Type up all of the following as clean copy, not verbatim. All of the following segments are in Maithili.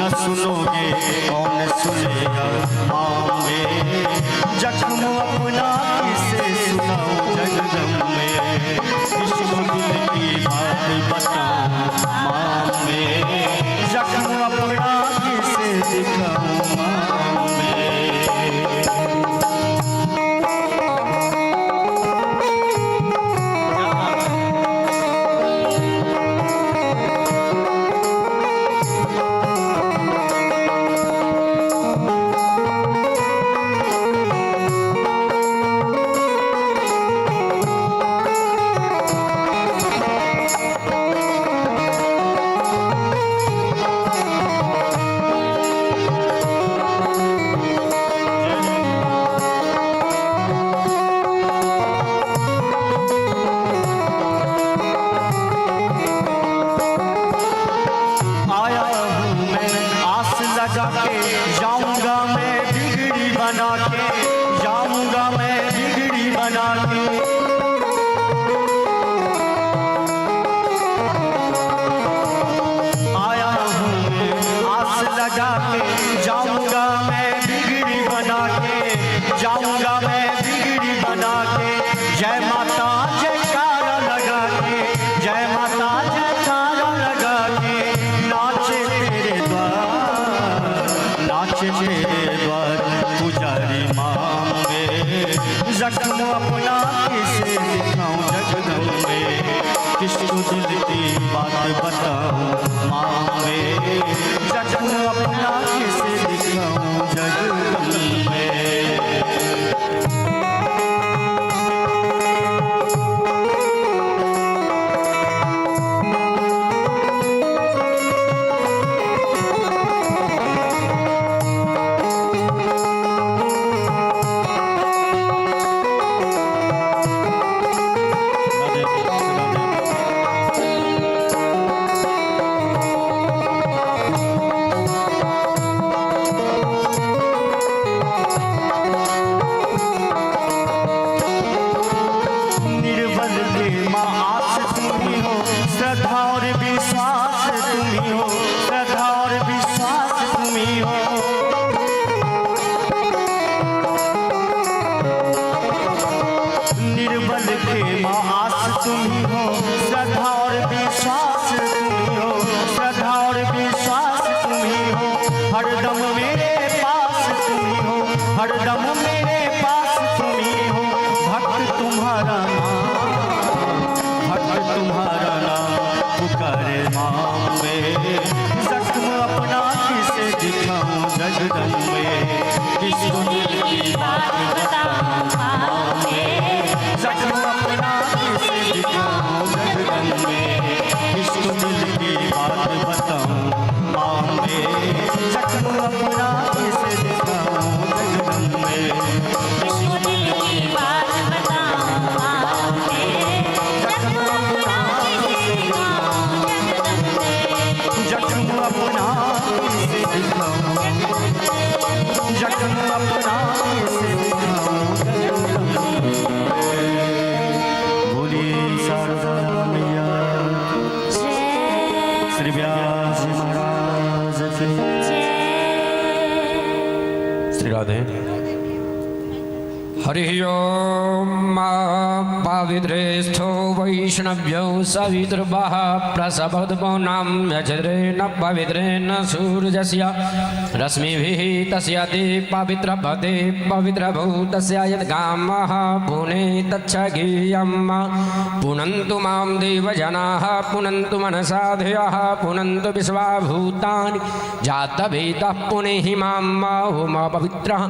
न सुनोगे कौन सुनेगा माँ जख्म अपना किसे सुनाऊं जगदम्बे, किसको दिल की बात बताऊं माँ जख्म अपना किसे दिखाऊं माँ। आया हूँ मैं आस लगा के, जाऊंगा मैं बिगड़ी बना के, जाऊंगा मैं बिगड़ी बना के। आया हूँ मैं आस लगा के, जाऊंगा मैं बिगड़ी बना के, जाऊंगा मैं बिगड़ी बना के। जय माता जयकारा लगा के, जय माता जयकारा लगा के, नाचे तेरे द्वार, नाचे तेरे द्वार पुजारी माँ। जख्म अपना किसे दिखाऊं जगदम्बे, किसको दिल की बात बताऊं माँ। जख्म अपना किसे दिखाऊं जगदम्बे। राधे राधे। निर्बल के माँ आस तुम ही हो, श्रद्धा और विश्वास तुम ही हो, श्रद्धा और विश्वास तुम ही हो। निर्बल के माँ आस तुम ही हो, श्रद्धा और विश्वास तुम ही हो, श्रद्धा और विश्वास तुम ही हो। हरदम मेरे पास तुम ही हो, हरदम मेरे पास तुम ही हो। भक्त तुम्हारा नाम, भक्त तुम्हारा नाम पुकारे माँ। जख्म अपना किसे दिखाऊं जगदम्बे, किसको दिल की बात बताऊं माँ। जख्म अपना किसे दिखाऊं जगदम्बे, किसको दिल की बात बताऊं माँ। जख्म अपना किसे दिखाऊं जगदम्बे, किसको दिल की बात बताऊं माँ, जख्म अपना किसे दिखाऊं जगदम्बे, जख्म अपना किसे दिखाऊं, जख्म अपना किसे दिखाऊं जगदम्बे। बोलिए शारदा मैया की, श्री व्यास जी महाराज की। श्री राधे। हरिः ॐ। पवित्रेस्थो वैष्णव्यौ सवितृभः प्रसभद्मोनां यजरेण पवित्रेण सूर्यस्य रश्मिभिः तस्य ते पवित्रपदे पवित्रभूतस्य यद्गामः पुने तच्छगीयम्। पुनन्तु मां देवजनाः, पुनन्तु मनसा धियः, पुनन्तु विश्वा भूतानि जातवेदः पुनः मां ॐ पवित्रः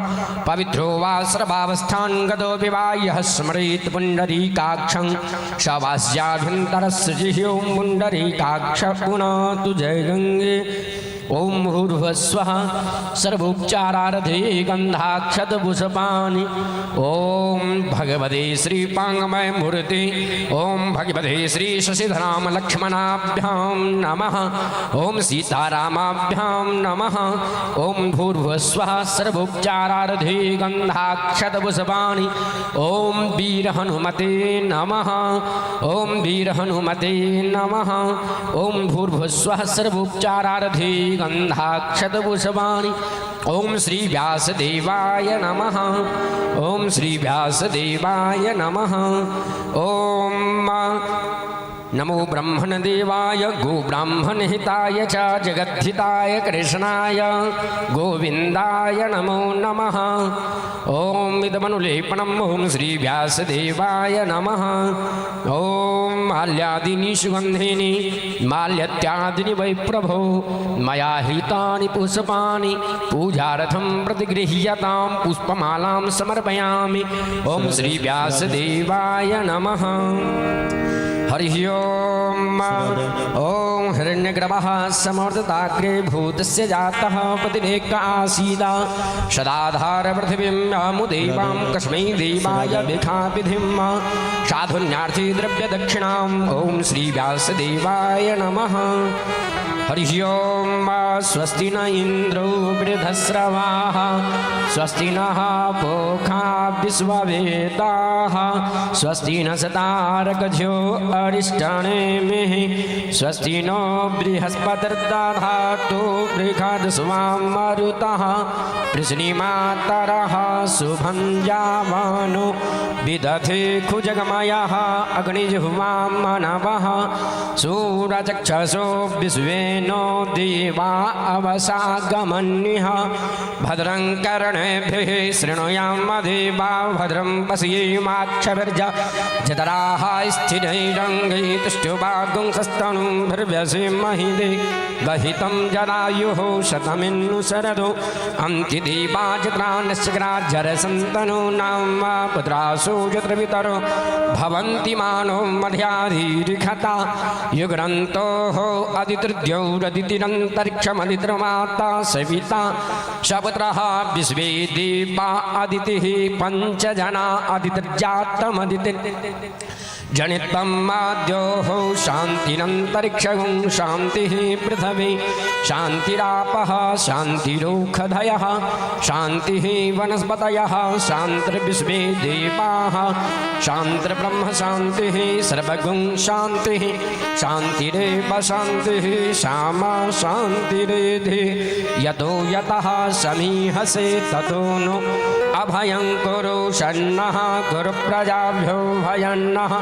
पवित्रो वा सर्वावस्थान् गतो विवाह्यः स्मरेत् पुण्डरीकाक्षं शवास्याभ्यन्तरस्य ॐ पुण्डरीकाक्ष पुनातु जय गङ्गे। ॐ भूर्भुवस्वः सर्वोपचारार्थे गन्धाक्षतपुष्पाणि। ॐ भगवते श्रीपाङ्गमय मूर्ति, ॐ भगवते श्री शशिधराम लक्ष्मणाभ्यां नमः, ॐ सीतारामाभ्यां नमः। ॐ भूर्भुवस्वः सर्वोपचारार्थे गन्धाक्षतपुष्पाणि। ॐ वीरहनुमते नमः, ॐ वीरहनुमते नमः। ॐ भूर्भुवस्वः सर्वोपचारार्थे गन्धाक्षतपुष्पाणि। ॐ श्री व्यासदेवाय नमः। ॐ श्री व्यासदेवाय नमः। ॐ नमो ब्रह्मणदेवाय गोब्राह्मणहिताय च जगद्धिताय कृष्णाय गोविन्दाय नमो नमः। ॐ इदमनुलेपनम् ॐ श्री व्यासदेवाय नमः। ॐ माल्यादिनि सुगन्धिनि माल्यत्यादिनि वै प्रभो मया हृतानि पुष्पाणि पूजार्थं प्रतिगृह्यतां पुष्पमालां समर्पयामि। ॐ श्री व्यासदेवाय नमः। हरिः ओम। ॐ हिरण्यग्रभः समर्थताग्रे भूतस्य जातः पतिरेक आसीदा सदाधार पृथिवीं यामुदेवां कस्मै देवाय विखाविधिं साधुन्यार्थी द्रव्यदक्षिणाम्। ॐ श्री व्यासदेवाय नमः। हरिः ओम। स्वस्ति न इन्द्रो वृधस्रवाः स्वस्ति नः पोखा विश्ववेदाः स्वस्ति न सतारकझ्यो अरिष्टनेमिः स्वस्ति नो बृहस्पतिर्दधातु बृहद्स्वां मरुतः पृश्निमातरः शुभं जावानो विदधे खुजगमयः अग्निजुह्वां मनवः सूरचक्षसो विश्वे नो देवा अवसागमन्यः भद्रं कर्णेभिः शृणुयाम देवा भद्रं पश्येमाक्षभिर्ज जतराः स्थिरैरङ्गैस्तुष्टुवागुंसस्तनुभिर्व्यसेमहि गहितं जरायुः शतमिन्नु शरदो अन्त्यदेवा जत्रानश्चक्राजरसन्तनो नाम पुत्रासु यत्र वितरो भवन्ति मानो मध्याधीरिखता युग्रन्तोः अदितिर्द्यौरदितिरन्तरिक्षमदितिर्माता सविता सपुत्रः विश्वे देवा अदितिः पञ्चजना अदितिर्जातमदितिर् जनितं माद्योः शान्तिरन्तरिक्षगुं शान्तिः पृथिवी शान्तिरापः शान्तिरोषधयः शान्तिः वनस्पतयः शान्तिर्विश्वे देवाः शान्तिर्ब्रह्म शान्तिः सर्वगुं शान्तिः शान्तिरेव शान्तिः श्यामा शान्तिरेधि यतो यतः समीहसे ततो नो अभयं कुरु शन्नः कुरु प्रजाभ्यो भयन्नः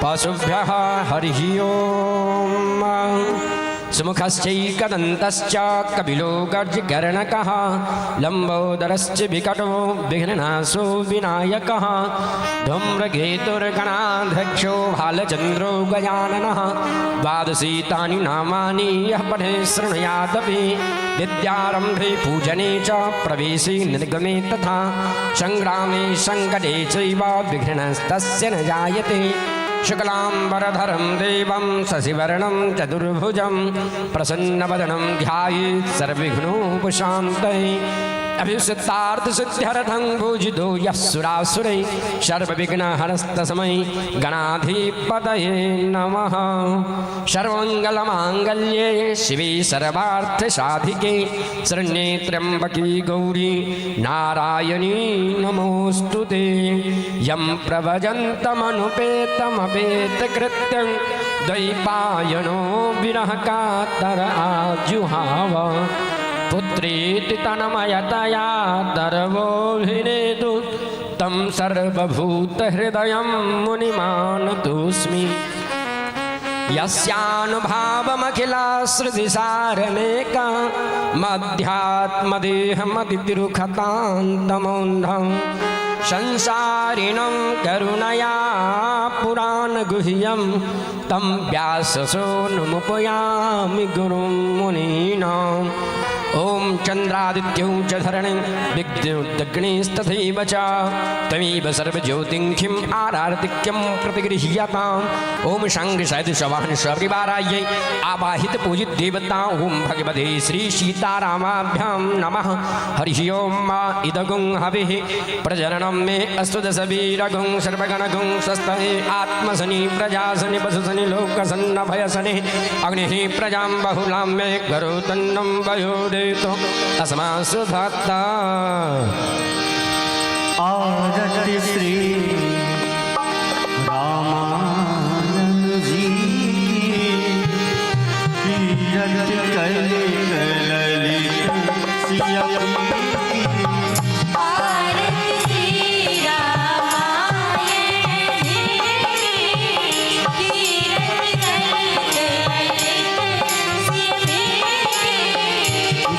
पशुभ्यः। हरिः ओम। सुमुखश्चैकदन्तश्च कपिलो गर्जकर्णकः लम्बोदरश्च विकटो विघ्ननाशो विनायकः धूम्रकेतुर्गणाध्यक्षो भालचन्द्रो गजाननः द्वादशीतानि नामानि यः पठे शृणुयादपि विद्यारम्भे पूजने च प्रवेशे निर्गमे तथा सङ्ग्रामे सङ्कटे चैव विघ्नस्तस्य न जायते। शुक्लाम्बरधरं देवं शशिवर्णं चतुर्भुजं प्रसन्नवदनं ध्यायेत् सर्वविघ्नोपशान्तये। अभिसिद्धार्थसिद्ध्यर्थं पूजितो यः सुरासुरै सर्वविघ्नहरस्तस्मै गणाधिपतये नमः। सर्वमङ्गलमाङ्गल्ये शिवे सर्वार्थसाधिके शरण्ये त्र्यम्बके गौरी नारायणी नमोऽस्तु ते। यं प्रव्रजन्तमनुपेतमपेतकृत्यं द्वैपायनो विरहकातर आजुहाव पुत्रेति तन्मयतया तरवोऽभिनेदु तं सर्वभूतहृदयं मुनिमानतोऽस्मि। यस्यानुभावमखिलासृतिसारमेकमध्यात्मदेहमतिरुखतान्तमोन्धं संसारिणं करुणया पुराणगुह्यं तं व्याससूनुमुपयामि गुरुं मुनीनाम्। ॐ चन्द्रादित्यौ च धरणिं विद्युदग्निस्तथैव च त्वमेव सर्वज्योतिंखिम् आरार्तिक्यं प्रतिगृह्यताम्। ॐ शङ्खसदृशवाहन सपरिवारायै आवाहित पूजित देवता ॐ भगवते श्री सीतारामाभ्यां नमः। हरिः ओम। इदगुं हविः प्रजननं मे अस्तु दशवीरगुं सर्वगणगुं स्वस्तये आत्मसनि प्रजासनि पशुसनि लोकसन्न भयसनि अग्निः प्रजां बहुलां मे करोतन्नं वयोदेतो अस्मासु भक्ता। आरती श्री रामानंद जी की, कीरत कलिकल। सिया प्रीति। आरती श्री रामायण जी की, कीरत कलित ललित सिय प्रीति।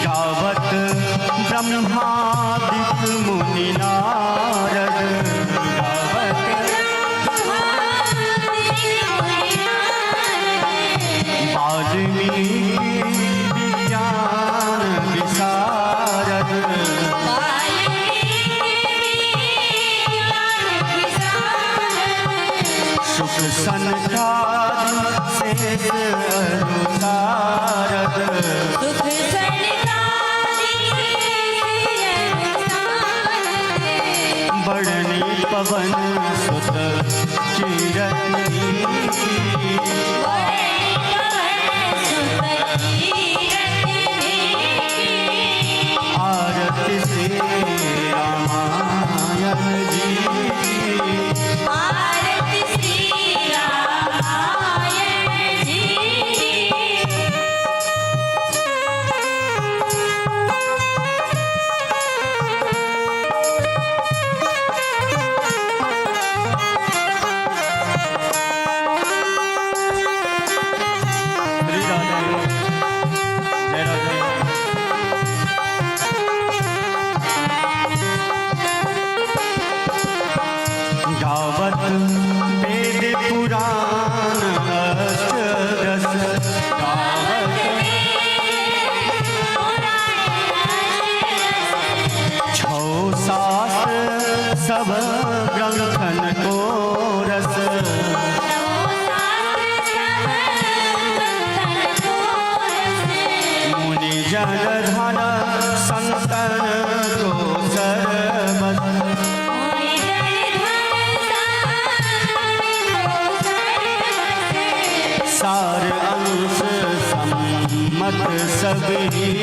गावत ब्रह्मादिक मुनि नारद, गावत वाल्मीकि विज्ञान विशारद। सुख सनकादि शेष अनुसारद। बड़नी पवन सुत कीरति। आरती श्री रामायण जी की। आरती श्री रामायण जी की। श्री राधे, जय राधे। गावत वेद पुराण अष्टदश, गावत छौ शास्त्र सब ग्रंथन को रस। मुनि जन धन संतन को सरबस। सार अंश सम्मत सब ही।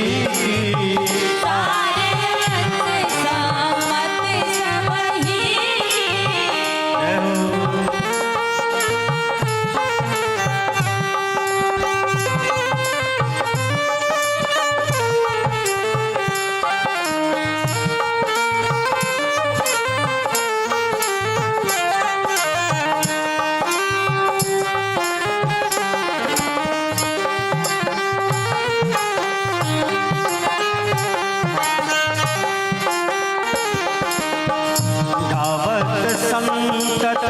जय हो। गावत संतत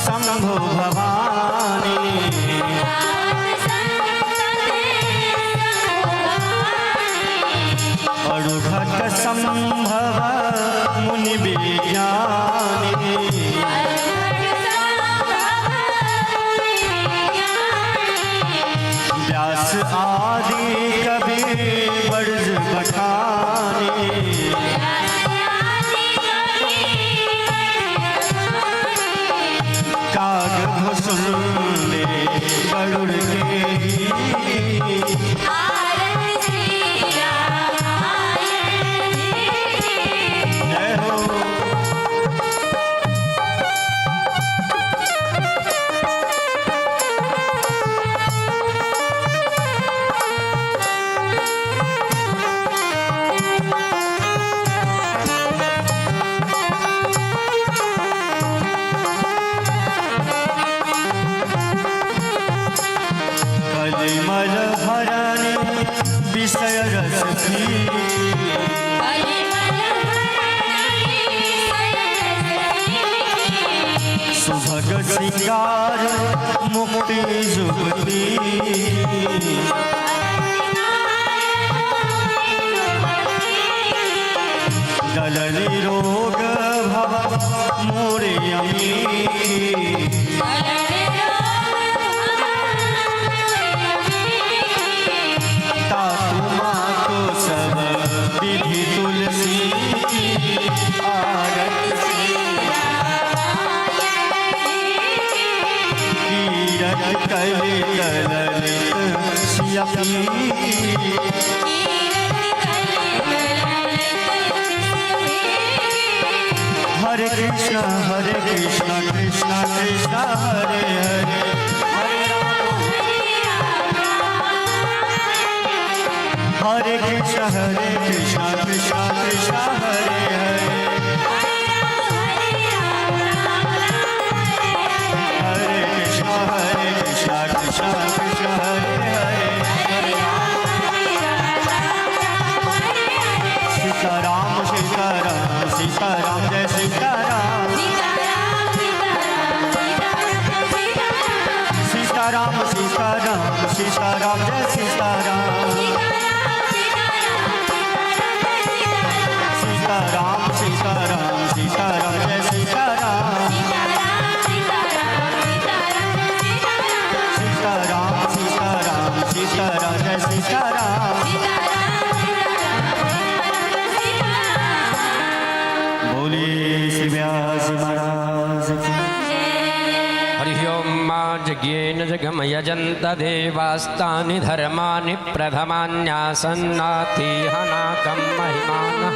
शंभु भवानी। अड़ुघट संभव मुनि विज्ञानी। व्यास आदि कवि बरज बखानी। काग भुसुंडे गरुड़ के ही। जय हो। कलिमल हरनि विषय रस फीकी। सुभग सिंगार मुक्ति जुगती। दलनि रोग भव मोरे अमीकी। तातु मातु सब विधि तुलसी की। आरती कीरत कलित ललित सिया प्रीति। हरे कृष्ण कृष्ण कृष्ण हरे हरे, हरे राम हरे कृष्ण हरे कृष्ण कृष्ण कृष्ण हरे हरे। हरे राम हरे राम राम राम हरे हरे। हरे कृष्ण हरे कृष्ण कृष्ण कृष्ण हरे हरे। हरे राम हरे राम राम राम हरे हरे। सीताराम सीताराम सीताराम जय सीताराम। सीताराम सीताराम सीताराम जय सीताराम। सीताराम सीताराम सीताराम जय सीताराम। सीताराम सीताराम सीताराम जय सीताराम। सीताराम सीताराम सीताराम जय सीताराम। सीताराम सीताराम सीताराम सीताराम सीताराम सीताराम जय जय सीताराम। सीताराम। सीताराम सीताराम सीताराम जय सीताराम। बोलिए श्री व्यास महाराज की। हरिः ओं मा जज्ञेन जगमयजन्त देवास्तानि धर्माणि प्रथमान्यासन्नातिहनाकं महिमानः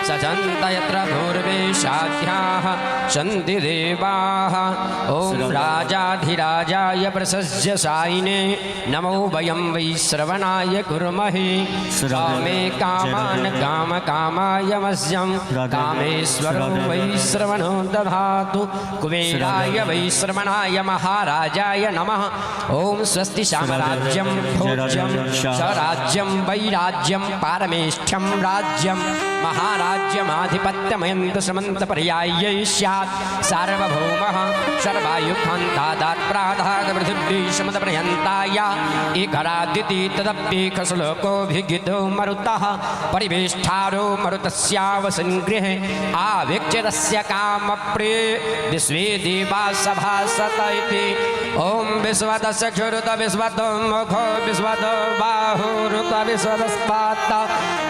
सजन्त यत्र पूर्वे साध्याः सन्ति देवाः। ॐ राजाधिराजाय प्रशस्य सायिने नमो वयं वै श्रवणाय कुर्महे। कामे कामान् काम कामाय मह्यं कामेश्वरो वै श्रवणो दधातु। कुबेराय वै श्रवणाय महाराजाय नमः। ॐ स्वस्ति साम्राज्यं भोज्यं स्वराज्यं वैराज्यं पारमेष्ठ्यं राज्यं महाराज्यमाधिपत्यमयन्त समन्तपर्यायै स्यात्। सार्वभौमः सर्वायुखान्तादात् पृथिवी समतपर्यन्ताय एकरादिति तदप्येकश्लोकोऽभिगितो मरुतः परिवेष्ठारो मरुतस्यावसन् गृहे आवीक्ष्य कामप्रिये विश्वे देवा सभासत इति। ॐ विश्वतश्चक्षुरुत विश्वतो मुखो विश्वतो बाहुरुत विश्वतस्पात्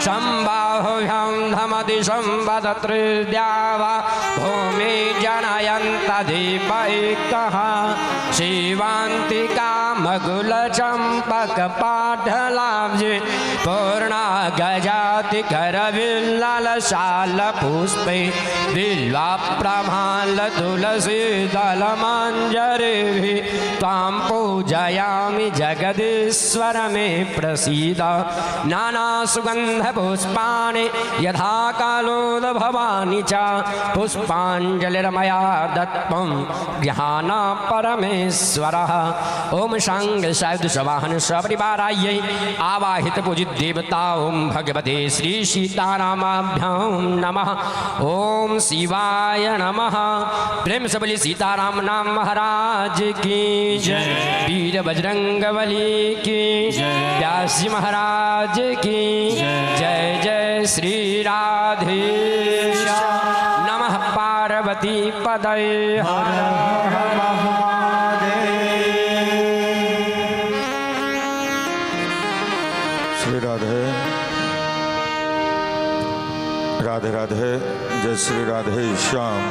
सम्बाहुभ्यां धमति संवदत्रिद्यावा भूमि जनयन्त दीप एकः शिवान्तिकामगुलचम्पकपाटलाब्जे पूर्णा गजाति करविल्लशालपुष्पै बिल्वाप्रभाल तुलसीदलमाञ्जरिभिः त्वां पूजयामि जगदीश्वर मे प्रसीद। नानासुगन्धपुष्पाणि यथा कालोद्भवानि च पुष्पाञ्जलिर्मया दत्तं ज्ञाना परमेश्वरः। ॐ शाङ्ग सायुध सवाहन सपरिवारायै आवाहित पूजित देवता ॐ भगवते श्री सीतारामाभ्यां नमः। ॐ शिवाय नमः। प्रेम से बोलिए सीताराम नाम महाराज की जय, वीर बजरंगबली की जय, व्यास जी महाराज की जय। जय श्री राधे नमः पार्वती पदये। हर हर महादेव। श्री राधे राधे राधे, जय श्री राधे श्याम।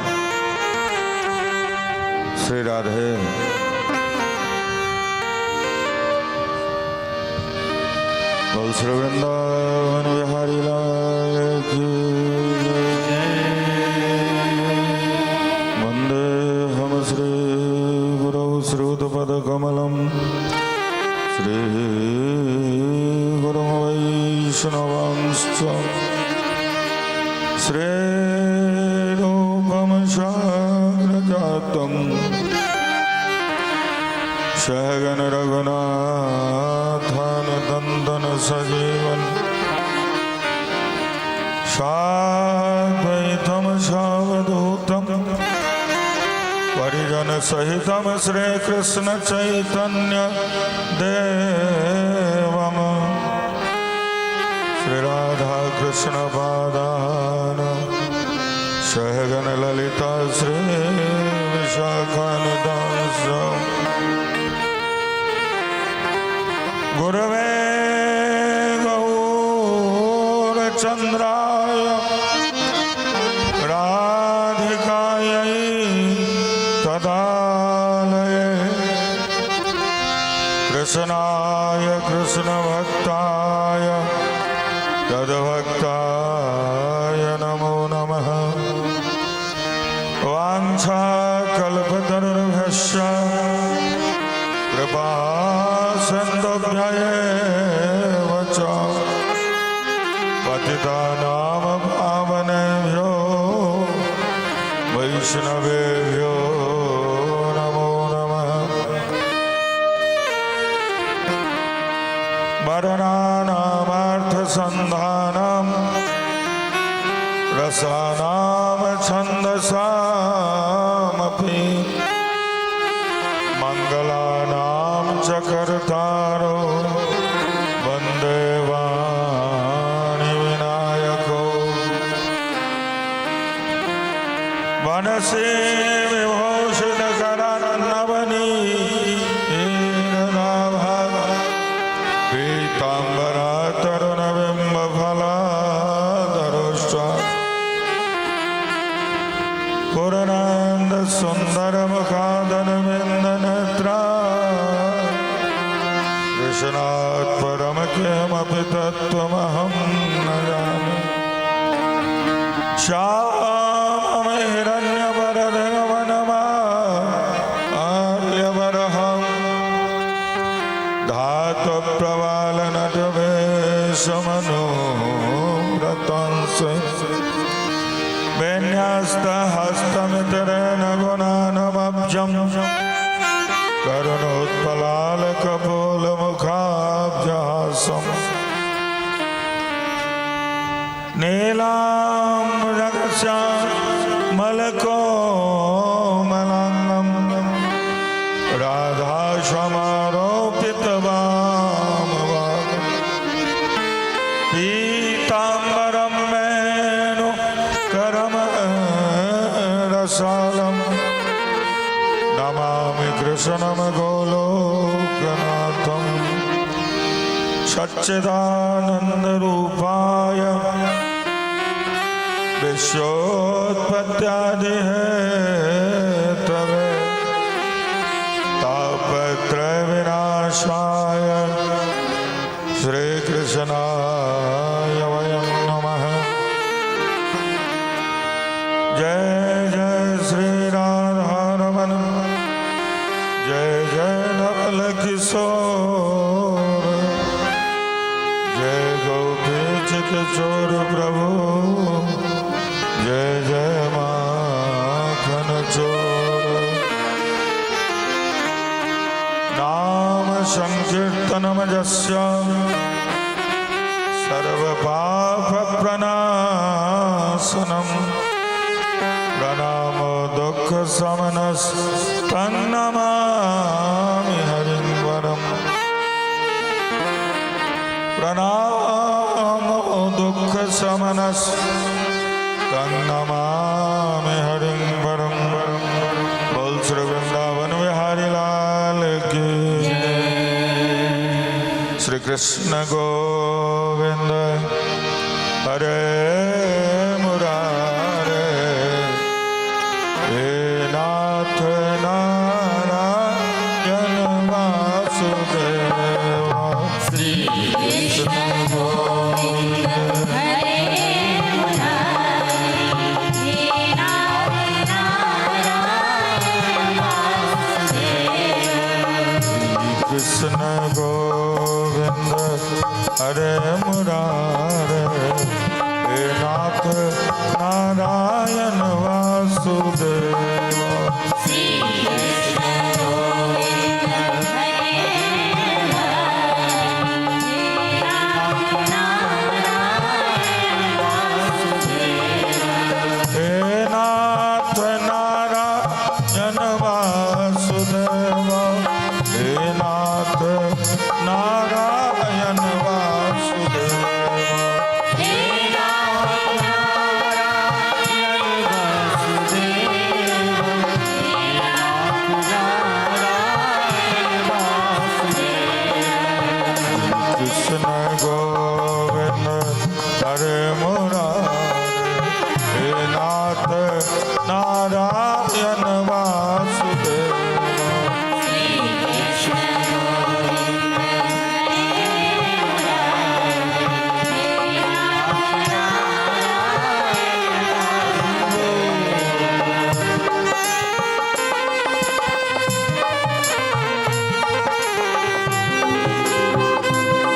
श्री राधे। बोल श्री वृंदावन बिहारी लाल की जय। वंदे हम श्री गुरौ श्रुतपद कमलम श्री गुरुं वैष्णवांश्च श्रीरूपं साग्रजातं सहगण रघुनाथानुतन्दन सजीवन साद्वैतं सावधूतं परिजन सहितं श्री कृष्ण चैतन्य देवम श्री राधा कृष्ण पादान सहगण ललिता श्री विशाखानुदास। गुरवे गौरचंद्राय राधिकायै तदालये कृष्णाय कृष्णभक्ताय तद्भक्ताय नमो नमः। वाञ्छाकल्पतरुभ्यश्च कृपा सिन्धुभ्य एव च। पतितानां पावनेभ्यो वैष्णवेभ्यो नमो नमः। वर्णानामार्थसन्धानं रसानां छन्दसामपि मङ्गलानां च कर्तारो वन्दे वाणी विनायको। वनसे विभूषितकरन्नवनीरनाभा पीताम्बरातरुणबिम्बफलादरुश्च पूर्णानन्दसुन्दरमुखादनविन्दनेत्रा कृष्णात् परम किमपि तत्त्वमहं न जाने। श्यामं हिरण्यवरधनवनमाल्यवरहं धातुप्रवालनटवेशमनुव्रतंस विन्यस्तहस्तमितरेण गुणानमब्जं करुणोत्पलालकपोलमुखाब्जहासम् नीलां रगस्यामलकोमलाङ्गं राधाशमारोपितवामभागम् पीताम्बरं वेणु करम रसालं नमामि कृष्णं गोलोकनाथं सच्चिदानन्दरूपाय विश्वोत्पत्त्यादिहेतवे तापत्रयविनाशाय श्रीकृष्णाय वयं नमः। जय जय श्री राधारमण जय जय नवल किशोर जय गोपी चित चोर प्रभु जय जय माखन चोर। नाम संकीर्तनम यस्य सर्व पाप प्रणाशनम प्रणामो दुःख शमनस् तन्नमामि हरिं वरम्। प्रणामो दुःख शमनस् तन्नमामि हरिं वरम्। बोल श्री वृंदावन बिहारी लाल की। श्री कृष्ण गोविंद हरे मुरारे हे नाथ नारायण वासुदेव। श्री कृष्ण गोविंद हरे मुरारे हे नाथ नारायण वासुदेव। कृष्ण गोविंद हरे मुरारे हे नाथ नारायण वासुदेव। श्री कृष्ण गोविंद हरे मुरारे हे नाथ नारायण वासुदेव। हे नाथ नारायण वासुदेव हे नाथ नारायण वासुदेव। हे नाथ नारायण वासुदेव हे नाथ नारायण वासुदेव। कृष्ण गोविंद हरे मुरारे हे नाथ नारायण वासुदेव। श्री कृष्ण गोविंद हरे मुरारे हे नाथ नारायण वासुदेव।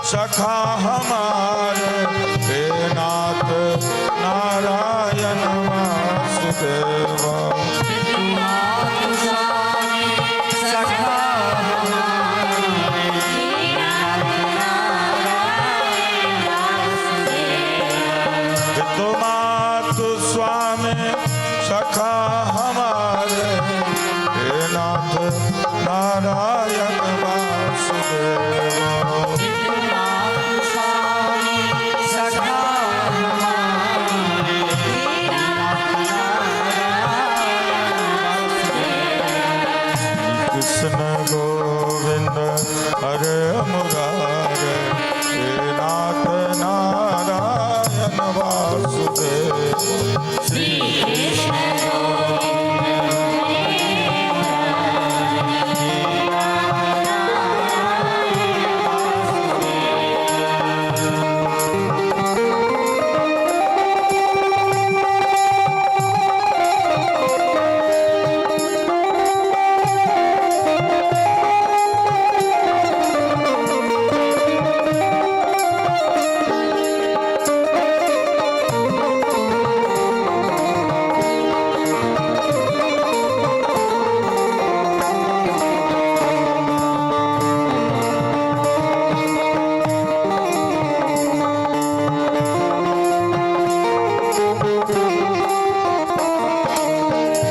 सखा हमारे, हे नाथ नारायण वासुदेव। पितु स्वामी सखा हमारे, हे नाथ नारायण वासुदेव। कृष्ण गोविंद हरे मुरारे, हे नाथ नारायण वासुदेव। श्री कृष्ण गोविंद हरे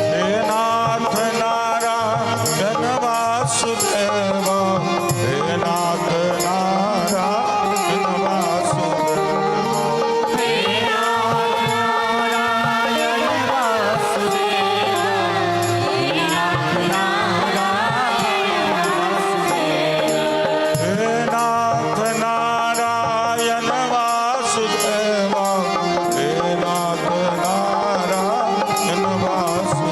हे नाथ नारायण वासुदेव, हे नाथ नारायण वासुदेव। हे नाथ नारायण वासुदेव, हे नाथ नारायण वासुदेव।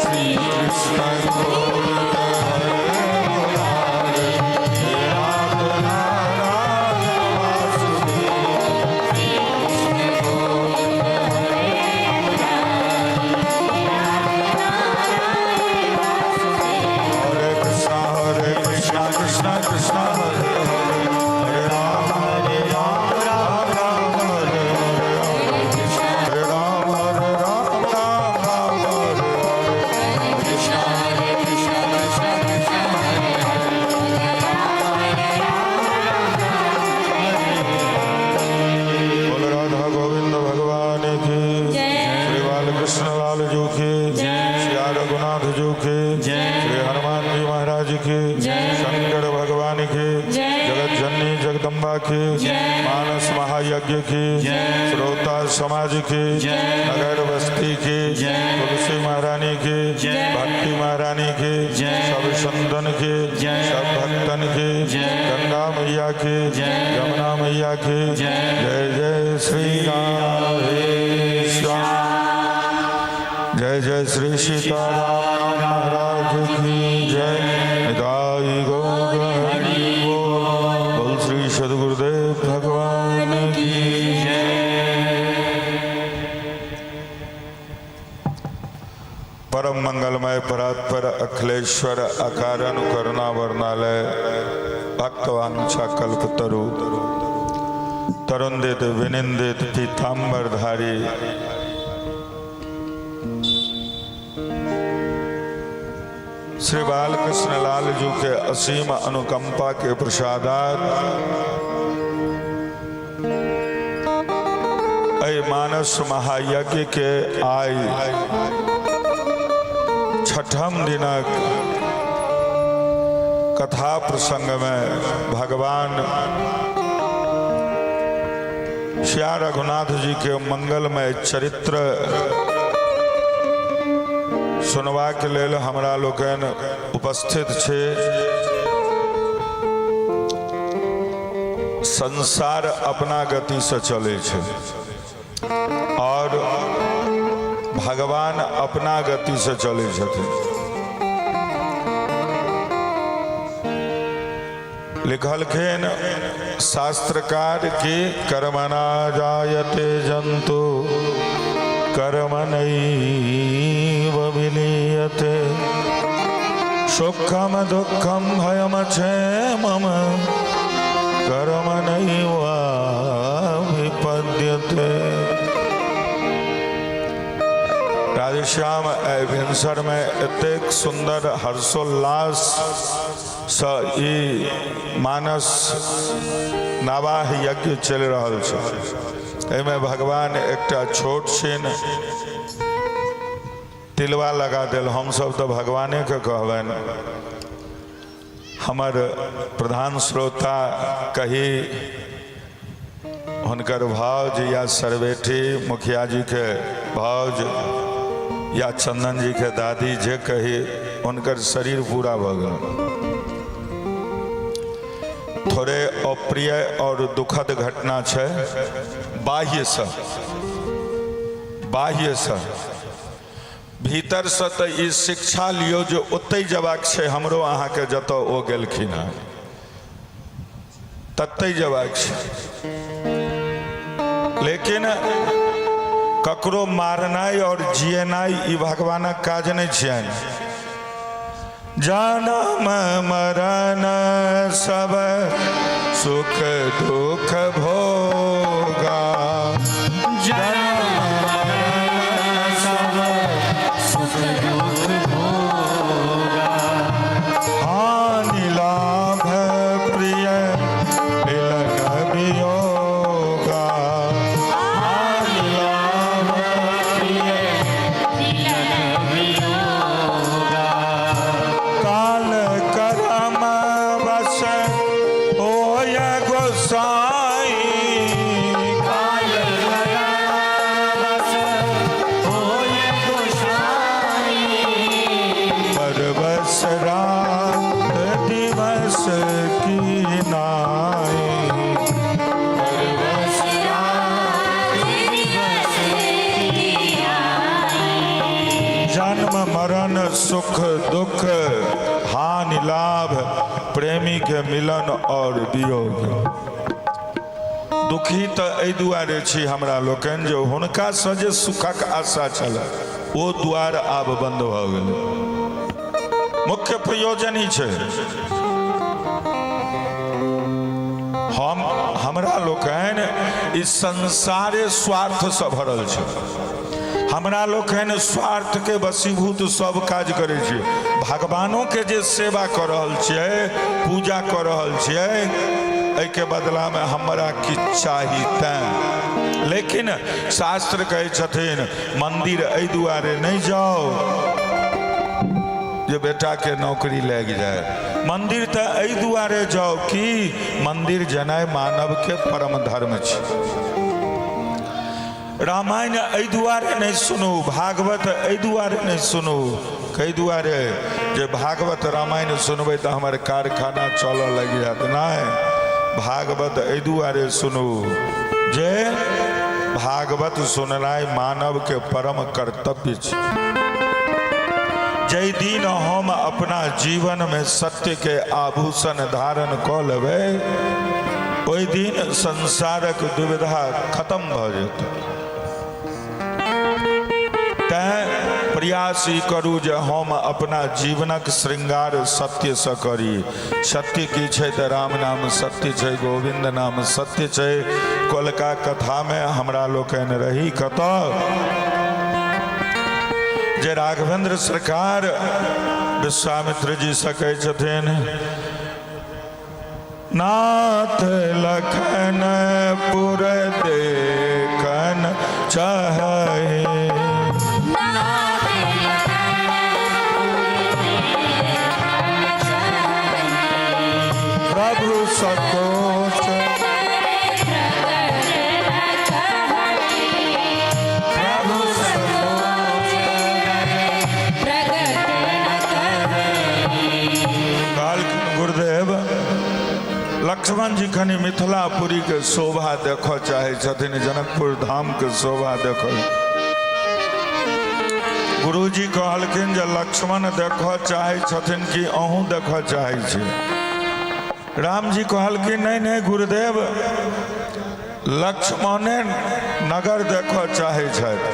श्री कृष्ण गोविंद हरे मुरारे, हे नाथ नारायण वासुदेव। हरे कृष्णा हरे कृष्णा कृष्णा कृष्णा हरे हरे, हरे राम हरे राम राम राम हरे हरे, हरे राम हरे राम राम राम हरे हरे। बोल राधा गोविंद भगवान की, श्री बालकृष्ण लाल जी की, श्री रघुनाथ जी की, श्री हनुमान जी महाराज की, शंकर भगवान की, जगत जननी जगदम्बा की, मानस महायज्ञ की, श्रोता समाज की, नगर बस्ती की, तुलसी महारानी की, भक्ति महारानी की, सब संतन की, सब भक्तन की, गंगा मैया की, यमुना मैया की, जय जय श्री राधे श्याम, जय जय श्री सीताराम महाराज की जय। निताई गौर हरि बोल। बोल श्री सदगुरुदेव भगवान की जय। परम मंगलमय परात्पर अखिलेश्वर अकारण करुणा वर्णालय भक्तवांछा कल्पतरु तरुंदित विनिंदित पीताम्बरधारी श्री बालकृष्ण लाल जी के असीम अनुकंपा के प्रसादात एहि मानस महायज्ञ के आइ छठम दिनक कथा प्रसंग में भगवान श्या रघुनाथ जी के मंगलमय चरित्र सुनबाक लेल हमरा लोकनि उपस्थित छी। संसार अपना गति से चलै छै और भगवान अपना गति से चलै छथिन। लिखलखिन शास्त्रकार कि कर्मणा जायते जन्तु कर्मणैव विलीयते सुखम दुःखम भयम क्षेमम कर्मणैव विपद्यते। राधेश्याम एहि भिनसरमे एतेक सुन्दर हर्षोल्लाससँ ई मानस नवाह यज्ञ चलि रहल छै। एहिमे भगवान एकटा छोट छिन तिलवा लगा देल। हमसब तऽ भगवानेके कहबनि। हमर प्रधान श्रोता कही हुनकर भाउज या सरबेटी मुखिया जी के भाउज या चंदन जी के दादी जे कही, हुनकर शरीर पूरा भऽ गेल। थोड़े अप्रिय और दुखद घटना छै बाह्यसँ। भीतरसँ तऽ ई शिक्षा लियौ जे ओतहि जबाक छै हमरो अहाँके, जतऽ ओ गेलखिन हँ ततहि जबाक छै। लेकिन ककरो मारनाइ और जियनाइ ई भगवानक काज नहि छियनि। जन्म मरण सब सुख दुख भोगा, जन्म मरण सब सुख दुख भोगा, हानि लाभ प्रिय मिलन वियोगा, हानि लाभ प्रिय मिलन वियोगा, काल करम बस होय गोसाई, काल करम बस होय गोसाई, परवश रात दिवस की नाई, परवश रात दिवस की जन्म मरण सुख दुख हानि लाभ प्रेमी के मिलन और वियोग। दुखी तऽ एहि दुआरे छी हमरा लोकनि जे हुनकासँ जे सुखक आशा छल ओ द्वार आब बन्द भऽ गेलै। मुख्य प्रयोजन ही छै हम हमरा लोकनि ई संसारे स्वार्थसँ भरल छै। हमरा लोकनि स्वार्थके वशीभूत सब काज करै छियै। भगवानोके जे सेवा कऽ रहल छियै, पूजा कऽ रहल छियै, एहिके बदलामे हमरा किछु चाही तैँ। लेकिन शास्त्र कहै छथिन मन्दिर एहि दुआरे नहि जाउ जे बेटाके नौकरी लागि जाय। मन्दिर तऽ एहि दुआरे जाउ कि मन्दिर जेनाइ मानवके परम धर्म छै। रामायण एहि दुआरे नहि सुनू, भागवत एहि दुआरे नहि सुनू, कई दुआरे जे भागवत रामायण सुनबै तऽ हमर कारखाना चलऽ लागि जायत। नहि, भागवत एहि दुआरे सुनू जे भागवत सुननाइ मानवके परम कर्तव्य छै। जाहि दिन हम अपना जीवनमे सत्यके आभूषण धारण कऽ लेबै ओहि दिन संसारक दुविधा खत्म भऽ जेतै। तैँ प्रयास ई करू जे हम अपना जीवनक श्रृंगार सत्यसँ करी। सत्य की छै? तऽ राम नाम सत्य छै, गोविन्द नाम सत्य छै। कोलका कथामे हमरा लोकनि रही कतऽ जे राघवेंद्र सरकार विश्वामित्र जी से कहै छथिन, नाथ लखन पुर देखन चाहे, नाथ लखन प्रभु सकोच प्रभु सकोच प्रगट न कहलखिन गुरुदेव, लक्ष्मण जी कनि मिथिलापुरी के शोभा देखऽ चाहै छथिन, जनकपुर धाम के शोभा देखऽ। गुरुजी कहलखिन जे लक्ष्मण देखऽ चाहै छथिन कि अहूँ देखऽ चाहै छी? रामजी कहलखिन नहि नहि गुरुदेव, लक्ष्मणे नगर देखऽ चाहै छथि,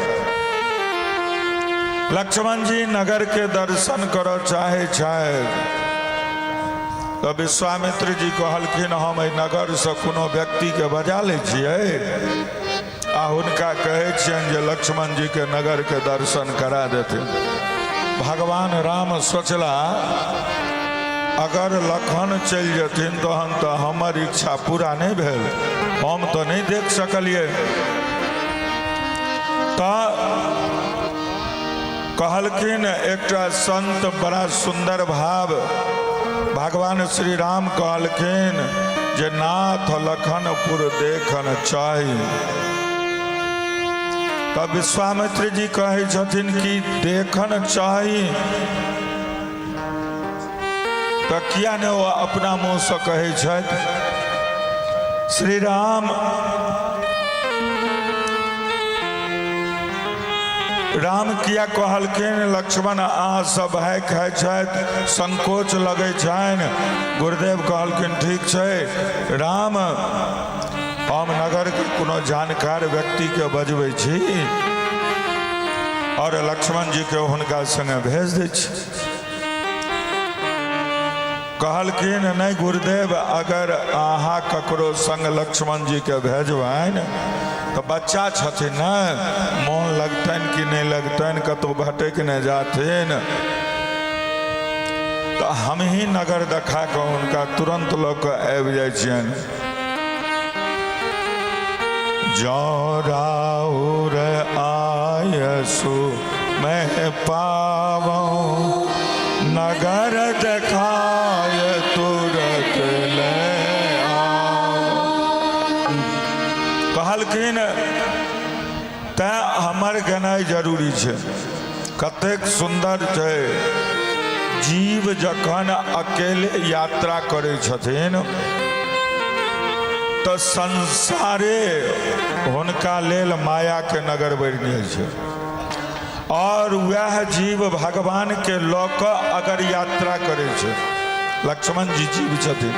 लक्ष्मण जी नगर के दर्शन करऽ चाहै छथि। तऽ विश्वामित्र जी कहलखिन हम एहि नगरसँ कोनो व्यक्तिके बजा लै छियै आ हुनका कहै छियनि जे लक्ष्मण जी के नगर के दर्शन करा देथिन। भगवान राम सोचला अगर लखन चलि जेथिन तहन तऽ हमर इच्छा पूरा नहि भेल, हम तऽ नहि देख सकलियै। तऽ कहलखिन एकटा संत बड़ा सुन्दर भाव, भगवान श्री राम कहलखिन जे नाथ लखनपुर देखन चाही। तऽ विश्वामित्र जी कहै छथिन कि देखन चाही, तऽ किया ने ओ अपना मुँहसँ कहै छथि। श्री राम राम किया कहलखिन लक्ष्मण अहाँ सब भाय खाइ छथि, संकोच लगै छनि। गुरुदेव कहलखिन ठीक छै राम, हम नगरके कोनो जानकार व्यक्तिके बजबै छी आओर लक्ष्मण जीके हुनका संगे भेज दै छी। कहलखिन नहि गुरुदेव, अगर अहाँ ककरो संग लक्ष्मण जीके भेजबनि तऽ बच्चा छथिन ने, मोन लगतनि कि नहि लगतनि, कतहु भटकि नहि जाथिन, तऽ हमही नगर देखा कऽ हुनका तुरन्त लऽ कऽ आबि जाइ छियनि। जँ राउर आयसु मैं पावूं, नगर देखाय तुरत ले आऊं। कहलखिन तैं हमर गेनाइ जरूरी छै। कतेक सुन्दर छै, जीव जखन अकेले यात्रा करै छथिन तऽ संसारे हुनका लेल मायाके नगर बनि जाइ छै, और वएह जीव भगवान के लऽ कऽ अगर यात्रा करै छै, लक्ष्मण जी जीव छथिन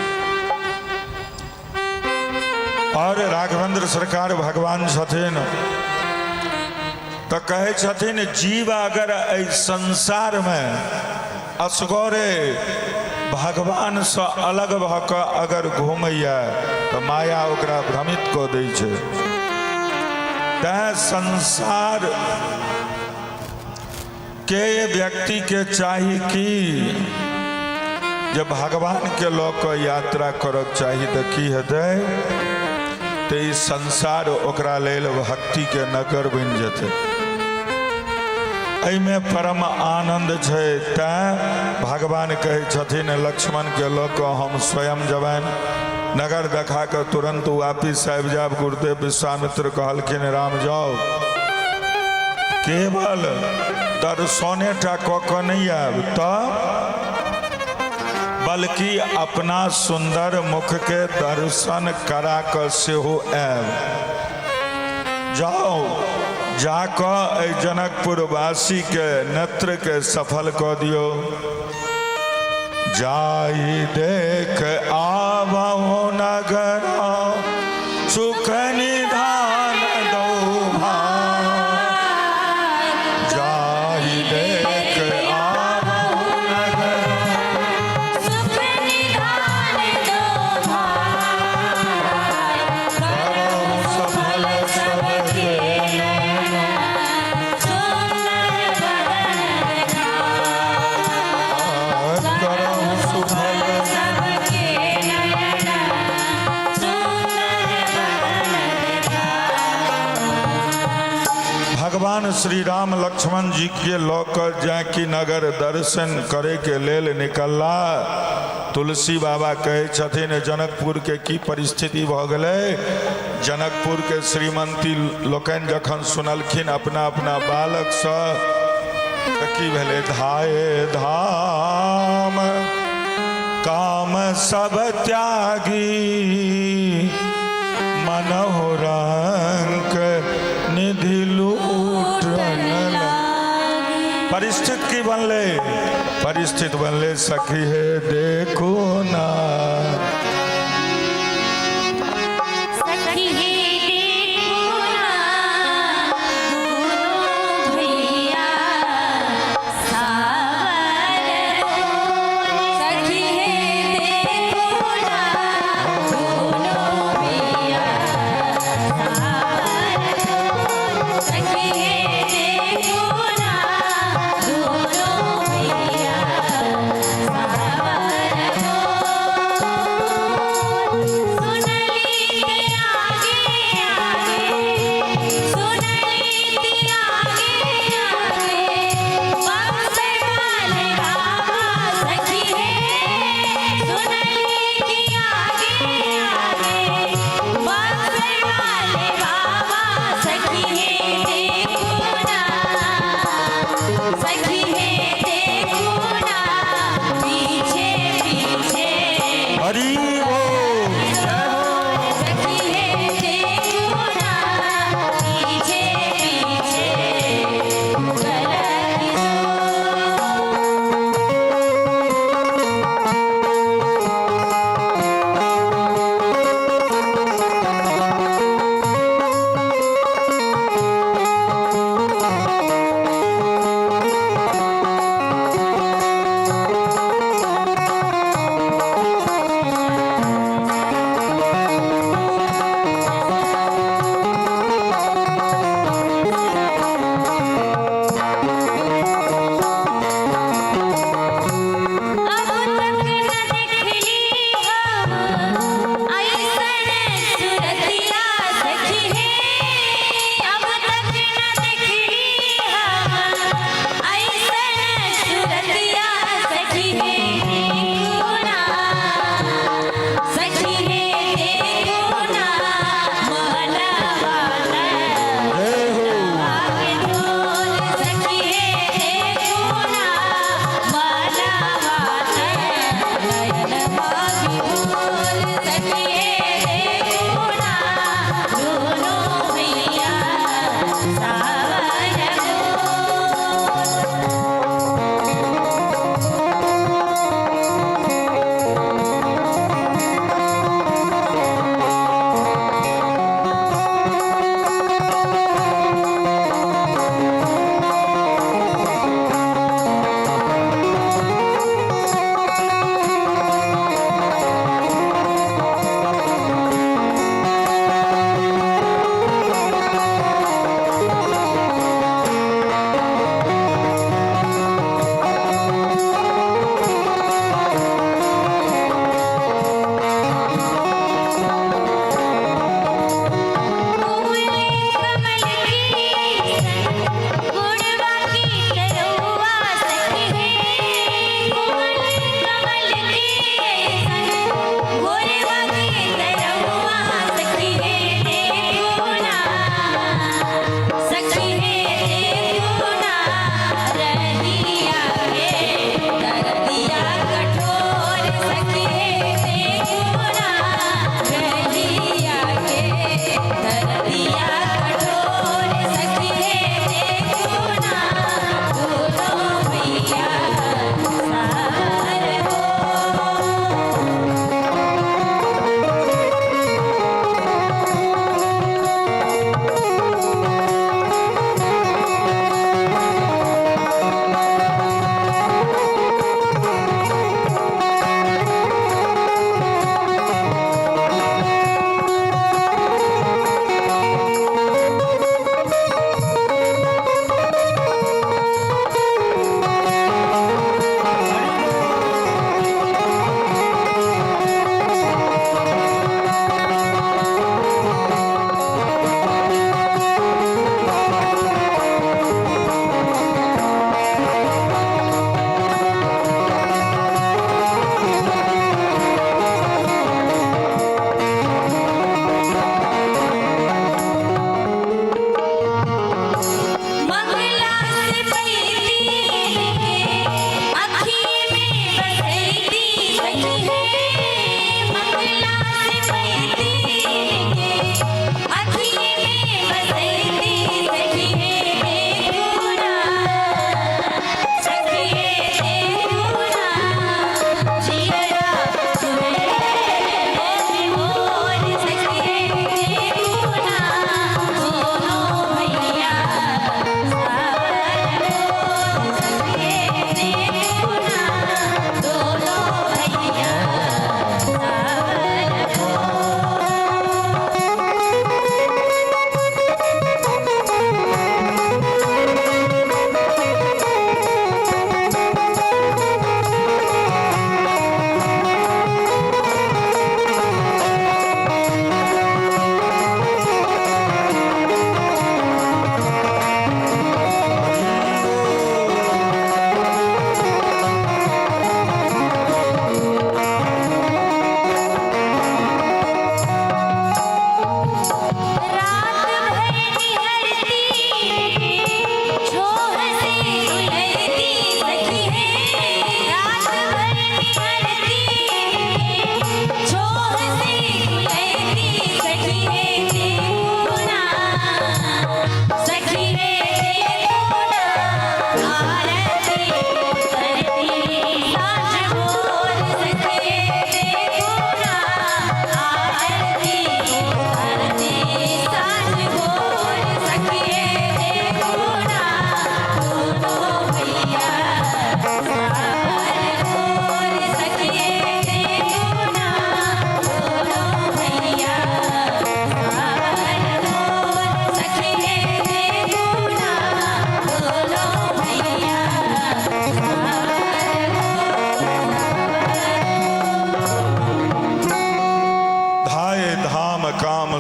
और राघवेंद्र सरकार भगवान छथिन, तऽ कहै छथिन जीव अगर एहि संसारमे असगरे भगवानसँ अलग भऽ कऽ अगर घूमैए तऽ माया ओकरा भ्रमित कऽ दै छै। तैँ संसार के व्यक्तिके चाही कि जे भगवानके लऽ कऽ यात्रा करक चाही, तऽ की हेतै तऽ ई संसार ओकरा लेल भक्तिके नगर बनि जेतै, एहिमे परम आनन्द छै। तैँ भगवान कहै छथिन लक्ष्मणके लऽ कऽ हम स्वयं जेबनि, नगर देखा कऽ तुरन्त वापिस आबि जायब। गुरुदेव विश्वामित्र कहलखिन राम जाउ, केवल दर्शने टा कऽ कऽ नहि आयब तऽ बल्कि अपना सुन्दर मुखके दर्शन करा कऽ सेहो आयब। जाउ, जाकऽ एहि जनकपुरवासीके नेत्रके सफल कऽ दियौ। जाई देख आबहु नगर सुख निधान दौ जाई देख आबहु नगर सुख निधान दो भाई, करहु सफल सबके नैना, सुंदर बदन करहु सुफल सबके नैना, सुंदर बदन भगवान श्री राम लक्ष्मण जी के लऽ कऽ जानकी नगर दर्शन करे के लेल निकलला। तुलसी बाबा कहै छथिन जनकपुर के की परिस्थिति भऽ गेलै। जनकपुर के श्रीमंती लोकनि जखन सुनलखिन अपना अपना बालकसँ तऽ की भेलै, धाये धाम काम सब त्यागी मनहु रंक निधि लूटन लागी। परिस्थिति की बनलै, परिस्थिति बनलै सखी हे देखो ना। है देखो ना दोनों भैया सावर गोर। सुनली ते आगे आगे, सुनली ते आगे आगे, बक्सर वाले बाबा सखी है। सुनली की आगे आगे, बक्सर वाले बाबा सखी है देखो।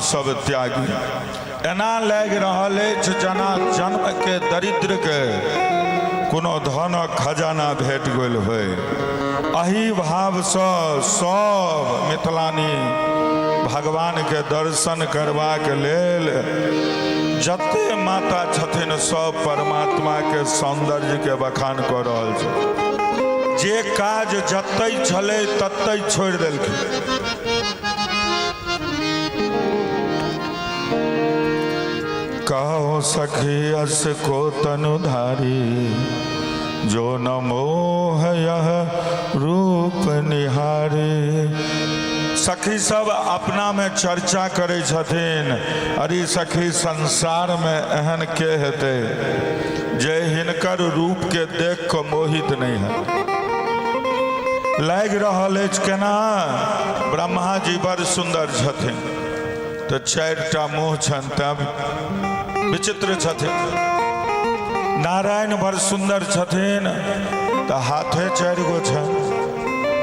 सब त्यागी। एना लागि रहल अछि जेना जन्मके दरिद्रके कोनो धनक खजाना भेट गेल होय। एहि भावसँ सब मिथिलानी भगवानके दर्शन करबाक लेल जते माता छथिन सब परमात्माके सौंदर्यके बखान कऽ रहल छै। जे काज जतै छलै ततै छोड़ि देलखिन। कहो सखी अस को तनुधारी, जो न मोह यह रूप निहारी। सखी सब अपना में चर्चा करै छथिन, अरे सखी संसार में एहन के हेतै जे हिनकर रूप के देख कऽ मोहित नहि हेतै। लागि रहल अछि केना ब्रह्मा जी बड़ सुन्दर छथिन, तऽ चारिटा मुँह छनि तैं विचित्र छथिन। नारायण बड़ सुन्दर छथिन तऽ हाथे 4 गो छनि।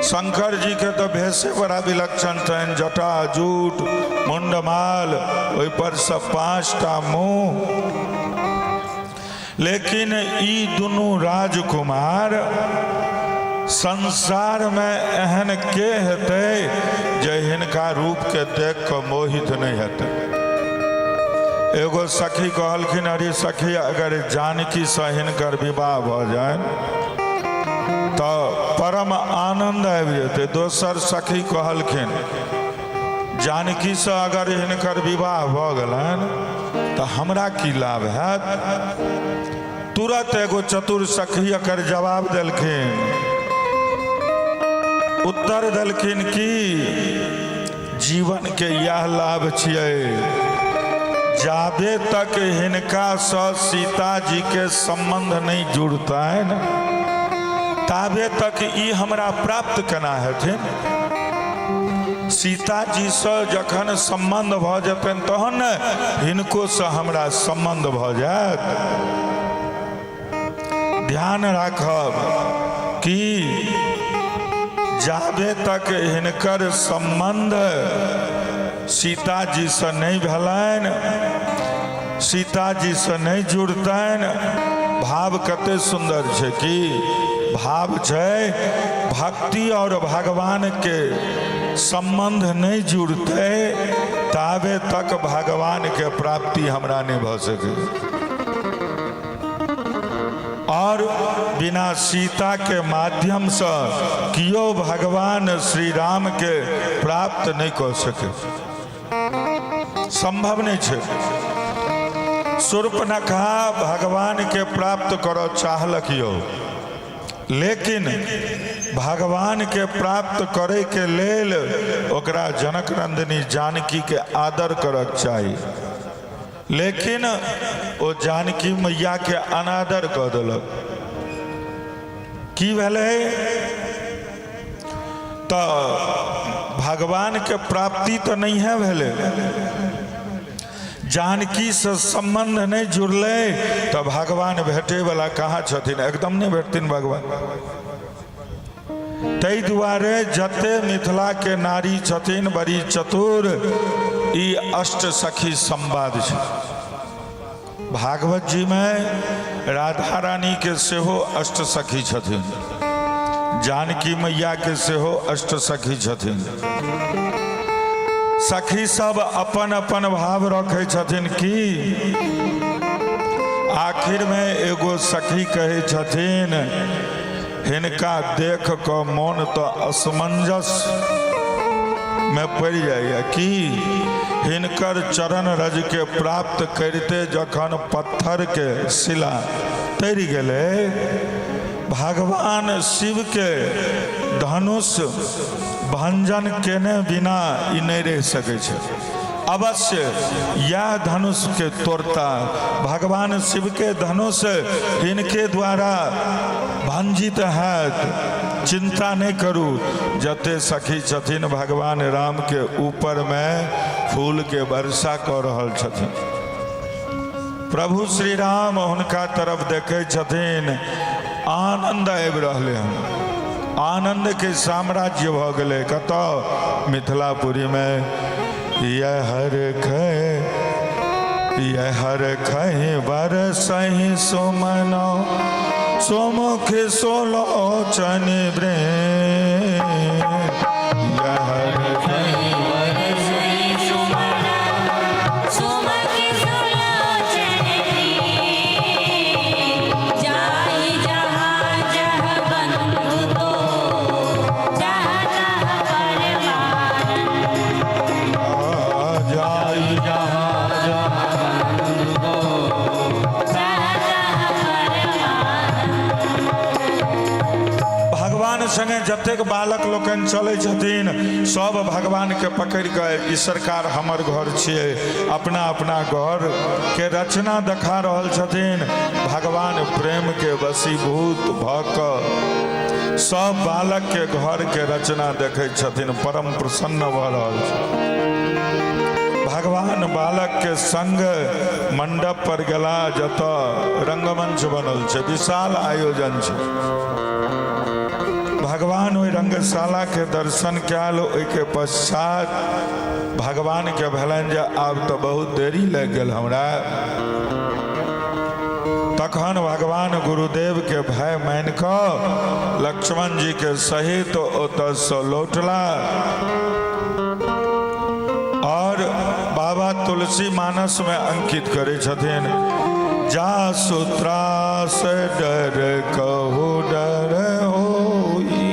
शंकर जी के तऽ भेषे बड़ा विलक्षण छनि, जटा जूट मुंडमाल, ओहि पर से 5टा मुँह। लेकिन ई दुनू राजकुमार संसार में एहन के हेतै जे हिनका रूप के देख कऽ मोहित नहि हेतै। एगो सखी कहलखिन, अरे सखी अगर जानकी से हिनकर विवाह भऽ जाय तऽ परम आनंद आबि जेतै। दोसर सखी कहलखिन, जानकी से अगर हिनकर विवाह भऽ गेलनि तऽ हमरा की लाभ हैत। तुरंत एगो चतुर सखी एकर जवाब देलखिन, उत्तर देलखिन कि जीवन के यह लाभ छियै, जाबे तक हिनका सँ सीता जी के संबंध नहीं जुड़तनि ताबे तक ई हमरा प्राप्त केना हेथिन। सीता जी सँ जखन संबंध भऽ जेतनि तहन ने हिनको सँ हमरा संबंध भऽ जायत। ध्यान राखब कि जाबे तक हिनकर संबंध सीता जी सँ नहि भेलनि, सीता जी सँ नहि जुड़तनि। भाव कते सुन्दर छै कि भाव छै भक्ति और भगवान के संबंध नहि जुड़तै ताबे तक भगवान के प्राप्ति हमरा नहि भऽ सकै। और बिना सीता के माध्यम से कियो भगवान श्री राम के प्राप्त नहीं कऽ सके, संभव नहीं छै। शूर्पणखा भगवान के प्राप्त करऽ चाहलक यौ, लेकिन भगवान के प्राप्त करे के लेल ओकरा जनक नंदिनी जानकी के आदर करक चाही, लेकिन ओ जानकी मैया के अनादर कऽ देलक। की भेलै तऽ भगवान के प्राप्ति तऽ नहिए भेलै, जानकी से संबंध नहीं जुड़लै तऽ भगवान भेटे वाला कहाँ छथिन, एकदम नहीं भेटथिन भगवान। ताहि दुआरे जते मिथिला के नारी छथिन बड़ी चतुर, ई अष्ट सखी संवाद छै। भागवत जी में राधा रानी के सेहो अष्ट सखी छथिन, जानकी मैया के सेहो अष्ट सखी छथिन। सखी सब अपन अपन भाव रखे छथिन कि आखिर में एगो सखी कहै छथिन, हिनका देख कऽ मोन तऽ असमंजस में पड़ि जाइए कि हिनकर चरण रज के प्राप्त करिते जखन पत्थर के शिला तैर गेलै, भगवान शिव के धनुष भंजन केने बिना ई नहि रहि सकै छै। अवश्य यह धनुष के तोड़ता, भगवान शिव के धनुष हिनके द्वारा भंजित हैत, चिंता नहीं करू। जते सखी छथिन भगवान राम के ऊपर में फूल के वर्षा कऽ रहल छथिन। प्रभु श्री राम हुनका तरफ देखे छथिन, आनंद आबि रहलै हन, आनंद के साम्राज्य भऽ गेलै कतऽ, मिथिलापुरी में। यह यह खहि बरसहि सुमनो सुमुख सुलोचन प्रेम। यह खहि सुमुख सुलोचन प्रेम, जाहि जहाँ जह बंधु तो जह तह परमानंद। जाई जह तह परमानंद। भगवान संगे जतेक बालक लोकनि चलै छथिन, सब भगवान के पकड़ि कऽ ई सरकार हमर घर छियै, अपना अपना घर के रचना देखा रहल छथिन। भगवान प्रेम के वशीभूत भऽ कऽ सब बालक के घर के रचना देखै छथिन, परम प्रसन्न भऽ रहल छथिन। भगवान बालक के संग मंडप पर गेला, जतऽ रंगमंच बनल छै, विशाल आयोजन छै। भगवान ओहि रंगशाला के दर्शन कयल। ओहिके पश्चात भगवान के भेलनि जे आब तऽ बहुत देरी लागि गेल हमरा। तखन भगवान गुरुदेव के भय मानि कऽ लक्ष्मण जी के सहित ओतऽसँ लौटला और बाबा तुलसी मानस में अंकित करै छथिन, जा सुत्रास डर कहु डर होई,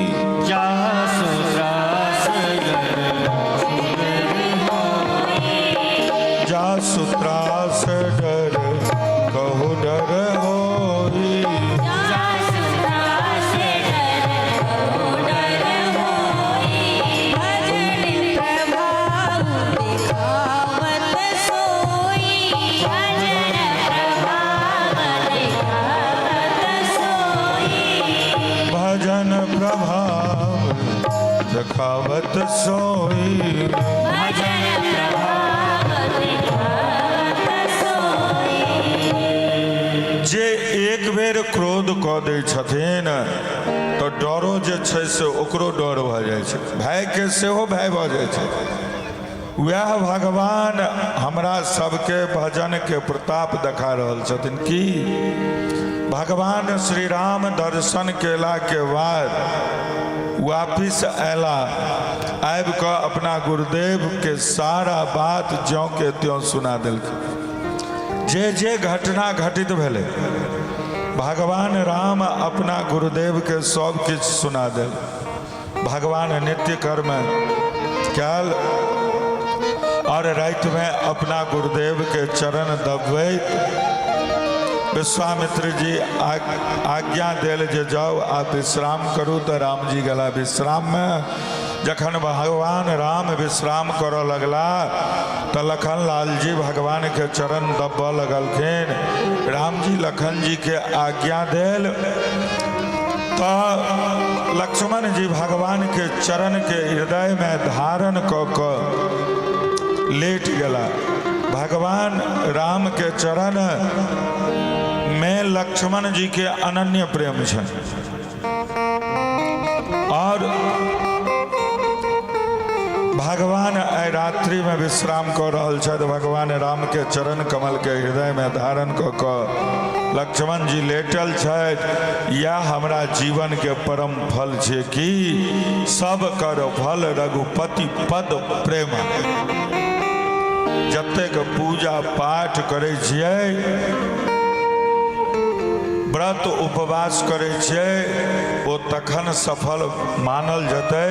जा सुत्रास डर जा सुत्रास डर कहु डर होई, जा सुत्रास डर कहु डर होई, भजन प्रभाव दिखावत सोई, भजन प्रभाव दिखावत सोई, भजन प्रभाव देखावत सोई, भजन प्रभाव दिखावत सोई। जे एक बेर क्रोध कऽ दै छथिन तऽ डरो जे छै से ओकरो डर भऽ जाइ छै, भायके सेहो भय भऽ जाइ छै। वएह भगवान हमरा सबके भजन के प्रताप देखा रहल छथिन कि भगवान श्री राम दर्शन केला के बाद वापिस अयला, आबि कऽ अपना गुरुदेव के सारा बात ज्यों के त्यों सुना देलखिन। जे जे घटना घटित भेलै, भगवान राम अपना गुरुदेव के सब किछु सुना देल। भगवान नित्य कर्म कयल और रातिमे अपना गुरुदेव के चरण दबबैत विश्वामित्र जी आज्ञा देल जे जाउ आ विश्राम करू, तऽ रामजी गेला विश्राम में। जखन भगवान राम विश्राम करऽ लगला तऽ लखन लाल जी भगवान के चरण दबऽ लगलखिन। रामजी लखन जी के आज्ञा देल तऽ लक्ष्मण जी भगवान के चरण के हृदय में धारण कऽ कऽ लेट गेला। भगवान राम के चरण में लक्ष्मण जी के अनन्य प्रेम छनि और भगवान आइ रात्रि में विश्राम कऽ रहल छथि। भगवान राम के चरण कमल के हृदय में धारण कऽ कऽ लक्ष्मण जी लेटल छथि। यह हमरा जीवन के परम फल छै कि सब कर फल रघुपति पद प्रेम। जतेक पूजा पाठ करै छियै, व्रत उपवास करै छियै, ओ तखन सफल मानल जेतै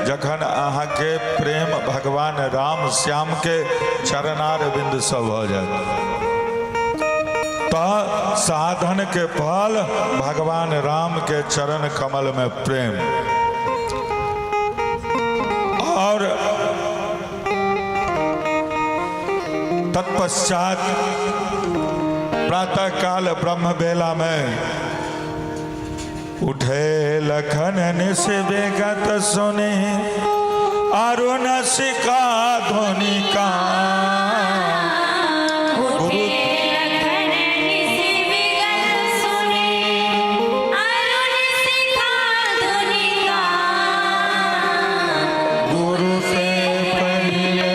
जखन अहाँके प्रेम भगवान राम श्याम के चरणार बिंद सँ भऽ जायत। तऽ साधन के फल भगवान राम के चरण कमल में प्रेम। और तत्पश्चात प्रातः काल ब्रह्म बेला में उठे लखन निस विगत सुने अरुण सिका ध्वनि का उठे लखन निस विगत सुने अरुण सिखा धुनि का गुरु से पहिले।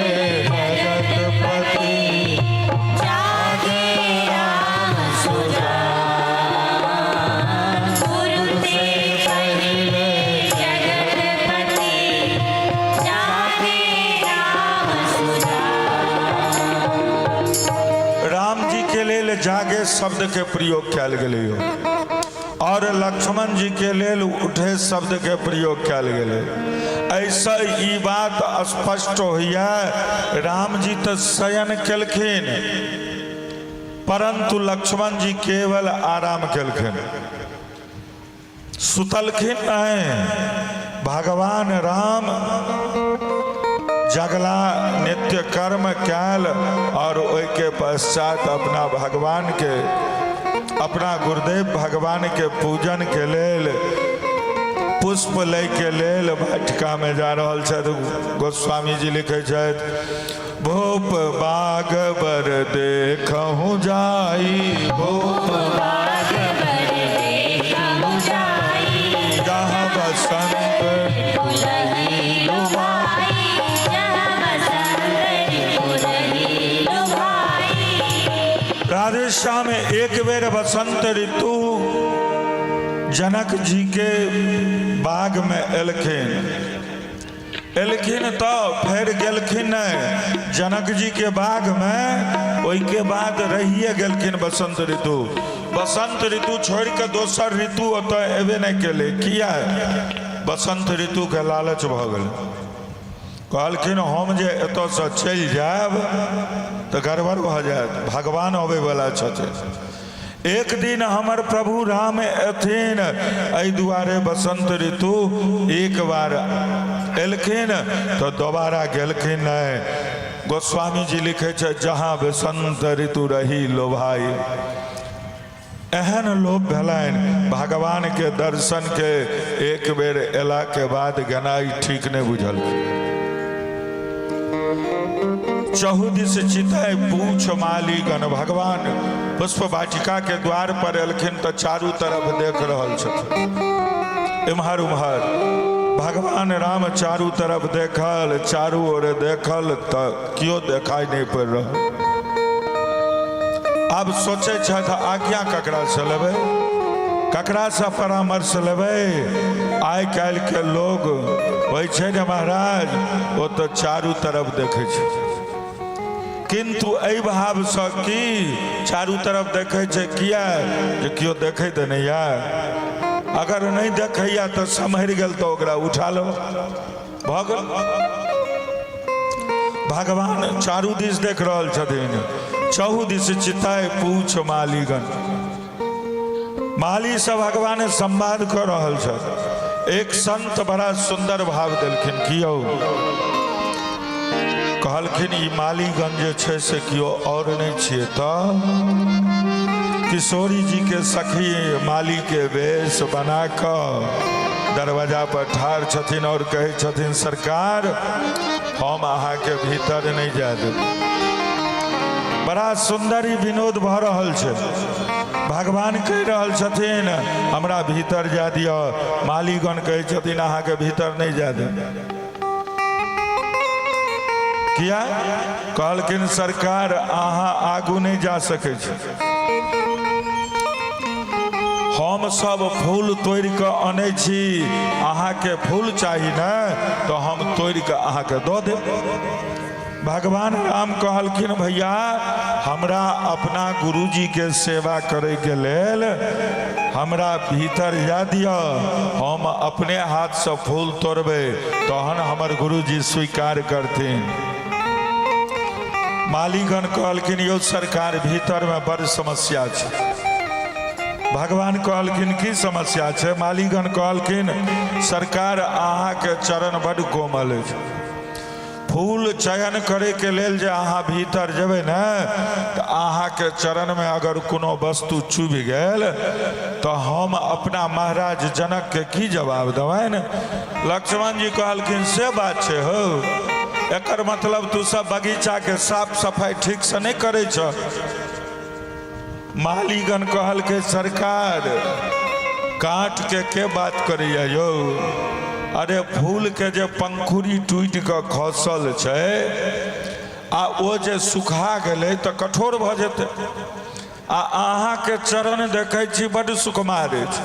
शब्द के प्रयोग कयल गेलै। और लक्ष्मण जी के लेल उठे शब्द के प्रयोग कयल गेलै। ऐसा ई बात स्पष्ट होइए, राम जी तऽ शयन केलखिन, परंतु लक्ष्मण जी केवल आराम केलखिन, सुतलखिन नहीं। भगवान राम जगला, नित्य कर्म कैल और ओहिके पश्चात अपना भगवान के, अपना गुरुदेव भगवान के पूजन के लेल, पुष्प लै के लेल वाटिका में जा रहल छथि। गोस्वामी जी लिखै छथि, भूप बाग बर देखहु जाई, भूप बाग बर देखहु जाई, जहाँ बसंत रही लुभाई, जहाँ बसंत ऋतु रही लुभाई। राधेश्याम, एक बेर बसंत ऋतु जनक जी के बाग में एलखिन। एलखिन तऽ फेर गेलखिन नहि जनक जी के बाग में, ओहिके बाद रहिए गेलखिन बसंत ऋतु। बसंत ऋतु छोड़ के दोसर ऋतु ओतऽ एबे नहि केलै। किया? बसंत ऋतु के लालच भऽ गेलै। कहलखिन, हम जे एतऽसँ चलि जायब तऽ गड़बड़ भऽ जायत, भगवान अबैवला छथिन, एक दिन हमर प्रभु राम एथिन। एहि दुआरे बसंत ऋतु एक बार एलखिन तऽ दोबारा गेलखिन नहि। गोस्वामी जी लिखै छै, जहाँ बसंत ऋतु रही लोभाई। एहन लोभ भेलनि भगवान के दर्शन के, एक बेर एला के बाद गेनाइ ठीक नहि बुझलखिन। चहुदिस चितय पूछ मालीगण। भगवान पुष्प वाटिका के द्वार पर एलखिन तऽ चारू तरफ देख रहल छथिन, एम्हर उम्हर। भगवान राम चारू तरफ देखल, चारू ओर देखल तऽ केओ देखाई नहि पड़ि रहल। आब सोचै छथि, आज्ञा ककरासँ लेबै, ककरासँ परामर्श लेबै? आइ काल्हिके लोग होइ छै ने महाराज, ओ तऽ चारू तरफ देखै छै, किन्तु एहि भावसँ की चारू तरफ देखै छै? किया जे केओ देखै तऽ नहि यऽ। अगर नहि देखैया तऽ सम्हरि गेल तऽ ओकरा उठा लो, भऽ गेल। भगवान चारू दिस देख रहल छथिन। चहु दिस चिताय पूछ मालीगण। माली से भगवान संवाद कऽ रहल छथि। एक संत बड़ा सुंदर भाव देलखिन। कियो कहलखिन, ई मालीगण जे छै से केओ और नहि छियै तऽ किशोरी जी के सखी माली के वेश बना कऽ दरवाजा पर ठाढ़ छथिन और कहै छथिन, सरकार, हम अहाँके भीतर नहि जाय देब। बड़ा सुन्दर ई विनोद भऽ रहल छै। भगवान कहि रहल छथिन, हमरा भीतर जाय दिअ। मालीगण कहै छथिन, अहाँके भीतर नहि जाय देब। किया? कहलखिन, सरकार, अहाँ आगू नहि जा सकै छी। हम सब फूल तोड़ि कऽ अनै छी, अहाँके फूल चाही ने तऽ हम तोड़ि कऽ अहाँके दऽ देब। भगवान राम कहलखिन, भैया, हमरा अपना गुरुजीके सेवा करैके लेल हमरा भीतर जा दिअ। हम अपने हाथसँ फूल तोड़बै, तहन हमर गुरुजी स्वीकार करथिन। मालीगण कहलखिन, यौ सरकार, भीतरमे बड़ समस्या छै। भगवान कहलखिन, की समस्या छै? मालीगण कहलखिन, सरकार, अहाँके चरण बड्ड कोमल अछि। फूल चयन करैके लेल जे अहाँ भीतर जेबै ने तऽ अहाँके चरणमे अगर कोनो वस्तु चुभि गेल तऽ हम अपना महाराज जनकके की जवाब देबनि? लक्ष्मण जी कहलखिन, से बात छै हौ? एकर मतलब तू सब बगीचाके साफ सफाइ ठीकसँ नहि करै छह। मालीगण कहलकै, सरकार, काँटके के बात करैया यौ? अरे, फूलके जे पंखुड़ी टूटि कऽ खसल छै आ ओ जे सुखा गेलै तऽ कठोर भऽ जेतै। आ अहाँके चरण देखै छी बड्ड सुकुमार अछि।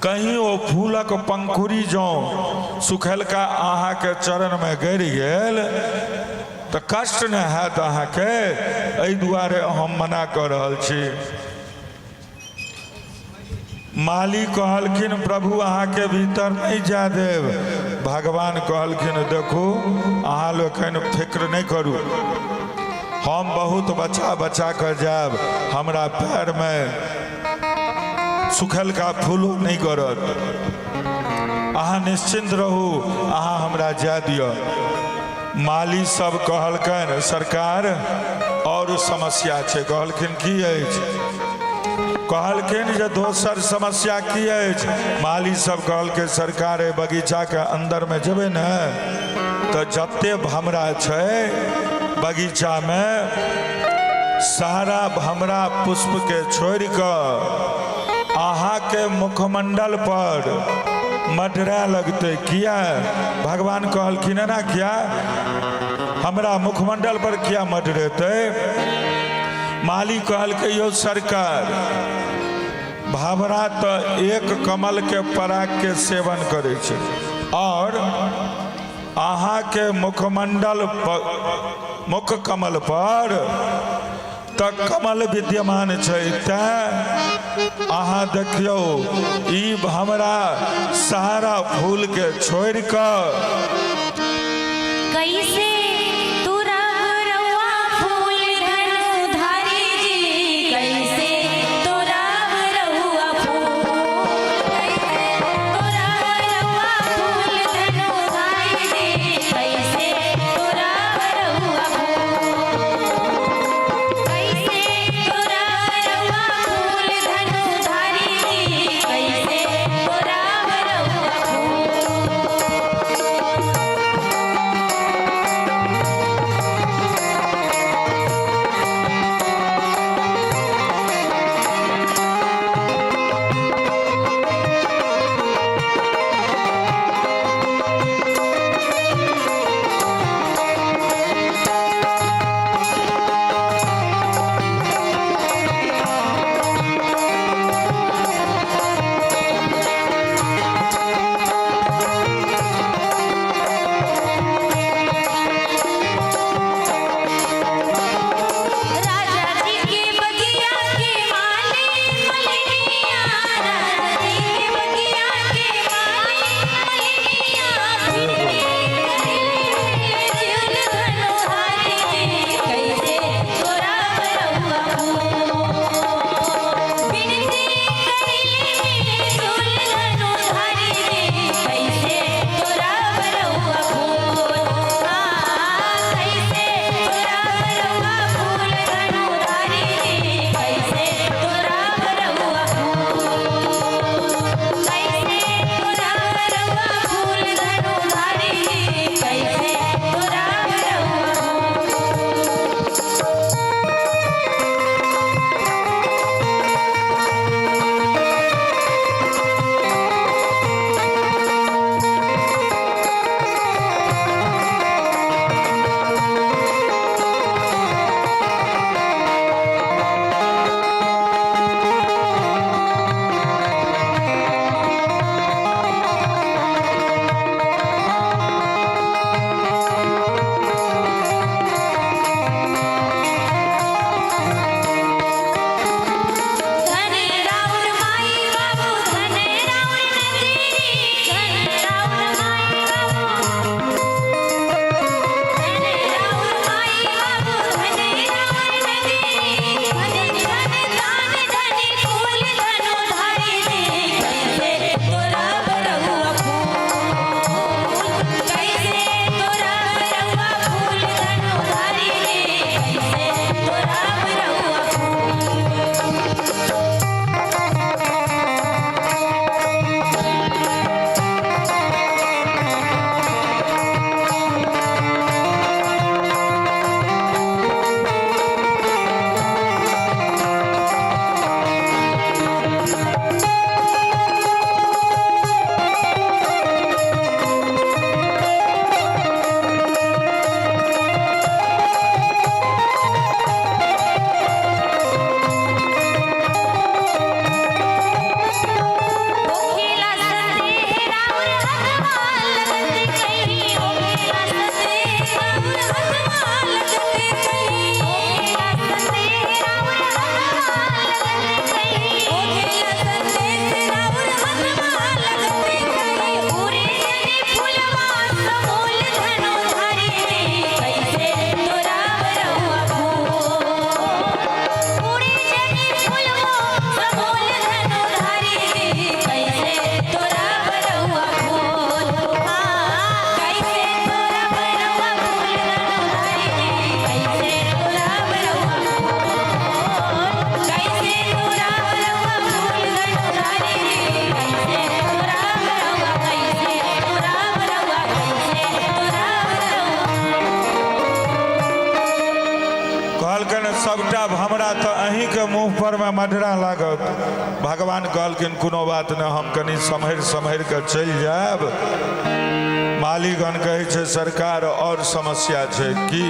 कहीं ओ फूलक पंखुड़ी जँ सुखेलका अहाँके चरणमे गड़ि गेल तऽ कष्ट नहि हैत अहाँके? एहि दुआरे हम मना कऽ रहल छी। माली कहलखिन प्रभु अहाँके भीतर नहि जा देब। भगवान कहलखिन देखू अहाँ लोकनि फिक्र नहि करू, हम बहुत बचा बचा कऽ जायब, हमरा पैरमे सुखलका फूलो नहि गरत, अहाँ निश्चिन्त रहू, अहाँ हमरा जाय दिअ। माली सब कहलकनि सरकार और समस्या छै। कहलखिन की अछि? कहलखिन जे दोसर समस्या की अछि? माली सब कहलकै सरकार एहि बगीचाके अन्दरमे जेबै ने तऽ जते भमरा छै बगीचामे सारा भमरा पुष्पके छोड़ि कऽ अहाँके मुखमंडल पर मडरा लगतै। किया? भगवान कहलखिन एना किया, हमरा मुखमंडल पर किया मडरेतै? माली कहलकै यौ सरकार, भमरा तऽ एक कमल के पराग के सेवन करै छै और अहाँके मुखमंडल मुख कमल पर तऽ कमल विद्यमान छै, तैं अहाँ देखियौ ई भमरा सारा फूल के छोड़ि कऽ कैसे तुरब रउआ फूल धनु धारी जी, कैसे तुरब रउआ फूल, कैसे तुरब रउआ फूल धनु धारी जी, कैसे तुरब रउआ फूल, कैसे तुरब रउआ फूल धनु धारी जी, कैसे तुरब रउआ फूल। एकटा भमरा तऽ अहीँके मुँह पर मे मडरा लागत। भगवान कहलखिन कोनो बात नहि, हम कनि सम्हरि सम्हरि कऽ चलि जायब। मालीगण कहै छै सरकार आओर समस्या छै की?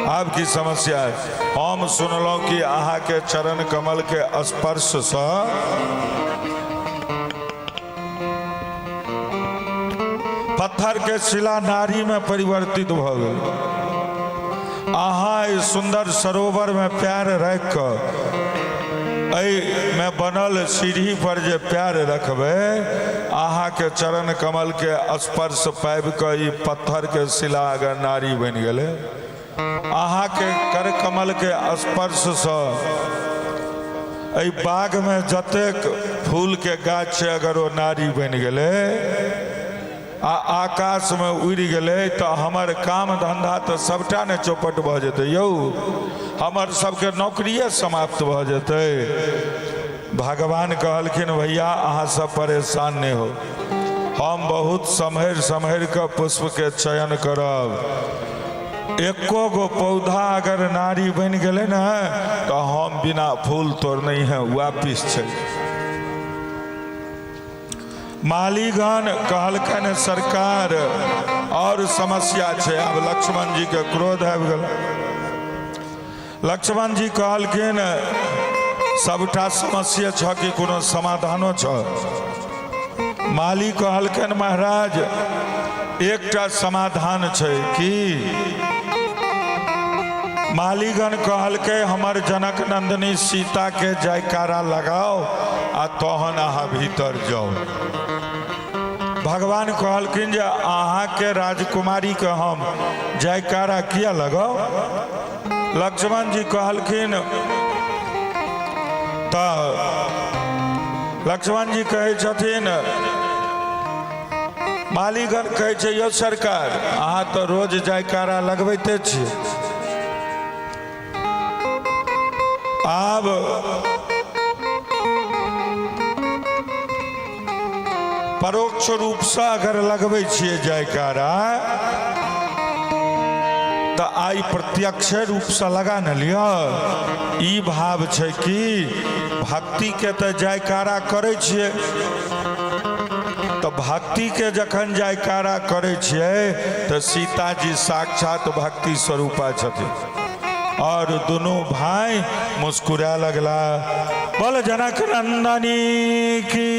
आब की समस्या है? हम सुनलहुँ कि अहाँके चरण कमल के स्पर्शसँ पत्थर के शिला नारी में परिवर्तित भऽ गेल। अहाँ एहि सुन्दर सरोवर में पैर राखि कऽ एहिमे बनल सीढ़ी पर जे पैर रखबै, अहाँके चरण कमल के स्पर्श पाबि कऽ ई पत्थर के शिला अगर नारी बनि गेलै, अहाँके कर कमल के स्पर्शसँ एहि बागमे जतेक फूलके गाछ छै अगर ओ नारी बनि गेलै आ आकाशमे उड़ि गेलै तऽ हमर काम धन्धा तऽ सभटा ने चौपट भऽ जेतै यौ, हमर सबके नौकरिए समाप्त भऽ जेतै। भगवान कहलखिन भैया अहाँ सब परेशान नहि हो, हम बहुत सम्हरि सम्हरि कऽ पुष्पके चयन करब। एको गो पौधा अगर नारी बनि गेलै ने तऽ हम बिना फूल तोड़ने है वापिस चलि। मालीगण कहलकनि सरकार और समस्या छै। आब लक्ष्मण जी के क्रोध आबि गेल। लक्ष्मण जी कहलखिन सबटा समस्या छ कि कोनो समाधानो छ? माली कहलखिन महाराज एकटा समाधान छै। की? मालीगण कहलकै हमर जनक नंदिनी सीता के जयकारा लगाओ आ तहन अहाँ भीतर जाओ। भगवान कहलखिन जे अहाँके राजकुमारी के हम जयकारा किया लगाओ? लक्ष्मण जी कहलखिन तऽ लक्ष्मण जी कहै छथिन, मालीगण कहै छै यौ सरकार अहाँ तऽ रोज जयकारा लगबैते छी, आब परोक्ष रूपसँ अगर लगबै छियै जयकारा तऽ आइ प्रत्यक्ष रूपसँ लगा ने लिअ। ई भाव छै कि भक्तिके तऽ जयकारा करै छियै, तऽ भक्तिके जखन जयकारा करै छियै तऽ सीताजी साक्षात भक्ति स्वरूपा छथिन। और दुनू भाई मुस्कुरा लगला। बोल जनक नंदनी की।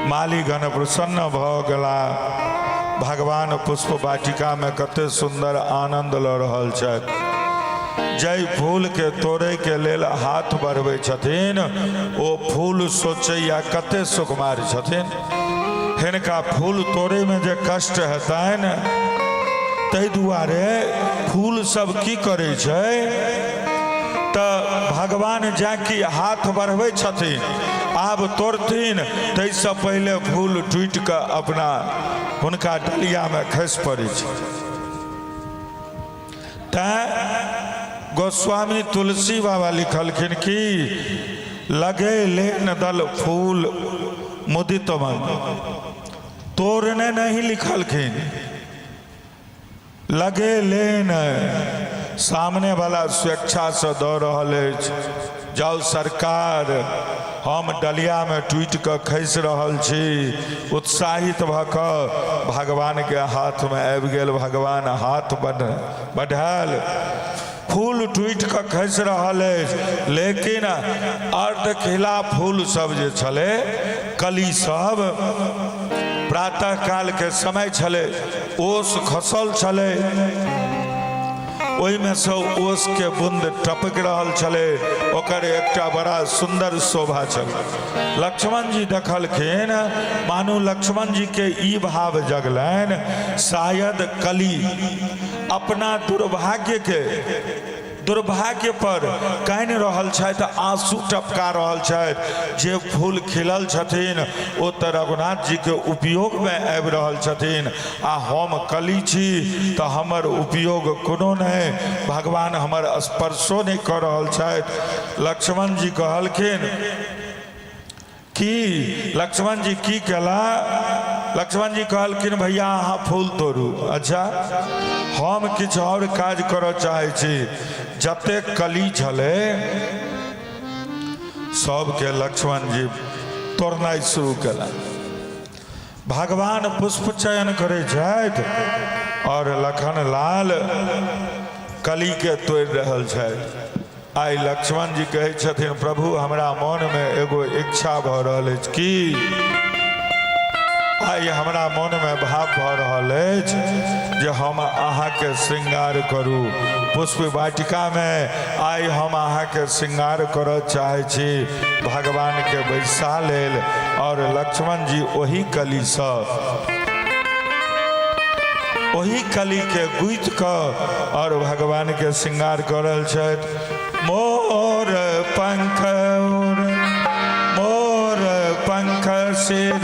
मालीगण प्रसन्न भऽ गेला। भगवान पुष्प वाटिका में कते सुंदर आनंद लऽ रहल छथि। जाहि फूल के तोड़े के लेल हाथ बढ़बै छथिन ओ फूल सोचैया कते सुकुमार छथिन। हिनका फूल तोड़े में जे कष्ट हेतनि, ताहि दुआरे फूल सब की करै छै तऽ भगवान जाकि हाथ बढ़बै छथिन आब तोड़थिन ताहिसँ पहिले फूल टूटि कऽ अपना हुनका डलियामे खसि पड़ै छै। तैँ गोस्वामी तुलसी बाबा लिखलखिन कि लगे लेन दल फूल मुदित मन, तोड़ने नहीं लिखलखिन, लगे लेन सामने वाला स्वेच्छा से दऽ रहल अछि। जाउ सरकार हम डलियामे टूटि कऽ खसि रहल छी। उत्साहित भऽ कऽ भगवानके हाथमे आबि गेल। भगवान हाथ बढ़ायल, फूल टूटि कऽ खसि रहल अछि, लेकिन अर्धखिला फूल सब जे छलै, कली सब, प्रातः कालके समय छलै, ओस खसल छलै, ओहिमे सँ ओसके बूंद टपकि रहल छलै, ओकर एकटा बड़ा सुन्दर शोभा छल। लक्ष्मण जी देखलखिन, मानू लक्ष्मण जी के ई भाव जगलनि शायद कली अपना दुर्भाग्य के दुर्भाग्य पर कानि रहल छथि, आंसू टपका रहल छथि। जे फूल खिलल छथिन ओ तऽ रघुनाथ जी के उपयोग में आबि रहल छथिन आ हम कली छी तऽ हमर उपयोग कोनो नहि, भगवान हमर स्पर्शो नहि कऽ रहल छथि। लक्ष्मण जी कहलखिन की लक्ष्मण जी की केला? लक्ष्मण जी कहलखिन भैया अहाँ फूल तोड़ू। अच्छा हम किछु आओर काज करऽ चाहै छी। जतेक कली छलै सबके लक्ष्मण जी तोड़नाइ शुरू केलनि। भगवान पुष्प चयन करै छथि आओर लखन लाल कलीके तोड़ि रहल छथि। आइ लक्ष्मण जी कहै छथिन, प्रभु हमरा मोनमे एगो इच्छा भऽ रहल अछि की आइ हमरा मोनमे भाव भऽ रहल अछि जे हम अहाँके श्रृंगार करू। पुष्प वाटिकामे आइ हम अहाँके श्रृंगार करऽ चाहै छी। भगवानके बैसा लेल आओर लक्ष्मण जी ओही कलीसँ ओही कलीके गुथि कऽ आओर भगवानके श्रृंगार कऽ रहल छथि। मोर पंख मोर पंख सिर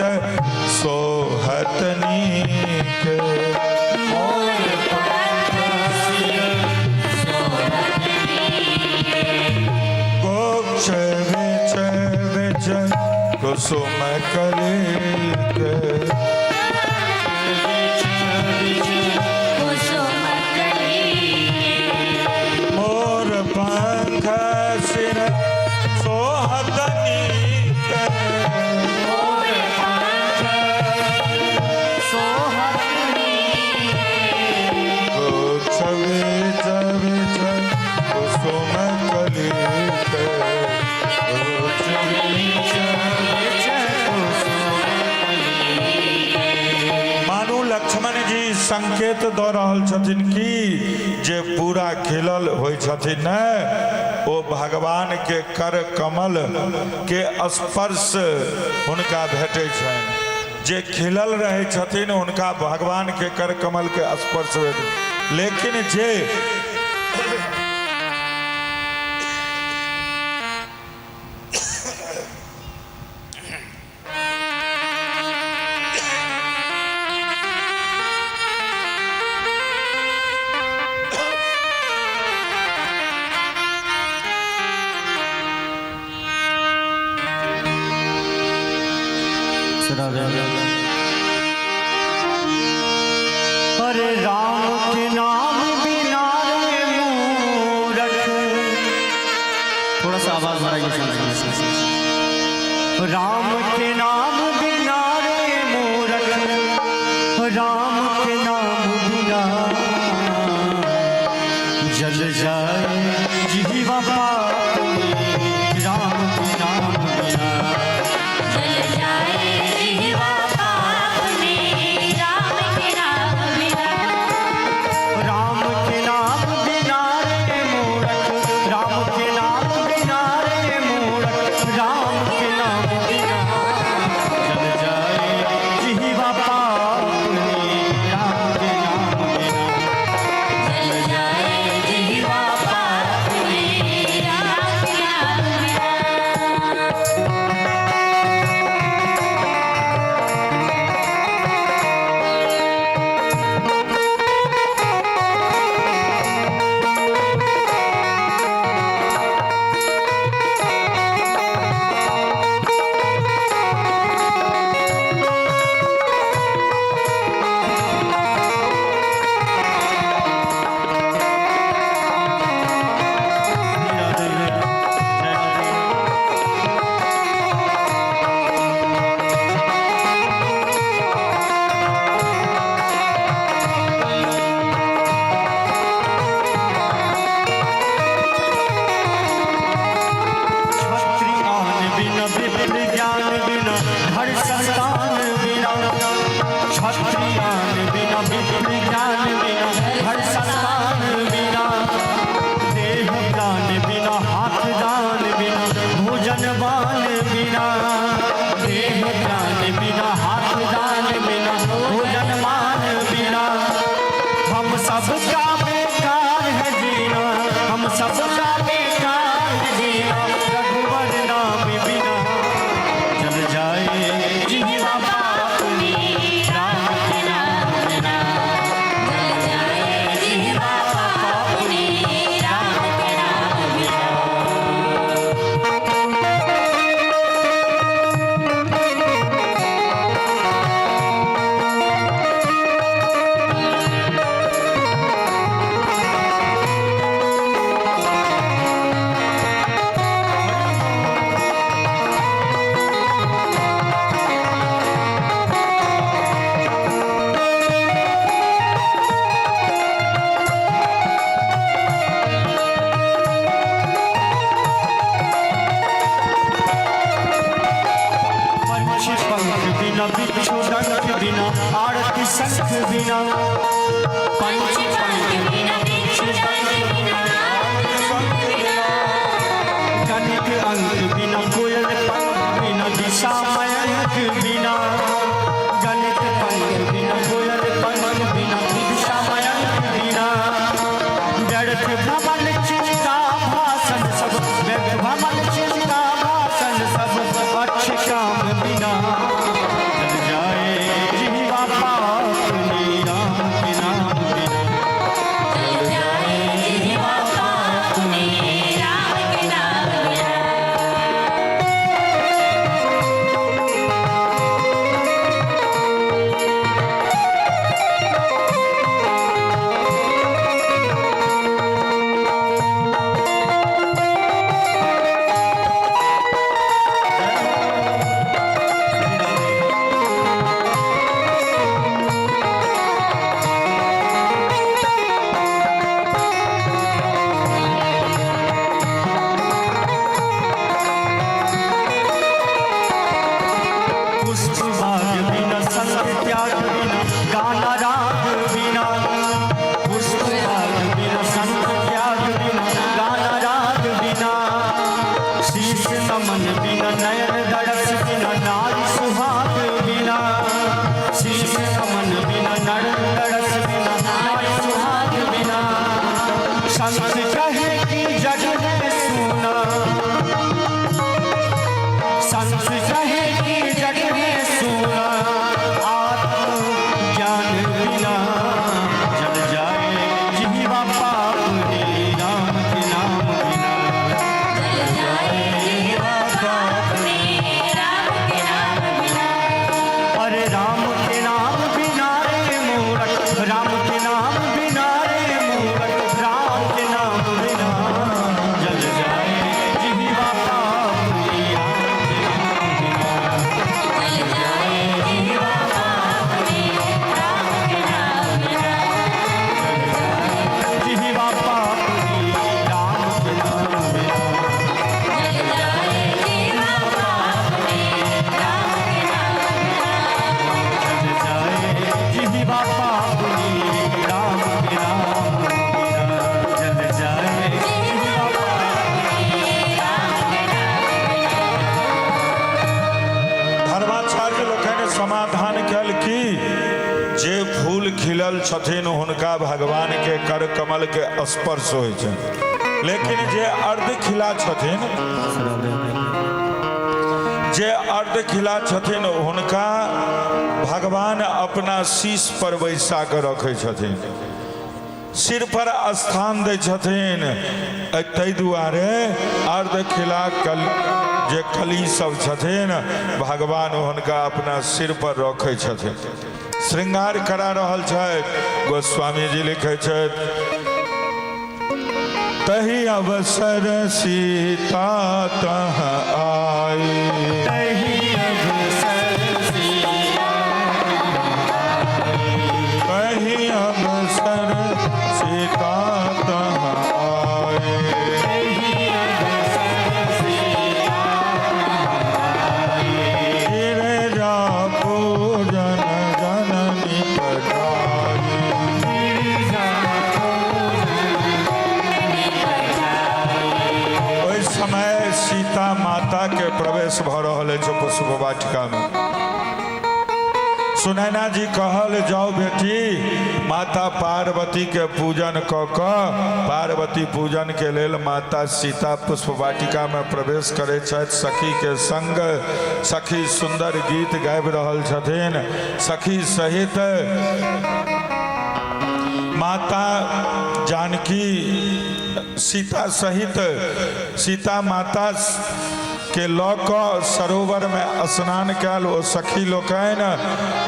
सोहत नीक, मोर पंख सिर सोहत नीक, गोक्ष बिच बिच कुसुम कलिक, मोर पंख सिर सोहत नीक, मोर पंख सोहत नीक, गोक्ष बिच बिच कुसुम कलिक, गोक्ष बिच बिच कुसुम। मानू लक्ष्मण जी संकेत दऽ रहल छथिन कि जे पूरा खिलल होइ छथिन ने, ओ भगवान के कर कमल के स्पर्श हुनका भेटै छनि। जे खिलल रहै छथिन हुनका भगवान के कर कमल के स्पर्श भेटै, लेकिन जे अरे राम के नाम बिना रे मूरख, थोड़ा सा आवाज बढ़ाइए। राम के नाम बिना रे मूरख, राम के नाम बिना जल जाए जीवा पाप में, राम के नाम बिना जल जाए जीवा पाप में, राम के नाम बिना। राम के नाम बिना रे मूरख, राम के नाम बिना रे मूरख, राम के नाम बिना जल जाए जीवा पाप में, राम के नाम बिना जल जाए जीवा पाप में, राम के नाम बिना। छत्री आन बिना विप्र ज्ञान बिना हर संतान बिना, छत्री आन बिना विप्र ज्ञान बिना हर संतान बिना, देह दान बिना हाथ दान बिना भोजन बान बिना, देह दान बिना हाथ दान बिना भोजन मान बिना, हम सबका बेकार है जीना, हम सबका बेकार है जीना, रघुवर नाम बिना जल जाए जीवा पाप में, राम के नाम बिना जल जाए जीवा पाप में, राम के नाम बिना। बिना, पंच पंख बिना, बिच्छू डंक बिना, नारद संग बिना। गणित अंक बिना, कोयल पंख बिना, दिशा मयंक बिना, गणित पंख बिना, कोयल पंख बिना, दिशा मयंक बिना, व्यर्थ भ्रमण चिंता भाषण सब, व्यर्थ भ्रमण चिंता भाषण सब, अच्छे काम बिना, जल जाए जीवा पाप में राम के नाम बिना। जल जाए जिह्वा पाप में राम के नाम बिना। पुष्प भाग बिना, संग त्याग बिना, गाना राग बिना, पुष्प भाग बिना, संग त्याग बिना, गाना राग बिना, शीश नमन बिना, नयन दरस बिना, नारी सुहाग बिना, शीश नमन बिना, नयन दरस बिना, नारी सुहाग बिना, संत कहे कि जग है सुना, संत कहे कि जग है सोना, आत्म ज्ञान बिना, जल जाए जीवा पाप रे राम के नाम बिना। जल जाए जिह्वा पाप में राम के नाम बिना। अरे राम के नाम बिना रे मूरख, राम के नाम बिना रे मूरख, राम के नाम बिना, जल जाए जीवा पाप रे राम के नाम बिना। जल जाए जिह्वा पाप में राम के नाम बिना। जीवा पाप रे राम के नाम बिना। जल जाए जिह्वा पाप में राम के नाम बिना। जल जाए जिह्वा पाप रे राम के नाम बिना। जल जाए जिह्वा पाप में राम के नाम बिना। धर्माचार्य लोकनि समाधान कयल की जे फूल खिलल छथिन हुनका भगवान के कर कमल के स्पर्श होइ छनि, लेकिन जे अर्ध खिला छथिन, जे अर्ध खिला छथिन हुनका भगवान अपना शीश पर बैसा कऽ रखै छथिन, सिर पर स्थान दै छथिन। ताहि दुआरे अर्ध खिला कल जे कली सब छथिन भगवान हुनका अपना सिर पर रखै छथिन। श्रृंगार करा रहल छथि। गोस्वामी जी लिखै छथि, तही अवसर सीता तह आई, तही अवसर सीता, तही अवसर सीता तह आई, तही अवसर सीता, गिरजा पूजन जननी पठाई, गिरिजा ओहि समय सीता माता के प्रवेश भऽ रहल अछि पुष्प वाटिका में। सुनैना जी कहल, जाओ बेटी, माता पार्वती के पूजन कऽ कऽ, पार्वती पूजन के लेल माता सीता पुष्प वाटिका में प्रवेश करै छथि सखी के संग। सखी सुंदर गीत गाबि रहल छथिन। सखी सहित माता जानकी, सीता सहित सीता माता के लऽ कऽ सरोवर में स्नान कयल ओ सखी लोकनि।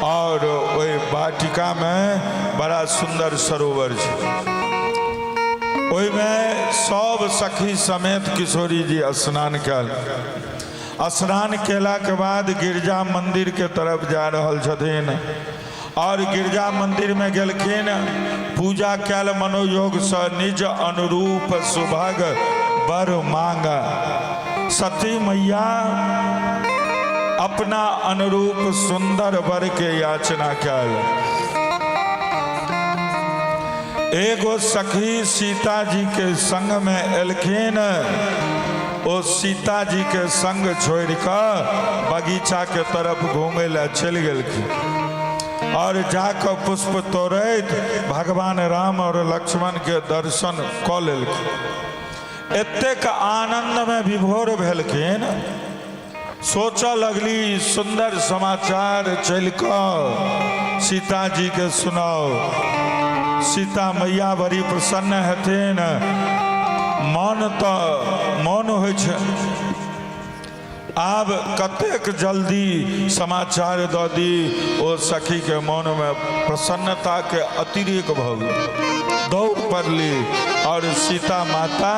और ओहि वाटिका में बड़ा सुंदर सरोवर छै, ओहिमे सब सखी समेत किशोरी जी स्नान कयल। स्नान केलाके बाद गिरजा मंदिर के तरफ जा रहल छथिन और गिरजा मंदिर में गेलखिन, पूजा कयल मनोयोग से, निज अनुरूप सुभग बर मांगा। सती मैया अपना अनुरूप सुंदर वर के याचना कयल। एगो सखी सीता जी के संग में एलखिन, ओ सीता जी के संग छोड़ कऽ बगीचा के तरफ घूमे ला चलि गेलखिन और जाकऽ पुष्प तोड़ैत भगवान राम और लक्ष्मण के दर्शन कऽ लेलखिन। एतेक आनंद में विभोर भेलखिन, सोचऽ लगली सुंदर समाचार चलि कऽ सीता जी के सुनाओ। सीता मैया बड़ी प्रसन्न हेथिन। मन तऽ मन होइ छै, आब कतेक जल्दी समाचार दऽ दी। ओ सखी के मनमे प्रसन्नता के अतिरेक भऽ गेल, दौड़ पड़ली और सीता माता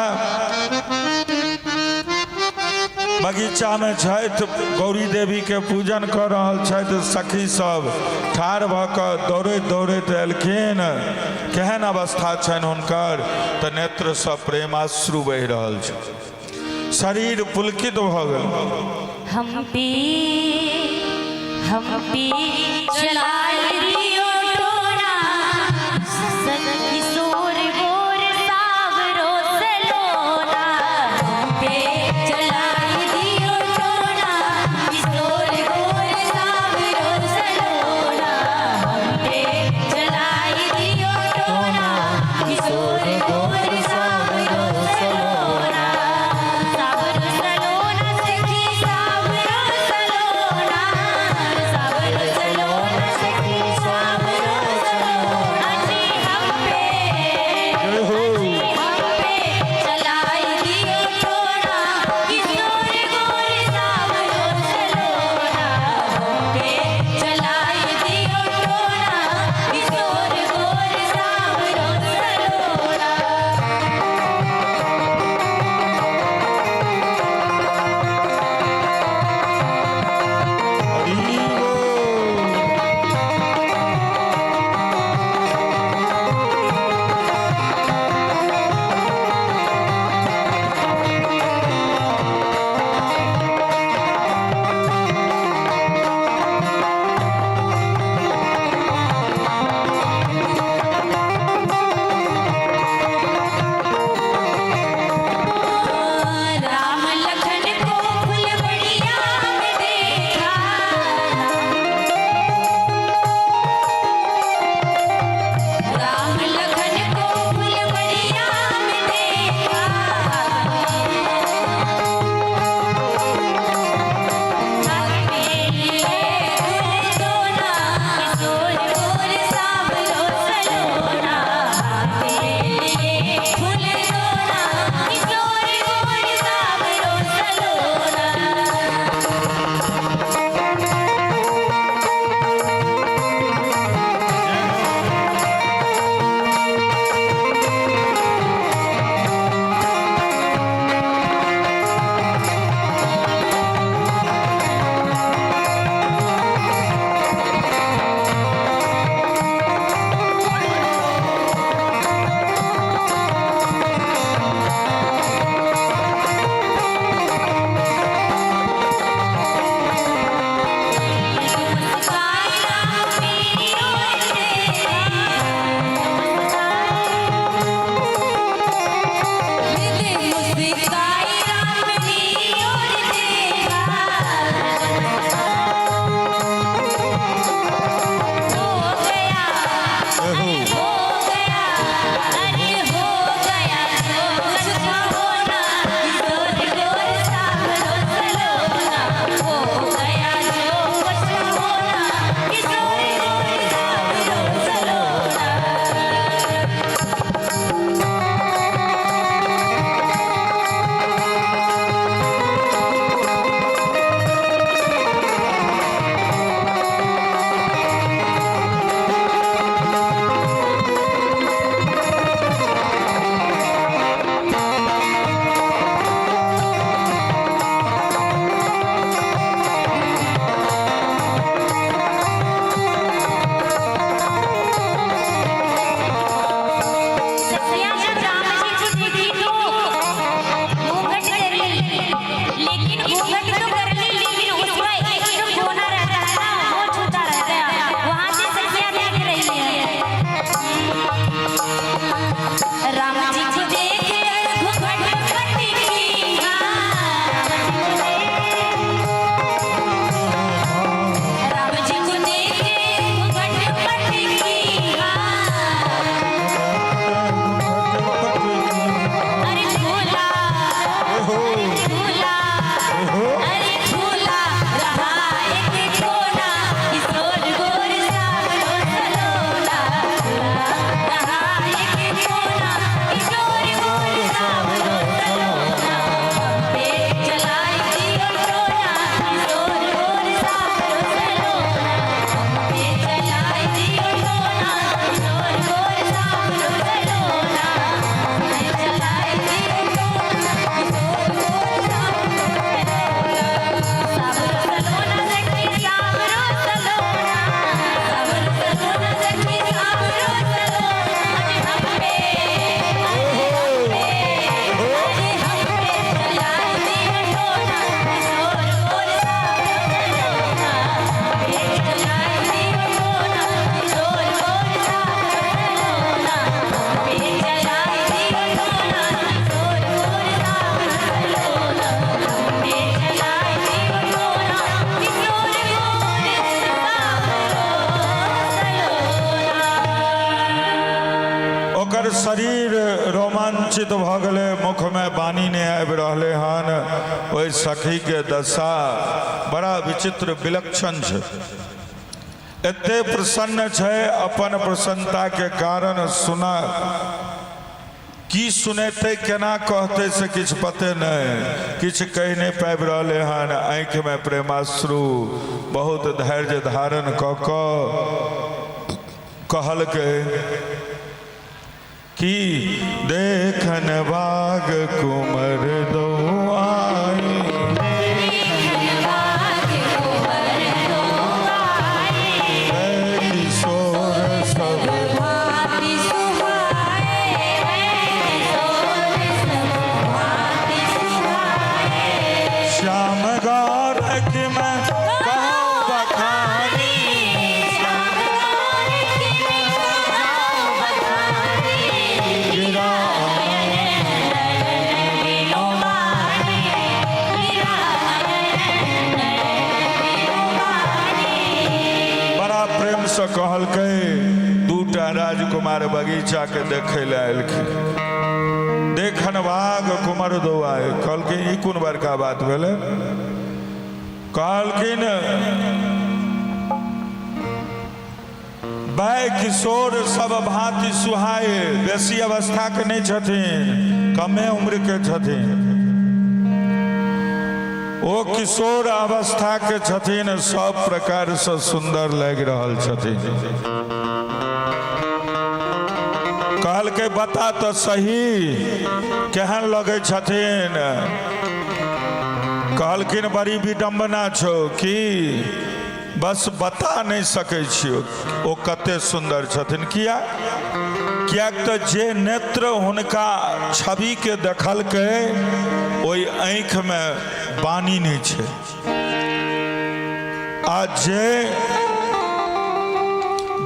बगीचा में छथि, गौरी देवी के पूजन कऽ रहल छथि। सखी सब ठाढ़ भऽ कऽ दौड़ैत दौड़ैत एलखिन। केहन अवस्था छनि हुनकर तऽ नेत्रसँ प्रेमाश्रु बहि रहल छै, शरीर पुलकित भऽ गेल। हम पे चलाए दियो टोना, सन किशोर गोर सावरो सलोना। हम पे चलाए दियो टोना, किशोर गोर सावरो सलोना। हम पे चलाए दियो टोना, किशोर गोर सावरो सलोना। सावरो सलोना सखी सावरो सलोना, सावरो सलोना सखी सावरो सलोना। जी हम पे, जी हम पे चलाई दियो टोना, किशोर गोर सावरो सलोना। हम पे चलाई दियो टोना, किशोर गोर सावरो सलोना। हरि बोल। राम लखन को फुलवड़िया में देखा, राम लखन को फुलवड़िया में देखा। हाथ में लिए फूल दोना, किशोर गोर सावरो सलोना। हाथ में लिए फूल दोना, किशोर गोर सावरो सलोना। मुस्कान राम मेरी ओर देखा, मुस्कान राम मेरी ओर देखा। हो गया, अरे हो गया, अरे हो गया कुछ होना, किशोर गोर सावरो सलोना। हो गया जो कुछ होना, किशोर गोर सावरो सलोना। सखियाँ जब राम जी को देखी तो घूंघट कर ली, लेकिन घूंघट तो कर ली, लेकिन उसका एक जो कोना रहता है ना, वो छूटा रह गया। वहां से सखियाँ देख रही हैं। मूर्छित भऽ गेलै, मुखमे वाणी नहि आबि रहलै हन। ओहि सखीके दशा बड़ा विचित्र विलक्षण छै। एते प्रसन्न छै, अपन प्रसन्नताके कारण सुना की सुनेतै, केना कहतै से किछु पते नहि, किछु कहि नहि पाबि रहलै हन। आँखिमे प्रेमाश्रु, बहुत धैर्य धारण कऽ कऽ कहलकै कि देखन बाग कुमर दो आई, किशोर सब श्याम गौर की मैं कहूँ बखानी, गिरा बड़ा प्रेम से कहलकै। दूटा राजकुमार बगीचा के देखे लए एलखिन। देखन बाग कुमर दो आए। कहलखिन ई कोन बड़का बात भेलै? कहलखिन वै किशोर सब भांति सुहाए, बेसी अवस्था के नहि छथिन, कमे उम्र के छथिन। ओ किशोर अवस्था के छथिन, सब प्रकार से सुंदर लागि रहल छथिन। कहलकै बता तऽ सही, केहन लगै छथिन? कहलखिन बड़ी विडम्बना छौ कि बस बता नहि सकै छियौ ओ कते सुन्दर छथिन। किया? किएक तऽ जे नेत्र हुनका छविके देखलकै ओहि आँखिमे बानी नहि छै, आ जे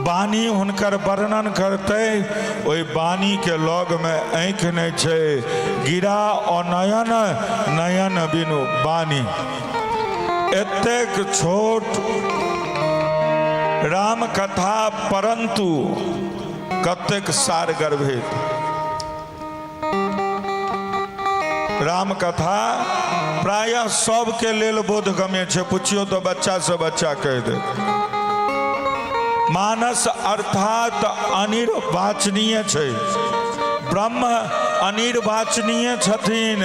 वाणी हुनकर वर्णन करतै ओहि वाणीके लगमे आँखि नहि छै। गिरा अनयन नयन बिनु वाणी। एतेक छोट राम कथा परंतु कतेक सार गर्भित। राम कथा प्रायः सबके लेल बोधगम्य छै। पुछियो तो बच्चा से बच्चा कहि दे। मानस अर्थात अनिर्वाचनीय छै। ब्रह्म अनिर्वाचनीय छथिन,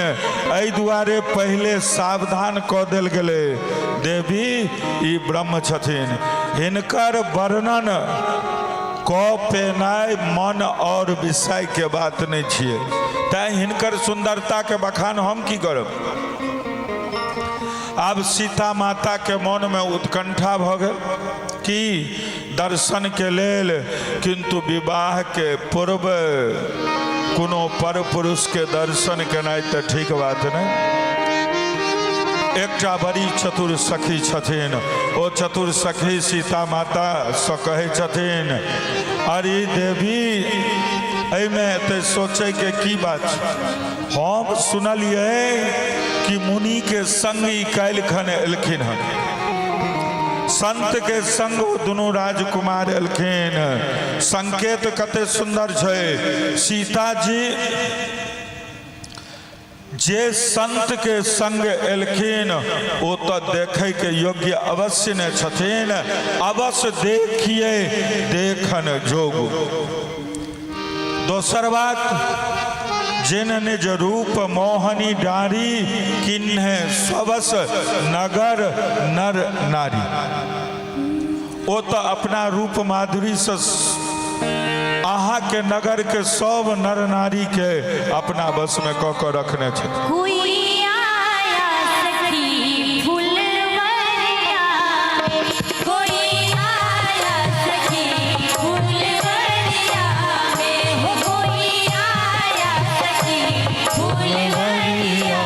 एहि दुआरे पहिले सावधान कऽ देल गेलै, देवी ई ब्रह्म छथिन, हिनकर वर्णन कऽ पेनाइ मन और विषयके बात नहि छियै, तैँ हिनकर सुन्दरताके बखान हम की करब। आब सीता माताके मनमे उत्कंठा भऽ गेल कि दर्शन के लेल, किंतु विवाह के पूर्व कोनो पर पुरुष के दर्शन केनाइ तऽ ठीक बात नहि। एकटा बड़ी चतुर सखी छथिन, ओ चतुर सखी सीता माता सँ कहै छथिन, अरे देवी, एहिमे एते सोचै के की बात छै? हम सुनलियै कि मुनि के संग ई काल्हि खन एलखिन हन, संत के संग दुनू राजकुमार एलखिन। संकेत कते सुंदर छै। सीता जी जे संत के संग एलखिन ओ तऽ देखै के योग्य अवश्य ने छथिन, अवश्य देखिए देखन जोग। दोसर बात, जिन निज रूप मोहनी डारी किन्हे सबस नगर नर नारी। ओ तऽ अपना रूप माधुरी से अहाँ के नगर के सब नर नारी के अपना बस में कऽ कऽ रखने छथि। कोई आया सखी फुलवरिया में, कोई आया सखी फुलवरिया में, हो कोई आया सखी फुलवरिया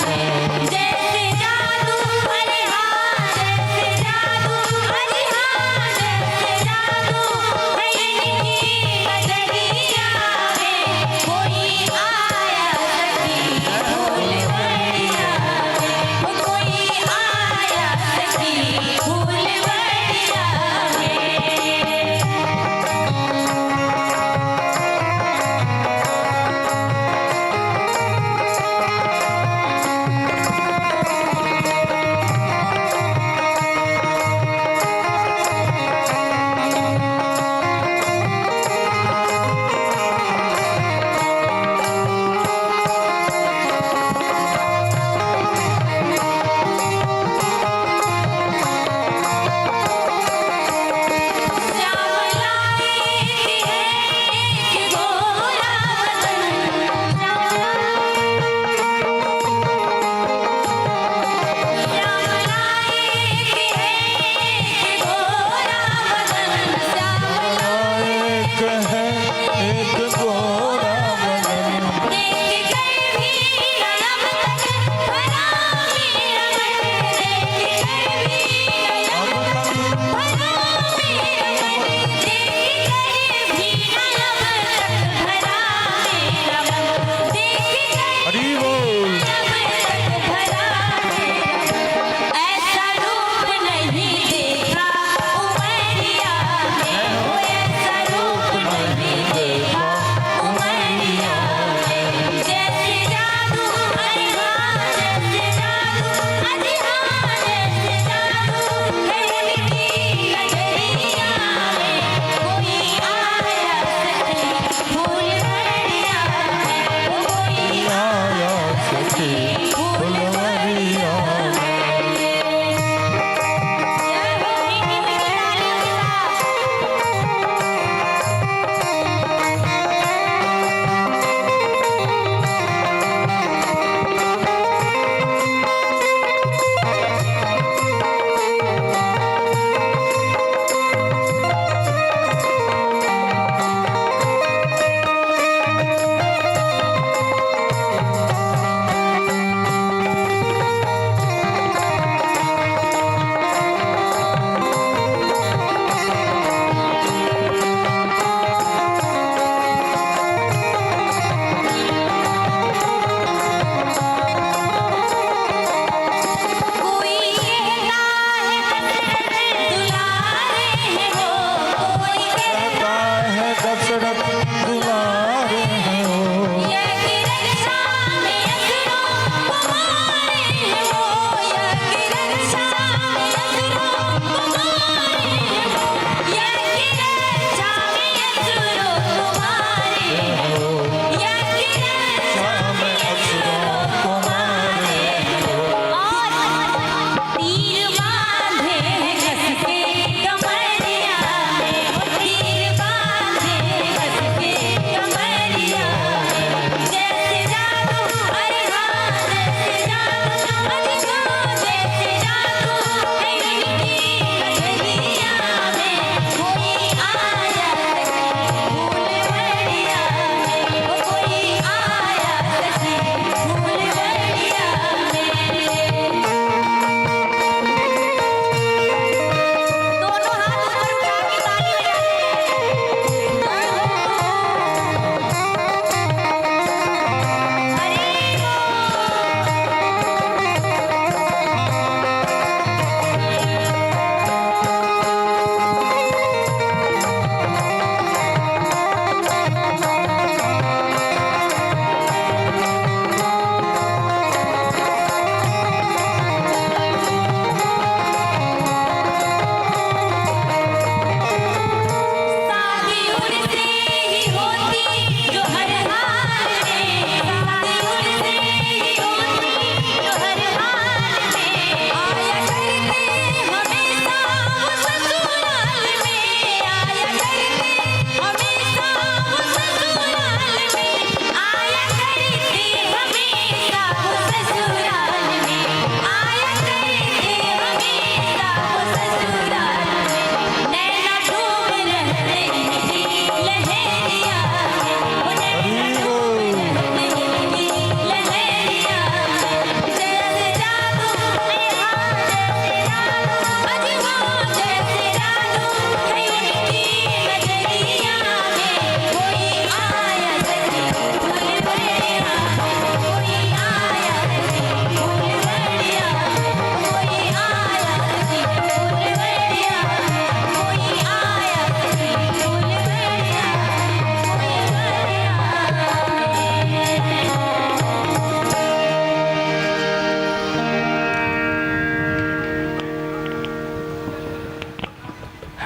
में। जैसे जादू अरे हाँ, जैसे जादू अरे हाँ, जैसे जादू है इनकी नजरिया में, कोई आया सखी फुलवरिया।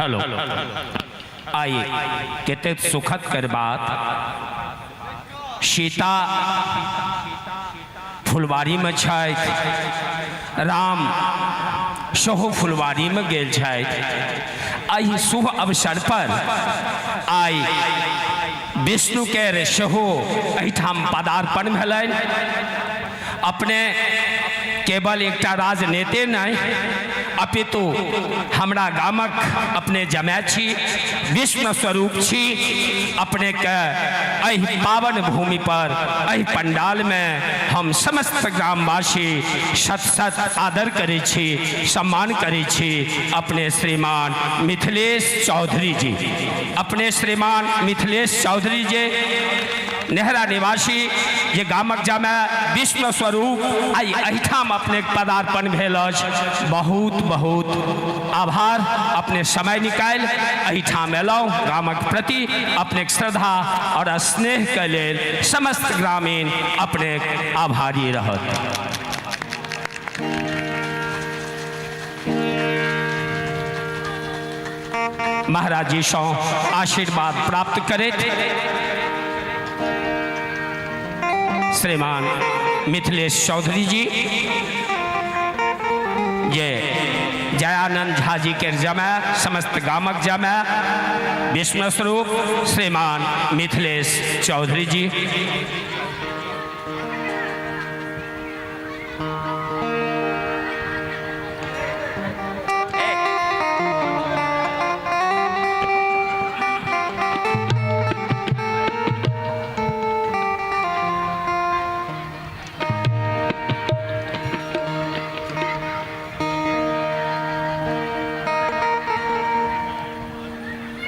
हेलो आइ कतेक सुखद कर बात सीता फुलवारीमे छथि, राम सेहो फुलवारीमे गेल छथि। एहि शुभ अवसर पर आइ विष्णु के सेहो एहिठाम पदार्पण भेलनि। अपने केवल एकटा राजनेते नहि अपितु हमरा गामक अपने जमाय छी, विष्णु स्वरूप छी। अपनेके एहि पावन भूमि पर एहि पंडालमे हम समस्त ग्रामवासी शत शत आदर करै छी, सम्मान करै छी। अपने श्रीमान मिथिलेश चौधरी जी, अपने श्रीमान मिथिलेश चौधरी जी नेहरा निवासी जे गामक जमाय विष्णु स्वरूप आइ एहिठाम अपने पदार्पण भेल अछि, बहुत बहुत आभार। अपने समय निकालि एहिठाम अयलहुँ, गामक प्रति अपनेक श्रद्धा और स्नेह के लेल समस्त ग्रामीण अपने आभारी रहत। महाराज जी सँ आशीर्वाद प्राप्त करैत श्रीमान मिथिलेश चौधरी जी जे जयानंद झा जी के जमाय, समस्त गामक जमाय विष्णु स्वरूप श्रीमान मिथिलेश चौधरी जी।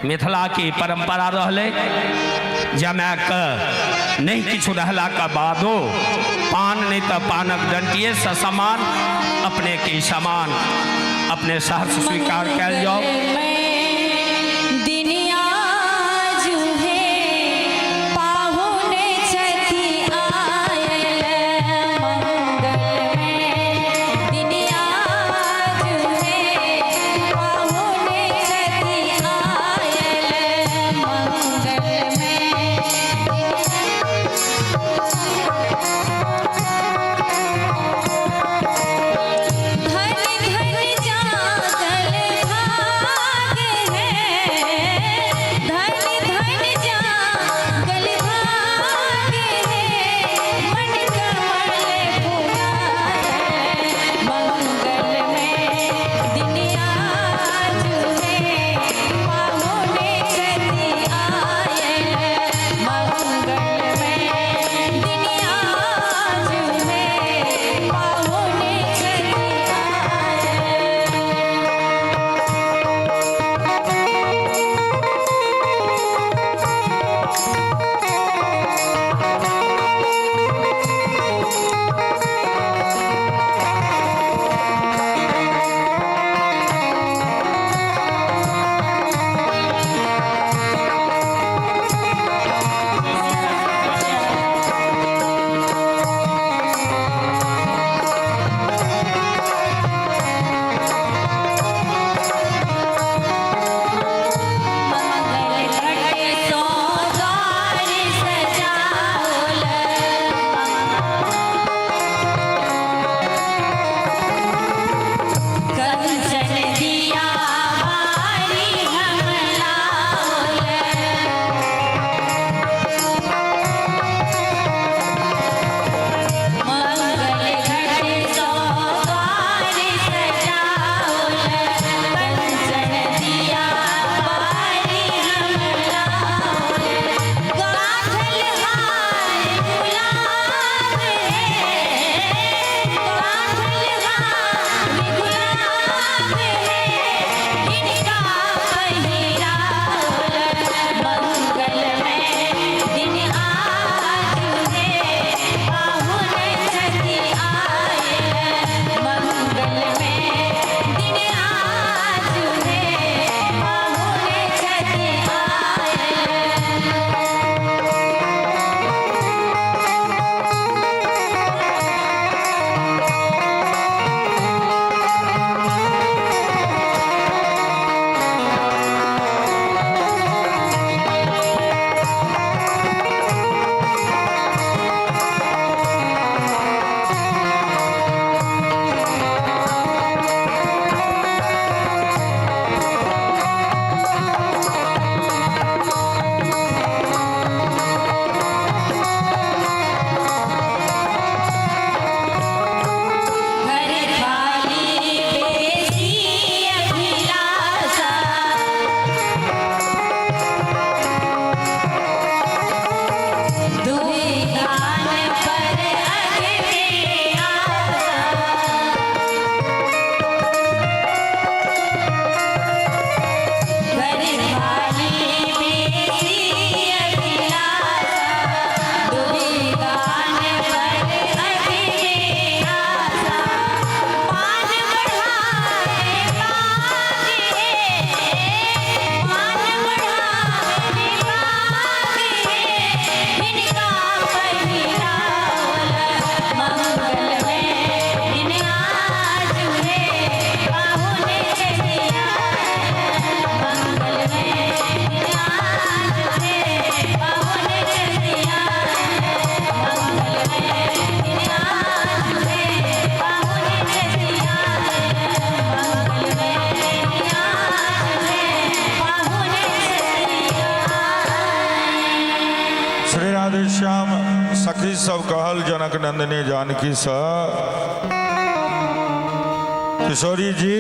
मिथिला के परंपरा रहलै जमाके नहि किछु रहलाके बादो पान नहि तऽ पानक डंटिएसँ समान अपनेके समान अपने सहर्ष स्वीकार कयल जाउ। धन धन जागल भाग सब कहल जनक नंदिनी जानकी सँ, किशोरी जी,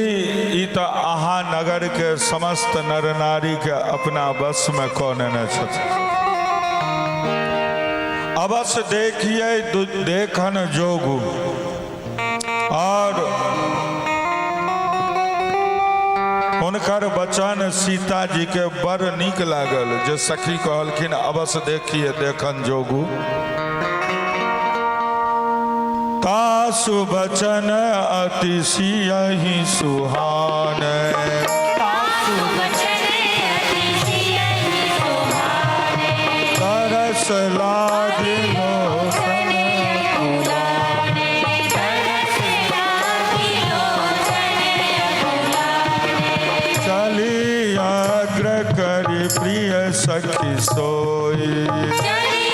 ई तऽ अहाँ नगर के समस्त नर नारी के अपना वश में कऽ नेने छथि। अवश्य देखिए देखन जोगु। और हुनकर वचन सीता जी के बड़ नीक लागल जे सखी कहलखिन अवश्य देखिए देखन जोगु। तासु वचन अति सियहि सुहान। तासु वचन अति सियहि सुहाने। तरस लागी लोचन अकुलाने। तरस लागी लोचन अकुलाने। चली अग्र करि प्रिय सखी सोई। चली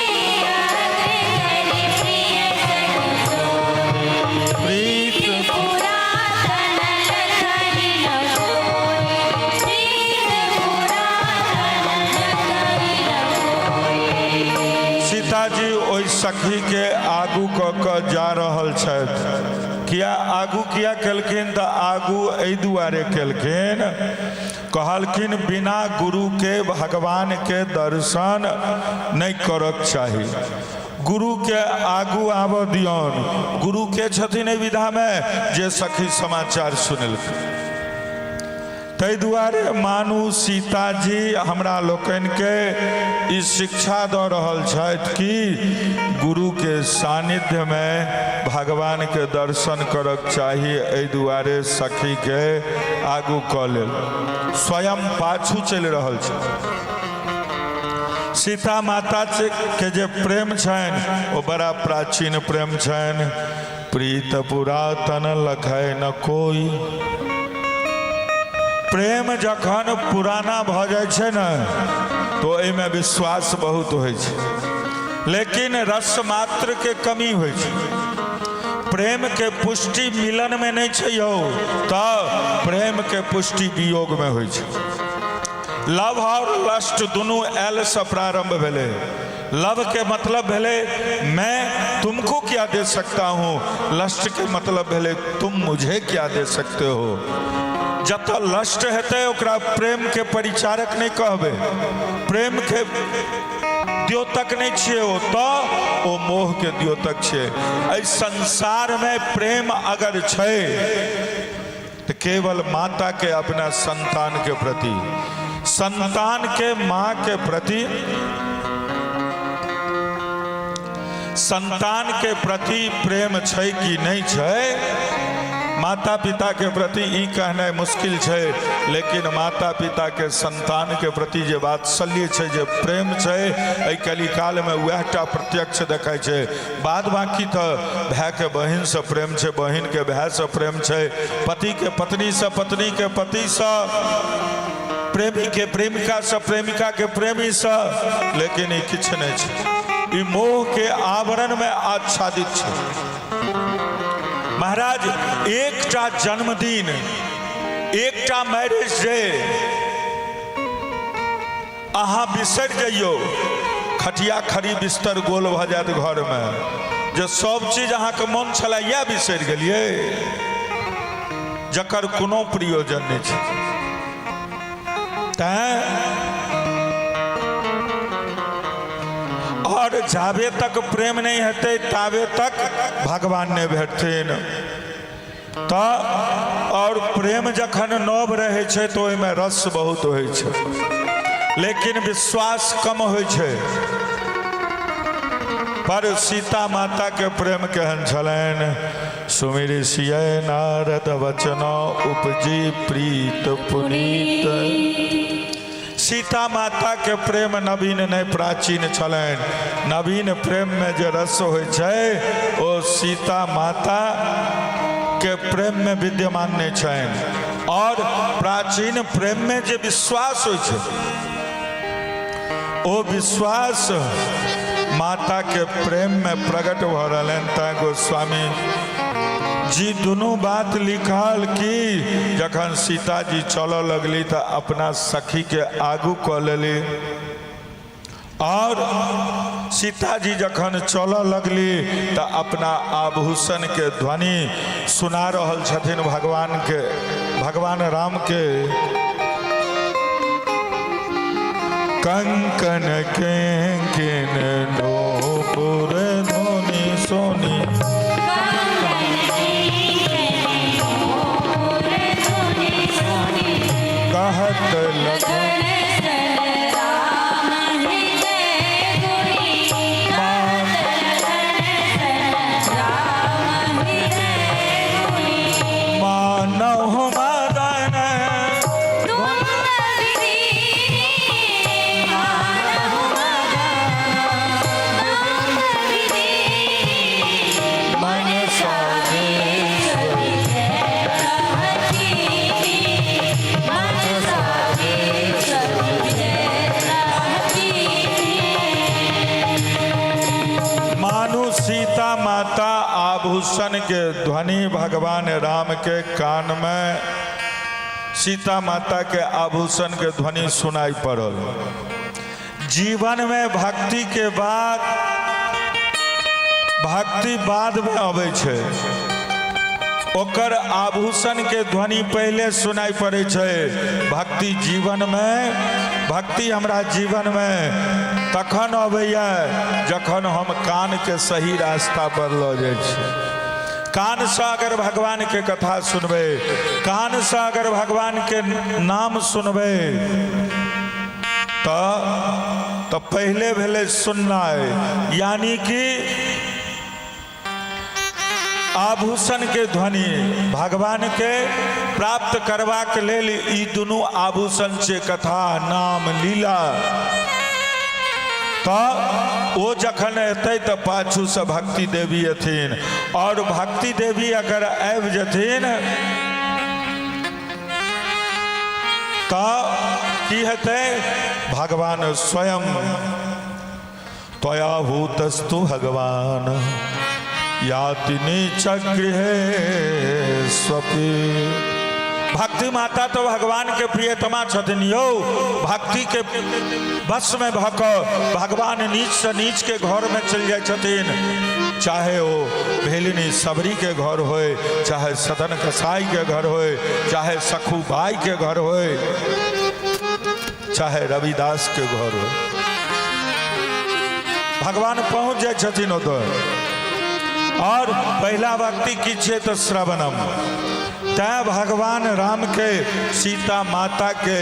अग्र करि प्रिय सखी सोई। प्रीत प्रीत पुरातन लखहि न कोई। प्रीत पुरातन लखहि न कोई। सीताजी ओहि सखी के आगू कऽ कऽ जा रहल छथि। किया आगू किया केलखिन? तऽ आगू एहि दुआरे केलखिन, कहलखिन बिना गुरु के भगवान के दर्शन नहि करक चाही। गुरु के आगू आबऽ दियौन। गुरु के छथिन एहि विधामे जे सखी समाचार सुनलखिन। ताहि दुआरे मानू सीताजी हमरा लोकनिके ई शिक्षा दऽ रहल छथि कि गुरुके सानिध्यमे भगवानके दर्शन करक चाही। एहि दुआरे सखीके आगू कऽ लेल, स्वयं पाछू चलि रहल छै। सीता माता के जे प्रेम छनि ओ बड़ा प्राचीन प्रेम छनि। प्रीत पुरातन लखै न कोई। प्रेम जखन पुराना भऽ जाइ छै ने तो एहिमे विश्वास बहुत होइ छै, लेकिन रस मात्र के कमी होइ छै। प्रेम के पुष्टि मिलन में नहीं छै यौ, तऽ प्रेम के पुष्टि वियोग में होइ छै। लव और लस्ट दुनू एल से प्रारंभ भेलै। लव के मतलब भेलै मैं तुमको क्या दे सकता हूँ, लस्ट के मतलब भेलै तुम मुझे क्या दे सकते हो। जतऽ लस्ट हेतै ओकरा प्रेम के परिचारक नहि कहबै, प्रेम के द्योतक नहि छियै ओ, तऽ ओ मोह के द्योतक छियै। एहि संसारमे प्रेम अगर छै तऽ केवल माता के अपना संतान के प्रति, संतान के माँ के प्रति, संतान के प्रति प्रेम छै कि नहि छै। माता पिता के प्रति ई कहनाइ मुश्किल छै, लेकिन माता पिता के संतान के प्रति जे वात्सल्य छै, जे प्रेम छै, एहि कलिकाल में वएह टा प्रत्यक्ष देखाइ छै। बाद बाकी तऽ भाय के बहिन से प्रेम छै, बहिन के भाय से प्रेम छै, पति के पत्नी से, पत्नी के पति से, प्रेमी के प्रेमिका से, प्रेमिका के प्रेमी से, लेकिन ई किछु नहि छै। ई मोह के आवरण में आच्छादित छै। महाराज, एकटा जन्मदिन, एकटा मैरिज डे अहाँ बिसरि जइयौ, खटिया खड़ी बिस्तर गोल भऽ जायत घरमे। जे सब चीज अहाँके मन छलै इएह बिसरि गेलियै, जकर कोनो प्रयोजन नहि छै। तैं और जाबे तक प्रेम नहि हेतै ताबे तक भगवान नहि भेटथिन। तऽ और प्रेम जखन नव रहै छै तऽ ओहिमे रस बहुत होइ छै, लेकिन विश्वास कम होइ छै। पर सीता माता के प्रेम केहन छलनि? सुमिर सिय नारद वचन उपजी प्रीत पुनीत। सीता माता के प्रेम नवीन नहि प्राचीन छलनि। नवीन प्रेम में जे रस होइ छै ओ सीता माता के प्रेम में विद्यमान नहि छनि। और प्राचीन प्रेम में जे विश्वास होइ छै ओ विश्वास माता के प्रेम में प्रकट भऽ रहलनि। तैं गोस्वामी जी दुनू बात लिखल कि जखन सीताजी चलऽ लगली तऽ अपना सखी के आगू कऽ लेली और सीताजी जखन चलऽ लगली तऽ अपना आभूषणके ध्वनि सुना रहल छथिन भगवानके, भगवान रामके। कंकन किंकिन नूपुर धुनि सोनी, कहत लखन मानहु मदन। मानू सीता माता आभूषण के ध्वनि भगवान राम के कान में सीता माता के आभूषण के ध्वनि सुनाई पड़ल। जीवन में भक्ति के बाद, भक्ति बाद में अबै छै, ओकर आभूषण के ध्वनि पहिले सुनाई पड़ै छै। भक्ति जीवन में, भक्ति हमरा जीवन में तखन अबैया जखन हम कान के सही रास्ता पर लऽ जाइ छी। कानसँ अगर भगवान के कथा सुनबै, कानसँ अगर भगवान के नाम सुनबै, तऽ पहिले भेलै सुननाइ, यानी कि आभूषण के ध्वनि भगवान के प्राप्त करबाक लेल ई दुनू आभूषण छै, कथा नाम लीला। तऽ ओ जखन एतै तऽ पाछूसँ भक्ति देवी एथिन, और भक्ति देवी अगर आबि जेथिन तऽ की हेतै? भगवान स्वयं त्वया भूतस्तु भगवान याति नीच गृहे स्वपि। भक्ति माता तो भगवान के प्रियतमा छथिन यौ। भक्ति के वश में भऽ कऽ भगवान नीच से नीच के घर में चलि जाइ छथिन, चाहे ओ भेलिनी सबरी के घर होय, चाहे सदन कसाई के घर होय, चाहे सखूबाई के घर होय, चाहे रविदास के घर होय, भगवान पहुंच जाइ छथिन ओतऽ। और पहिला भक्ति की छियै? तऽ श्रवणम। तैं भगवान राम के सीता माता के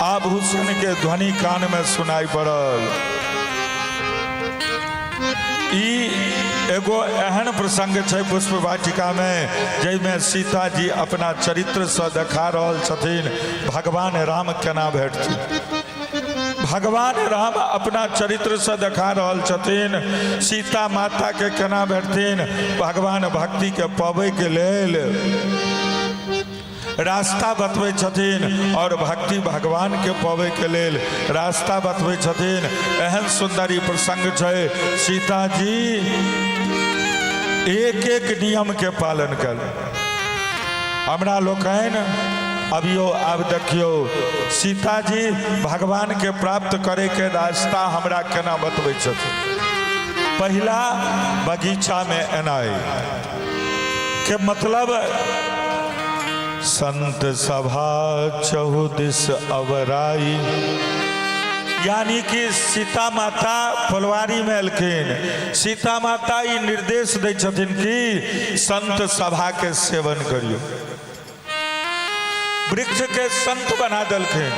आभूषण के ध्वनि कान में सुनाई पड़ल। ई एगो एहन प्रसंग छै पुष्प वाटिका में जाहिमे सीता जी अपना चरित्र से देखा रहल छथिन भगवान राम केना भेटथिन। भगवान राम अपना चरित्र से देखा रहल छथिन सीता माता के केना भेटथिन। भगवान भक्ति के पबै के लेल रास्ता बतबै छथिन और भक्ति भगवान के पबै के लेल रास्ता बतबै छथिन। एहन सुंदर ई प्रसंग छै। सीता जी एक एक नियम के पालन कल। हमरा लोकनि अभियो आब देखियौ सीता जी भगवान के प्राप्त करे के रास्ता हमरा केना बतबै छथिन। पहिला बगीचा में एनाइ के मतलब संत सभा चहुदिस अवराई, यानी कि सीता माता फुलवारी में एलखिन। सीता माता ई निर्देश दै छथिन कि संत सभा के सेवन करियौ। वृक्ष के संत बना देलखिन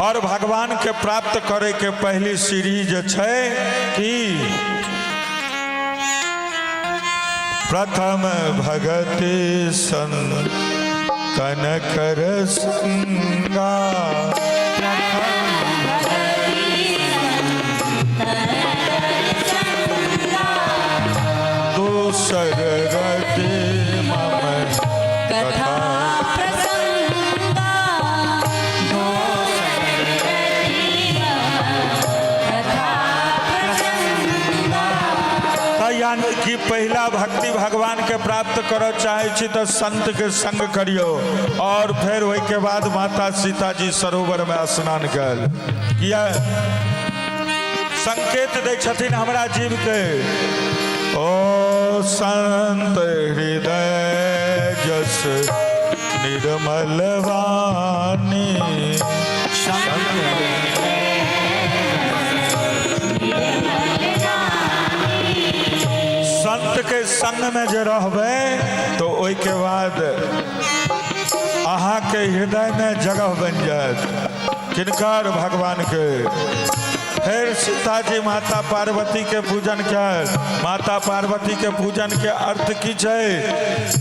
और भगवान के प्राप्त करे के पहली सीढ़ी जे छै कि प्रथम भगति संतन कर संगा, दोसर रति मम कथा प्रसंगा, दोसर रति मम कथा प्रसंगा। तऽ यानी कि पहिला भक्ति भगवान के प्राप्त करऽ चाहे छी तऽ संत के संग करियौ। और फेर ओहिके बाद माता सीता जी सरोवर में स्नान कयल। किया? संकेत दै छथिन हमरा जीवके। ओ संत हृदय जस निर्मल वाणी, संत के संग में जे रहबै तो ओहिके बाद अहाँके हृदय में जगह बनि जायत किनकर? भगवान के। फिर सीताजी माता पार्वती के पूजन कयल। माता पार्वती के पूजन के अर्थ की छै?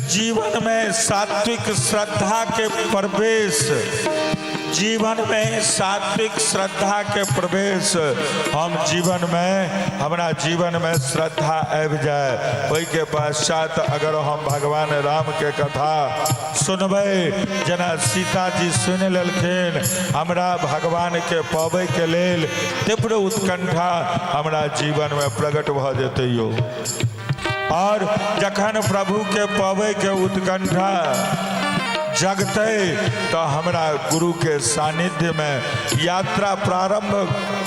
जीवन में सात्विक श्रद्धा के प्रवेश, जीवन में सात्विक श्रद्धा के प्रवेश। हम जीवन में, हमरा जीवन में श्रद्धा आबि जाए, ओहिके पश्चात अगर हम भगवान राम के कथा सुनबै, जेना सीताजी सुनि लेलखिन, हमरा भगवान के पबै के लेल तीव्र उत्कंठा हमरा जीवन में प्रकट भऽ जेतै यौ। और जखन प्रभु के पबै के उत्कंठा जगतै तऽ हमरा गुरु के सानिध्य में यात्रा प्रारंभ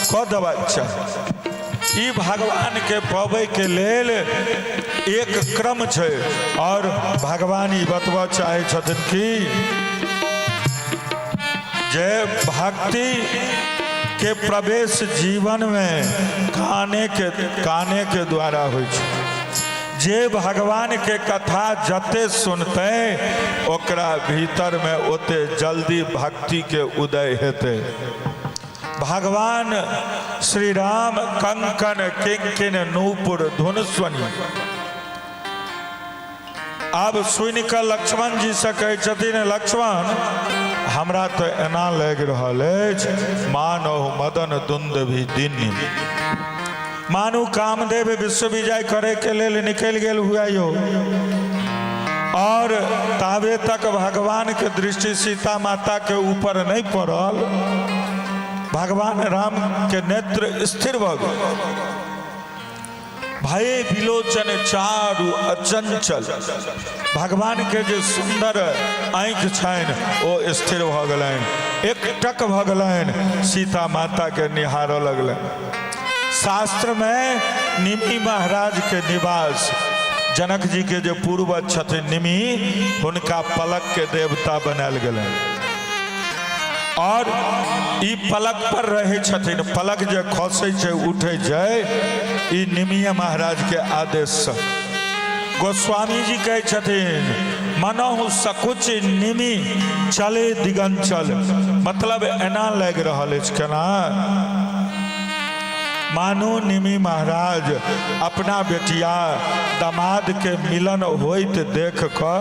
कऽ देबाक चाही। ई भगवान के पबै के लेल एक क्रम छै। और भगवान ई बतबऽ चाहै छथिन कि जे भक्ति के प्रवेश जीवन में काने के द्वारा होइ छै। जे भगवान के कथा जते सुनते ओकरा भीतर में ओते जल्दी भक्ति के उदय हेतै। भगवान श्री राम कंकन किंकिन नूपुर धुन स्वनी। आब सुनि कऽ लक्ष्मण जी से कहै छथिन, लक्ष्मण, हमरा तऽ एना लागि रहल अछि मानव मदन दुंद भी दिन, मानू कामदेव विश्व विजय करे के लेल निकलि गेल हुआ यो, और ताबे तक भगवान के दृष्टि सीता माता के ऊपर नहीं पड़ल, भगवान राम के नेत्र स्थिर भऽ गेल। भय विलोचन चारु अचंचल, भगवान के जे सुंदर आँखि छनि ओ स्थिर भऽ गेलनि, एकटक भऽ गेलनि, सीता माता के निहारऽ लगलनि। शास्त्र में निमि महाराज के निवास, जनक जी के जे पूर्वज छथिन निमि, हुनका पलक के देवता बनायल गेलनि और ई पलक पर रहै छथिन। पलक जे खसै छै उठै छै, ई निमिया महाराज के आदेशसँ। गोस्वामी जी कहै छथिन, मनहु सकुच निमि चले दिगंचल। मतलब एना लागि रहल अछि केना मानू निमि महाराज अपना बेटिया दमाद के मिलन होइत देख कऽ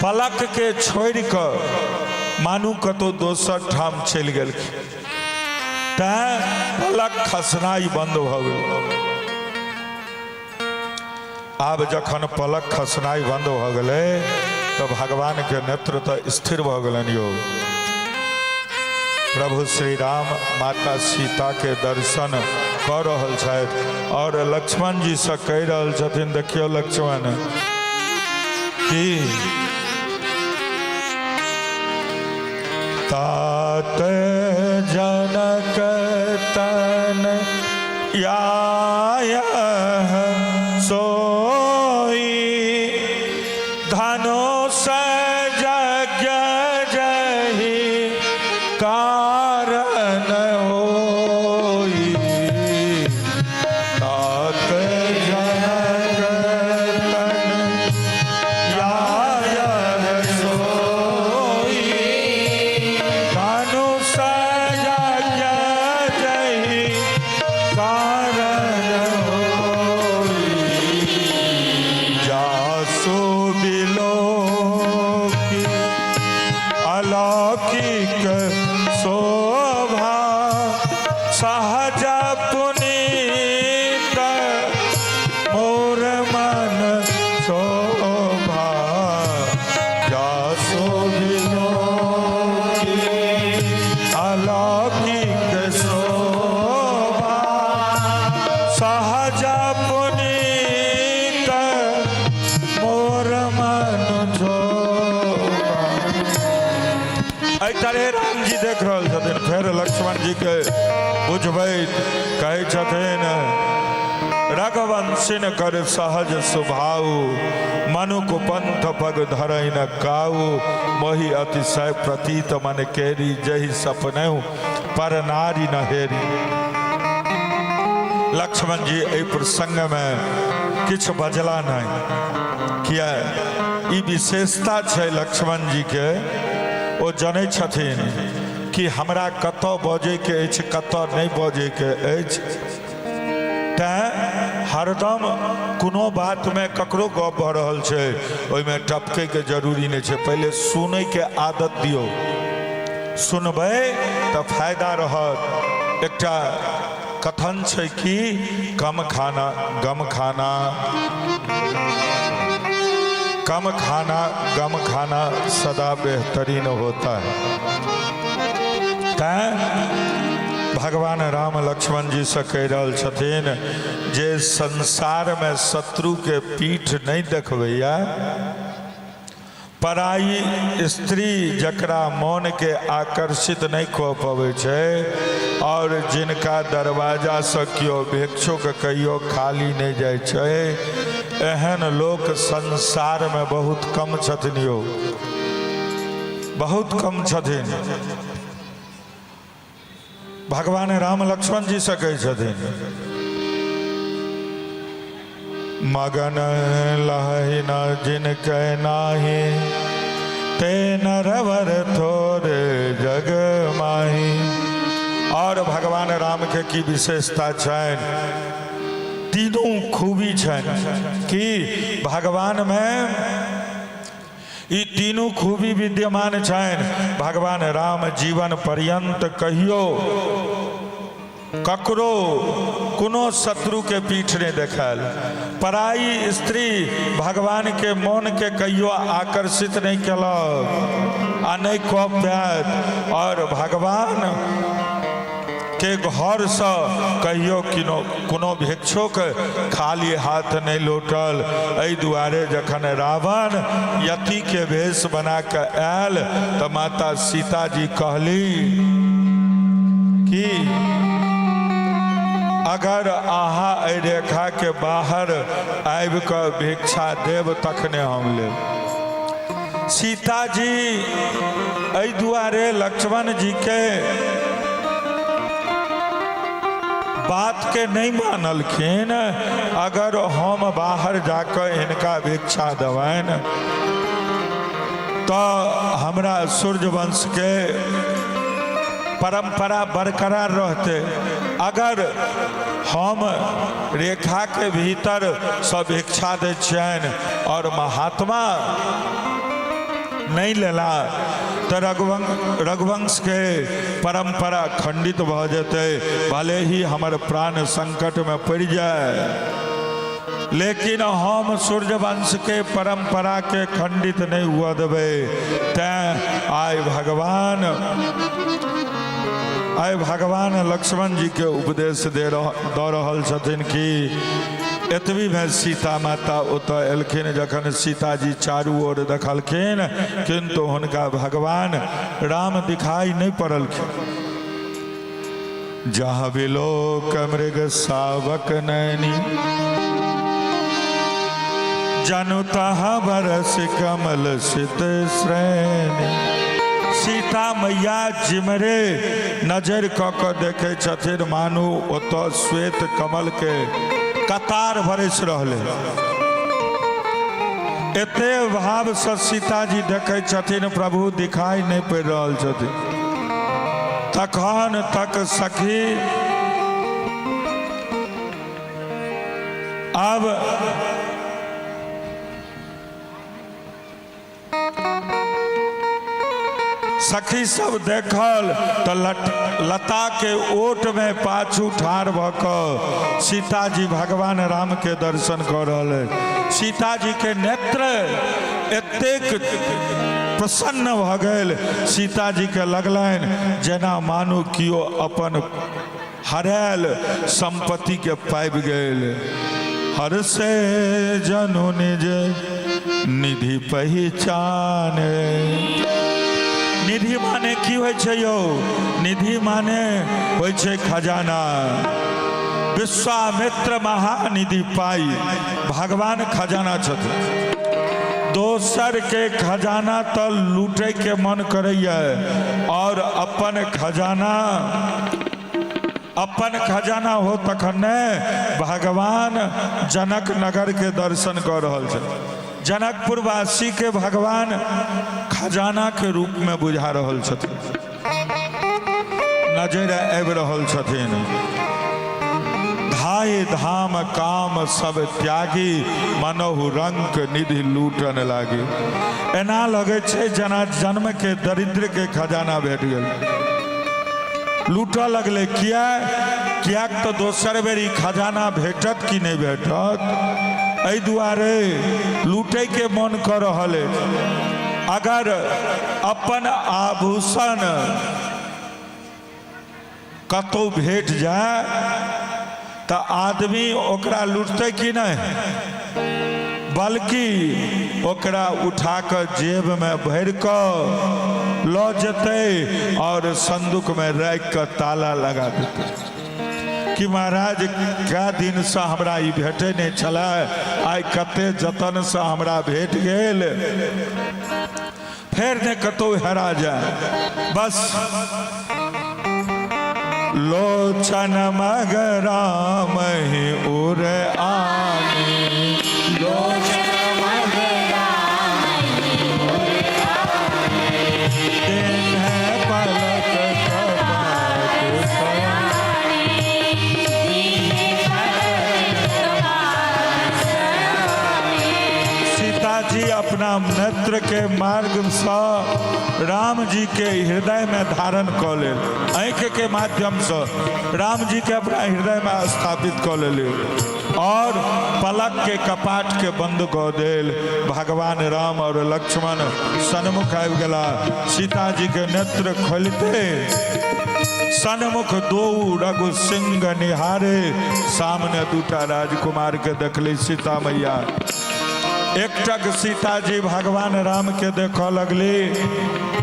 पलक के छोड़ि कऽ मानू कतौ दोसर ठाम चलि गेलखिन, तैं पलक खसनाइ बन्द भऽ गेल। आब जखन पलक खसनाइ बन्द भऽ गेलै तऽ भगवान के नेत्र तऽ स्थिर भऽ गेलनि यौ। प्रभु श्री राम माता सीता के दर्शन कऽ रहल छथि और लक्ष्मण जी से कहि रहल छथिन, देखियौ लक्ष्मण की तात जनक तन याय सोई, धनुष यज्ञ जहि कारण होई। तात जनक तन याय सोई, धनुष यज्ञ जहि कारण होई। जासु बिलोक तरहे रामजी देख रहल छथिन। फेर लक्ष्मण जी के बुझबैत कहै छथिन, रघुवंशिन कर सहज स्वभाव, मनु कुपंथ पग धरै न काऊ, मोहि अतिशय प्रतीत मन केरी, जहि सपनहु पर नारी न हेरी। लक्ष्मण जी एहि प्रसंग में किछु बजला नहीं, किया ई विशेषता छै लक्ष्मण जी के, ओ जनै छथिन कि हमरा कतऽ बजैके अछि कतऽ नहि बजैके अछि। तैँ हरदम कोनो बातमे ककरो गप भऽ रहल छै ओहिमे टपकैके जरूरी नहि छै, पहिले सुनैके आदत दियौ, सुनबै तऽ फायदा रहत। एकटा कथन छै कि कम खाना गम खाना, कम खाना गम खाना सदा बेहतरीन होता है। तैँ भगवान राम लक्ष्मण जी से कहि रहल छथिन जे संसारमे शत्रुके पीठ नहि देखबैया, पराई स्त्री जकरा मोनके आकर्षित नहि कऽ पबै छै और जिनका दरवाजासँ केओ भिक्षुक कहियो खाली नहि जाइ छै, एहन लोक संसारमे बहुत कम छथिन यौ, बहुत कम छथिन। भगवान राम लक्ष्मण जी से कहै छथिन, मगन लहि न जिनके नाही, ते नरवर थोरे जग माही। और भगवान राम के की विशेषता छनि, तीनू खूबी छनि कि भगवान में ई तीनू खूबी विद्यमान छनि। भगवान राम जीवन पर्यंत कहियो ककरो कोनो शत्रु के पीठ नहि देखायल, पराई स्त्री भगवान के मन के कहियो आकर्षित नहि केलक आ नहि कऽ पायत, और भगवान के घरसँ कहियो किनो कोनो भिक्षुक खाली हाथ नहि लौटल। एहि दुआरे जखन रावण यतिके भेष बना कऽ आयल तऽ माता सीताजी कहली कि अगर अहाँ एहि रेखाके बाहर आबि कऽ भिक्षा देब तखने हम लेब। सीताजी एहि दुआरे लक्ष्मण जीके बात के नहीं मानलखिन, अगर हम बाहर जाकर हिनका भिक्षा देबनि तो हमरा सूर्यवंश के परंपरा बरकरार रहते, अगर हम रेखा के भीतर सब भिक्षा दै छियनि और महात्मा नहीं लेला तऽ रघुवंशके परम्परा खंडित भऽ जेतै, भले ही हमर प्राण संकटमे पड़ि जाय, लेकिन हम सूर्यवंशके परम्पराके खंडित नहि हुअ देबै। तैँ आइ भगवान लक्ष्मण जीके उपदेश दऽ रहल छथिन कि एतबी में सीता माता ओतऽ एलखिन। जखन सीताजी चारू ओर देखलखिन किंतु हुनका भगवान राम दिखाई नहीं पड़लखिन। जहाँ बिलोक मृग सावक नैनी, जनु तहाँ बरस कमल सित श्रेणी। सीता मैया जिमरे नजर कऽ कऽ देखै छथिन मानू ओतऽ श्वेत कमल के कतार बरसि रहलै। एते भावसँ सीताजी देखै छथिन प्रभु दिखाई नहि पड़ि रहल छथिन। तखन तक सखी आब सखी सब देखल तऽ लता के ओट में पाछू ठाढ़ भऽ कऽ सीताजी भगवान राम के दर्शन कऽ रहल है। सीताजी के नेत्र एतेक प्रसन्न भऽ गेल, सीताजी के लगलनि जेना मानू कियो अपन हरायल संपत्ति के पाबि गेल। हर से जनु निज निधि पहिचाने, निधि माने की होइ छै यौ? निधि माने होइ छै खजाना। विश्वामित्र महानिधि पाई भगवान खजाना छथिन। दोसर के खजाना तऽ लूटे के मन करैया और अपन खजाना, अपन खजाना हो तखन ने। भगवान जनक नगर के दर्शन कऽ रहल छै। जनकपुरवासी के भगवान खजाना के रूप में बुझा रहल छथिन, नजर आबि रहल छथिन। धाय धाम काम सब त्यागी मनहु रंक निधि लूटन लागी। एना लगै छै जेना जन्म के दरिद्र के खजाना भेट गेल, लूटऽ लगलै। किया? किएक तऽ दोसर बेर ई खजाना भेटत कि नहि भेटत, एहि दुआरे लूटैके मन कऽ रहल अछि। अगर अपन आभूषण कतहु भेट जाय तऽ आदमी ओकरा लूटतै कि नहि? बल्कि ओकरा उठा कऽ जेबमे भरि कऽ लऽ जेतै और संदूकमे राखि कऽ ताला लगा देतै कि महाराज, कए दिनसँ हमरा ई भेटै नहि छलै, आइ कते जतनसँ हमरा भेट गेल, फेर ने कतहु हेरा जाय। बस लोचन मग राम ही उर आने, लोचन मग राम ही उर आने, तिन्ह पलक कपाट सयाने, सीता जी अपना नेत्र के मार्ग सँ राम जी के हृदय में धारण कऽ लेल, आँखि के माध्यम सँ राम जी के अपना हृदय में स्थापित कऽ लेली और पलक के कपाट के बंद कऽ देल। भगवान राम और लक्ष्मण सन्मुख आबि गेला। सीता जी के नेत्र खोलते सन्मुख दो रघु सिंह निहारे, सामने दूटा राजकुमार के देखली सीता मैया। एकटक सीताजी भगवान राम के देखऽ लगली।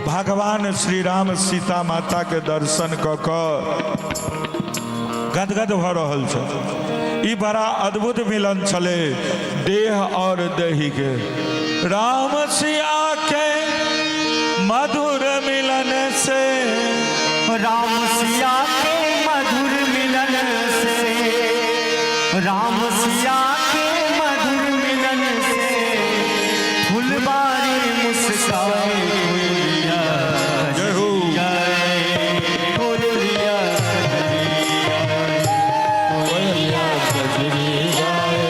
भगवान श्री राम सीता माता के दर्शन कऽ कऽ गदगद भऽ रहल छल। ई बड़ा अद्भुत मिलन छलै देह और देही के। राम सिया के मधुर मिलन से, राम सिया के मधुर मिलन से, राम सिया के मधुर मिलन से, फुलबारी मुस्काए कोयलिया जय हो। कोयलिया कोयलिया कजरी गाए,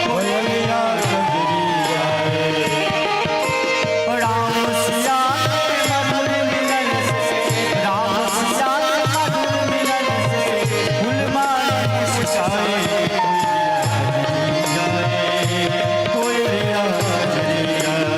कोयलिया कजरी गाए। राम सिया के मधुर मिलन से, राम सिया के मधुर मिलन से, फुलबारी मुस्काए कोयलिया कजरी गाए, कोयलिया कजरी गाए।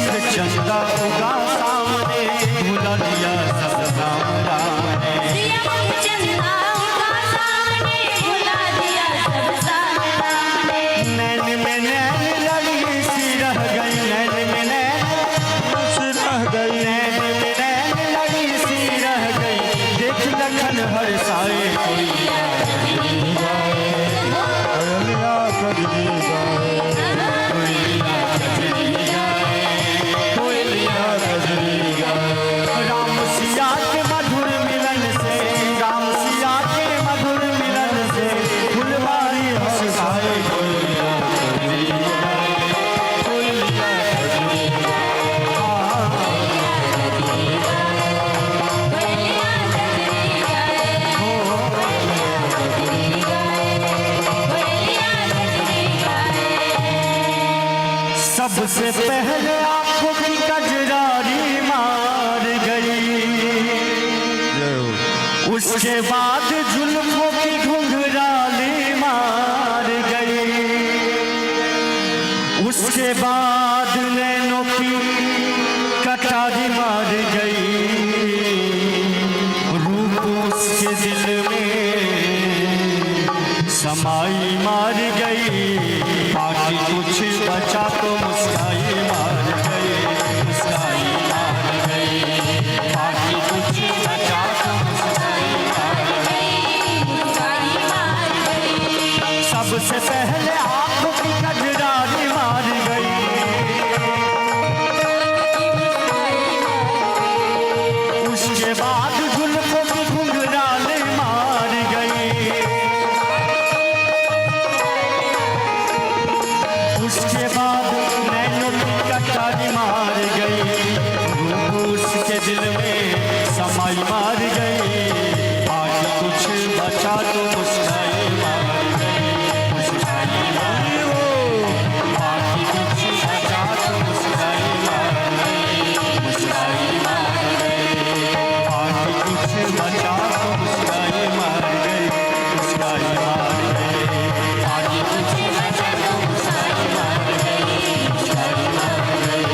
मुख चंदा उगा सामने, भुला दिया सब राम राम ने। सिया मुख चंदा उगा सामने, भुला दिया सब सामने। नैन में नैन लड़ी सी रह गई, नैन में नैन सी रह गई, नैन में नैन लड़ी सी रह गई, देख लखन हर साए कोई कोयलिया कजरी गाए, कोयलिया कजरी गाए। राम सिया के मधुर मिलन से, राम सिया के मधुर मिलन से, फुलवारी हंसाए कोयलिया कजरी गाए, कोयलिया कजरी कोयलिया कजरी गाए, कोयलिया कजरी गाए, कोयलिया कजरी गाए। सबसे पहले आंखों की कजरारी मार गई, जय हो। उसके बाद जुल्फों की घुंघराली मार गई, उसके बाद नैनों की कटारी मार गई, रूप उसके दिल में समाई मार गई, बाकी कुछ बचा तो मुस्काई मार गई, मुस्काई मार गई, बाकी कुछ बचा तो मुस्काई मार गई, मुस्काई मार गई। सबसे पहले आंखों की कजरारी मार गई, उसके बाद जुल्फों की घुंघराले मार गई, उसके बाद नैनों की कटारी मार गई, रूप उसके दिल में समाई मार गई, बाकी कुछ बचा तो मुस्काई मार गई, मुस्काई मार गई, बाकी कुछ बचा तो मुस्काई मार गई, मुस्काई मार गई, बाकी कुछ बचा तो मुस्काई मार गई, मुस्काई मार गई, बाकी कुछ बचा तो मुस्काई मार गई, मुस्काई मार गई,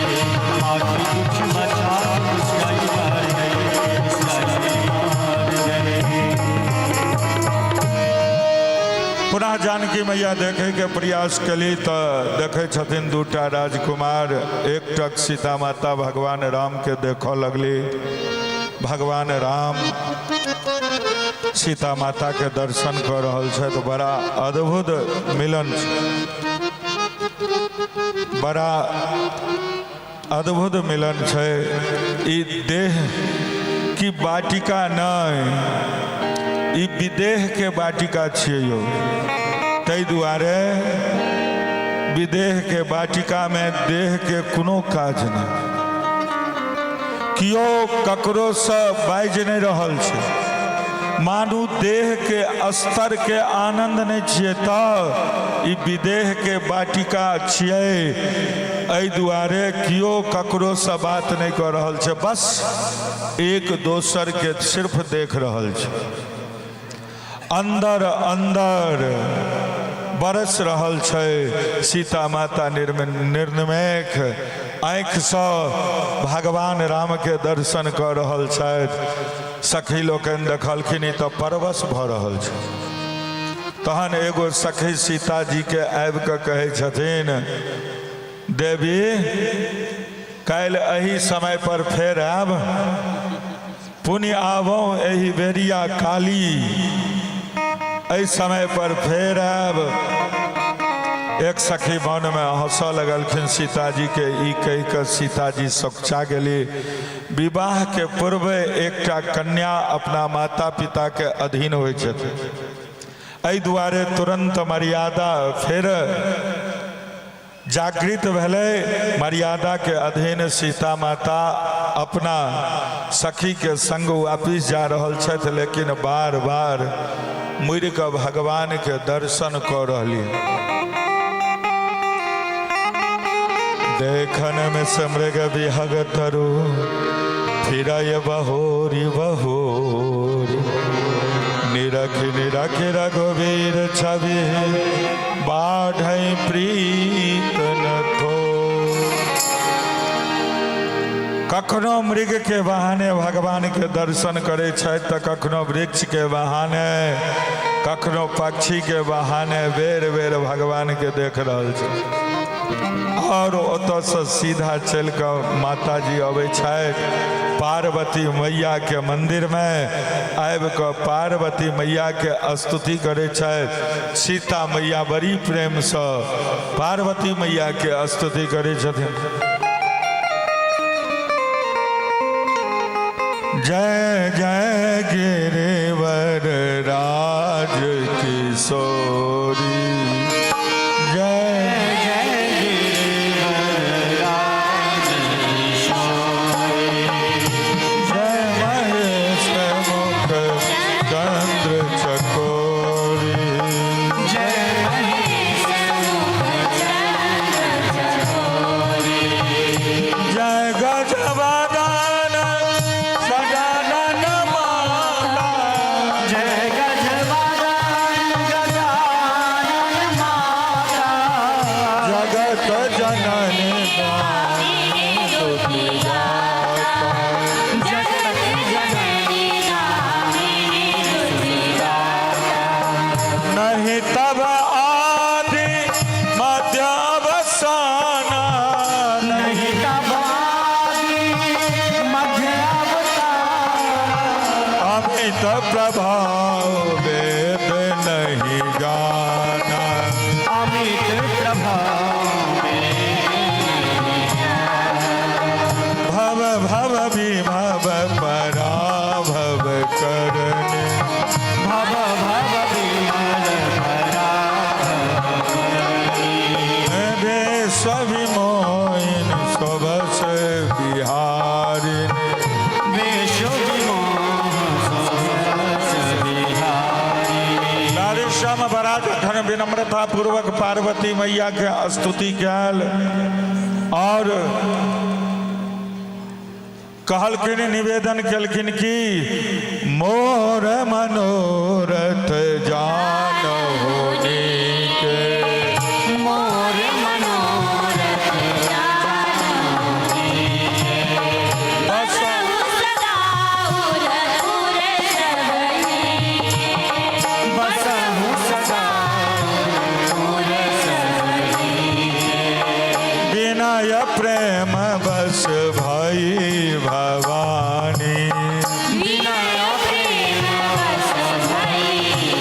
बाकी कुछ बचा तो मुस्काई मार गई, मुस्काई मार गई। पुनः जानकी मैया देखे के प्रयास कली तऽ देखै छथिन दूटा राजकुमार एक टक सीता माता भगवान राम के देखऽ लगली। भगवान राम सीता माता के दर्शन कऽ रहल छथि। बड़ा अद्भुत मिलन छै, बड़ा अद्भुत मिलन छै। ई देह की वाटिका नहि, ई विदेह के वाटिका छियै यौ। ताहि दुआरे विदेह के वाटिका में देह के कोनो काज नहि, केओ ककरोसँ बाजि नहि रहल छै। मानू देह के स्तर के आनंद नहि छियै तऽ ई विदेह के वाटिका छियै। एहि दुआरे केओ ककरोसँ बात नहि कऽ रहल छै, बस एक दोसर के सिर्फ देख रहल छै। अंदर अंदर बरस रहल छै। सीता माता निर्निमेख आँखिसँ भगवान राम के दर्शन कऽ रहल छथि। सखी लोकनि देखलखिन ई तऽ परवश भऽ रहल छै। तहन एगो सखी सीताजी के आबि कऽ कहै छथिन, देवी काल्हि एहि समय पर फेर आयब, पुण्य आबौ एहि बेरिया काली, एहि समय पर फेर आयब। एक सखी मनमे हंसऽ लगलखिन सीताजी के ई कहि कऽ सीताजी सकुचा गेली। विवाह के पूर्व एकटा कन्या अपना माता पिता के अधीन होइ छथिन, एहि दुआरे तुरंत मर्यादा फेर जागृत भेलै। मर्यादा के अधीन सीता माता अपना सखी के संग वापिस जा रहल छथि, लेकिन बार बार मुड़ि कऽ भगवान के दर्शन कऽ रहली। देखन में समृग विहग तरु फिरय बहोरी बहोरी, निरख निरख रघुवीर छवि बाढ़ प्रीत न थो। कखनो मृग के बहाने भगवान के दर्शन करै छथि तऽ कखनो वृक्ष के बहाने, कखनो पक्षी के बहाने बेर बेर भगवान के देख रहल छै। और ओतऽसँ सीधा चलि कऽ माताजी अबै छथि पार्वती मैया के मंदिर में। आबि कऽ पार्वती मैया के स्तुति करै छथि। सीता मैया बड़ी प्रेमसँ पार्वती मैया के स्तुति करै छथिन। जय जय गिरिवर राज किशोरी, जय जय गिरिवर राज किशोरी, जय महेश मुख चंद्र चकोरी, जय महेश मुख चंद्र चकोरी, जय गजवदन सजानन माता, जय गजवदन गजानन माता, जगत जननी दुखी दाता, जगत जननी दामिनी दुखी दाता। नहीं तब आदि मध्य अवसाना, नहीं तब आदि मध्य अवतारा, अमित प्रभाव वेद नहीं जाना, अमित प्रभाव भव भव विभव पराभव करने, भव भव विमल पराभव विश्व विमोहिन सुभस बिहारिणी, विश्व विमोह सुभस बिहारी। राधेश्याम बराज अखन विनम्रता पूर्वक पार्वती मैया के स्तुति कयल और कहलखिन, निवेदन केलखिन कि मोर मनोरथ जान होने के, मोर मनोरथ बस सदा उर उर सबही, बसहु सदा उर सबही, विनय प्रेम बस भई भवानी, विनय प्रेम बस भई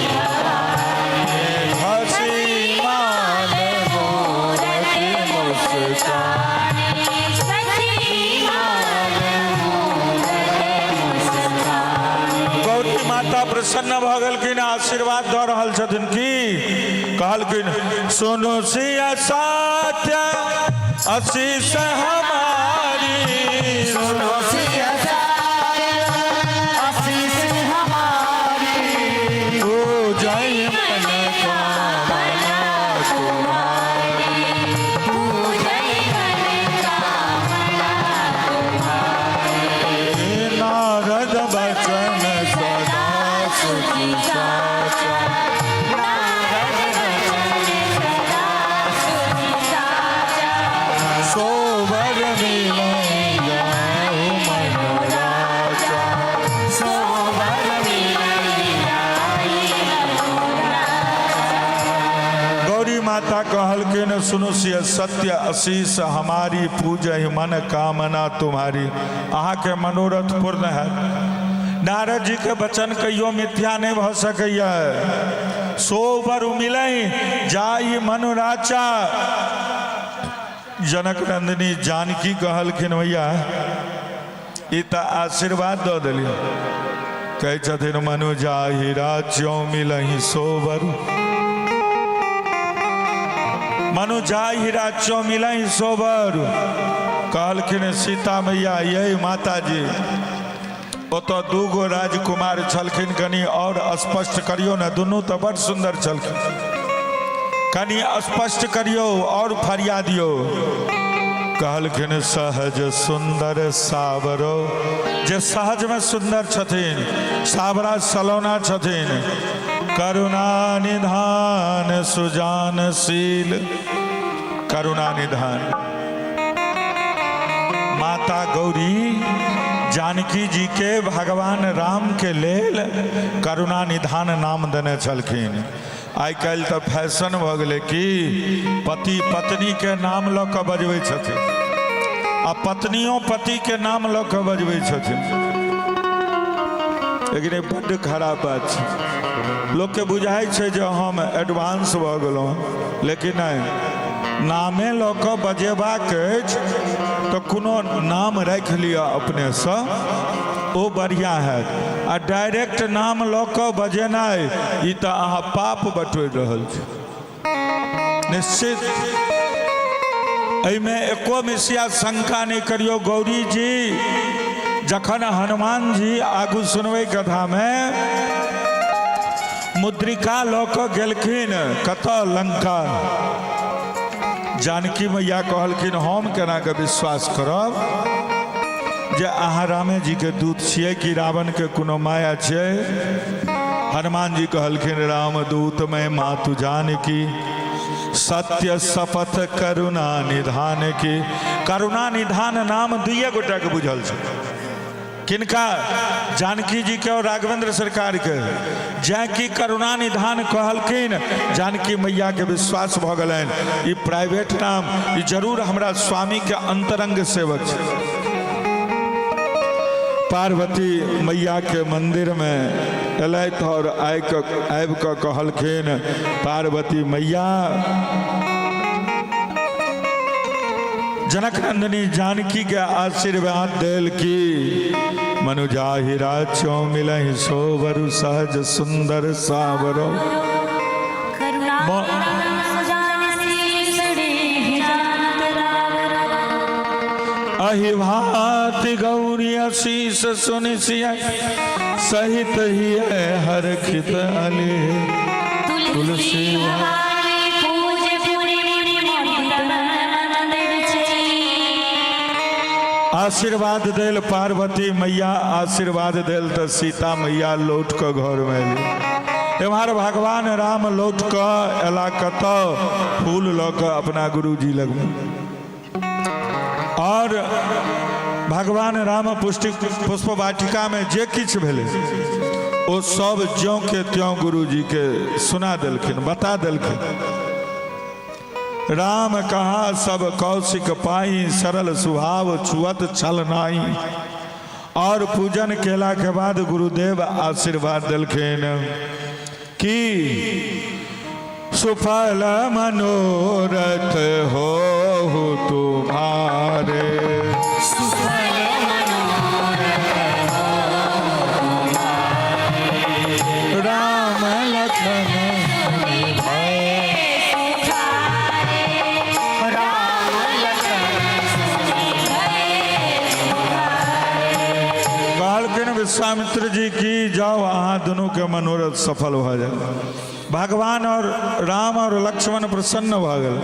भवानी, हसी मान मूरत मुस्कानी, सखी मान मूरत मुस्कानी। गौरी माता प्रसन्न भऽ गेलखिन, आशीर्वाद दऽ रहल छथिन। की कहलखिन? सुनु सिया सत्य आशीष हमारी, सुनो सिया आशीष हमारी, पूजय मन कामना तुम्हारी, पूजय मन कामना तुम्हारी। नारद बचन सदा सुखी साचा, नारद वचन सदा सुखी साचा, सोबर मिलै जाऊ मन राजा, सोबर मिलै जाई मनोराजा। गौरी माता कहलखिन सुनु सिय सत्य आशीष हमारी, पूजय मन कामना तुम्हारी। अहाँके मनोरथ पूर्ण है। नारद जी के वचन कहियो मिथ्या नहीं भऽ सकैया। सोबर मिलै जाई मनोराजा। जनक नंदिनी जानकी कहलखिन भैया ई तऽ आशीर्वाद दऽ देली। कहै छथिन मनु जाहि राज्यों मिलहि सोबर, मनु जाहि राज्यों मिलहि सोबर। कहलखिन सीता मैया यही माताजी, ओतऽ दूगो राजकुमार छलखिन, कनि और स्पष्ट करियौ ने, दुनू तऽ बड़ सुन्दर छलखिन, कनि स्पष्ट करियौ और फरिया दियौ। कहलखिन सहज सुन्दर सावरो, जे सहजमे सुन्दर छथिन, सावरा सलौना छथिन, करुणा निधान सुजान शील, करुणा निधान। माता माता गौरी जानकी जी के भगवान राम के लेल करुणा निधान नाम देने छलखिन। आइ काल्हि तऽ फैशन भऽ गेलै कि पति पत्नी के नाम लऽ कऽ बजबै छथिन आ पत्नियों पति के नाम लऽ कऽ बजबै छथिन। लेकिन ई बड्ड खराब बात छै। लोकके बुझाइ छै जे हम एडवांस भऽ गेलहुँ, लेकिन नहि। नामे लऽ कऽ बजेबाक अछि तऽ कोनो नाम राखि लिअ अपनेसँ, ओ बढ़िआँ हैत। आ डायरेक्ट नाम लऽ कऽ बजेनाइ ई तऽ अहाँ पाप बटोरि रहल छी निश्चित। एहिमे एको मिसिया शंका नहि करियौ। गौरी जी जखन हनुमान जी आगू सुनबै कथामे मुद्रिका लऽ कऽ गेलखिन कतऽ? लंका। जानकी मैया कहलखिन हम केना कऽ विश्वास करब जे अहाँ रामे जी के दूत छियै कि रावण के कोनो माया छियै? हनुमान जी कहलखिन राम दूत मैं मातु जानकी, सत्य शपथ करुणा निधान की। करुणा निधान नाम दुइए गोटा के बुझल छै। किनका? जानकी जी के और राघवेंद्र सरकार के। जैं कि करुणा निधान कहलखिन, जानकी मैया के विश्वास भऽ गेलनि ई प्राइवेट नाम, ई जरूर हमरा स्वामी के अंतरंग सेवक छै। पार्वती मैया के मंदिर में एलथि और आबि कऽ कहलखिन पार्वती मैया जनक नंदिनी जानकी के आशीर्वाद देल की मनुजाहि राचो मिलहि सोवरु सहज सुंदर सावरो। अहि भांति गौरी आशीष सुनि सिया सहित ही हरखित अले तुलसी। आशीर्वाद देल पार्वती मैया, आशीर्वाद देल तऽ सीता मैया लौट कऽ घरमे एली। एम्हर भगवान राम लौट कऽ एला कतऽ? फूल लऽ कऽ अपना गुरुजी लगमे। और भगवान राम पुष्टि पुष्प वाटिका में जे किछु भेलै ओ सब ज्यों के त्यों गुरुजी के सुना देलखिन, बता देलखिन। राम कहा सब कौशिक पाई, सरल स्वभाव छुअत छल नाई। और पूजन केला के बाद गुरुदेव आशीर्वाद देलखिन कि सुफल मनोरथ हो तुम्हारे। राम लखन कहलखिन विश्वामित्र जी की जाओ अहाँ दुनू के मनोरथ सफल भऽ जाए। भगवान और राम और लक्ष्मण प्रसन्न भऽ गेल।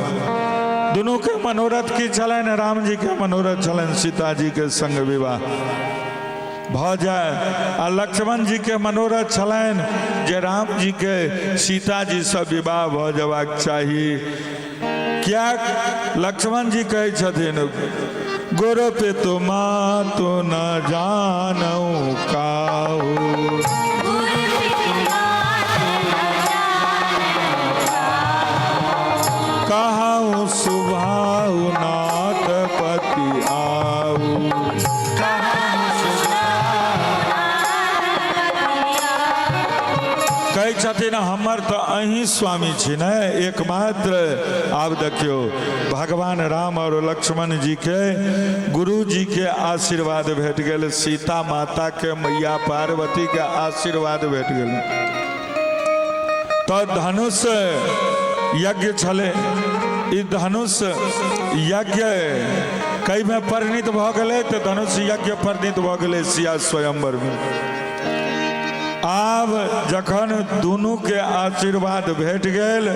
दुनू के मनोरथ की छलनि? राम जी के मनोरथ छलनि सीता जी के संग विवाह भऽ जाए, आ लक्ष्मण जी के मनोरथ छलनि जे राम जी के सीता जी से विवाह भऽ जबाक चाही। क्या लक्ष्मण जी कहै छथिन गोर पे तो माँ तो न जानऊ काऊ, कहूँ सुभाऊ नाथ पति आऊ। कहै छथिन हमर तऽ अहीं स्वामी छी ने एकमात्र। आब देखियौ भगवान राम और लक्ष्मण जी के गुरु जी के आशीर्वाद भेट गेल, सीता माता के मैया पार्वती के आशीर्वाद भेट गेल। तऽ धनुष यज्ञ छलै, ई धनुष यज्ञ कईमे परिणित भऽ गेलै? तऽ धनुष यज्ञ परिणित भऽ गेलै सिया स्वयंवर में। आब जखन दुनू के आशीर्वाद भेट गेल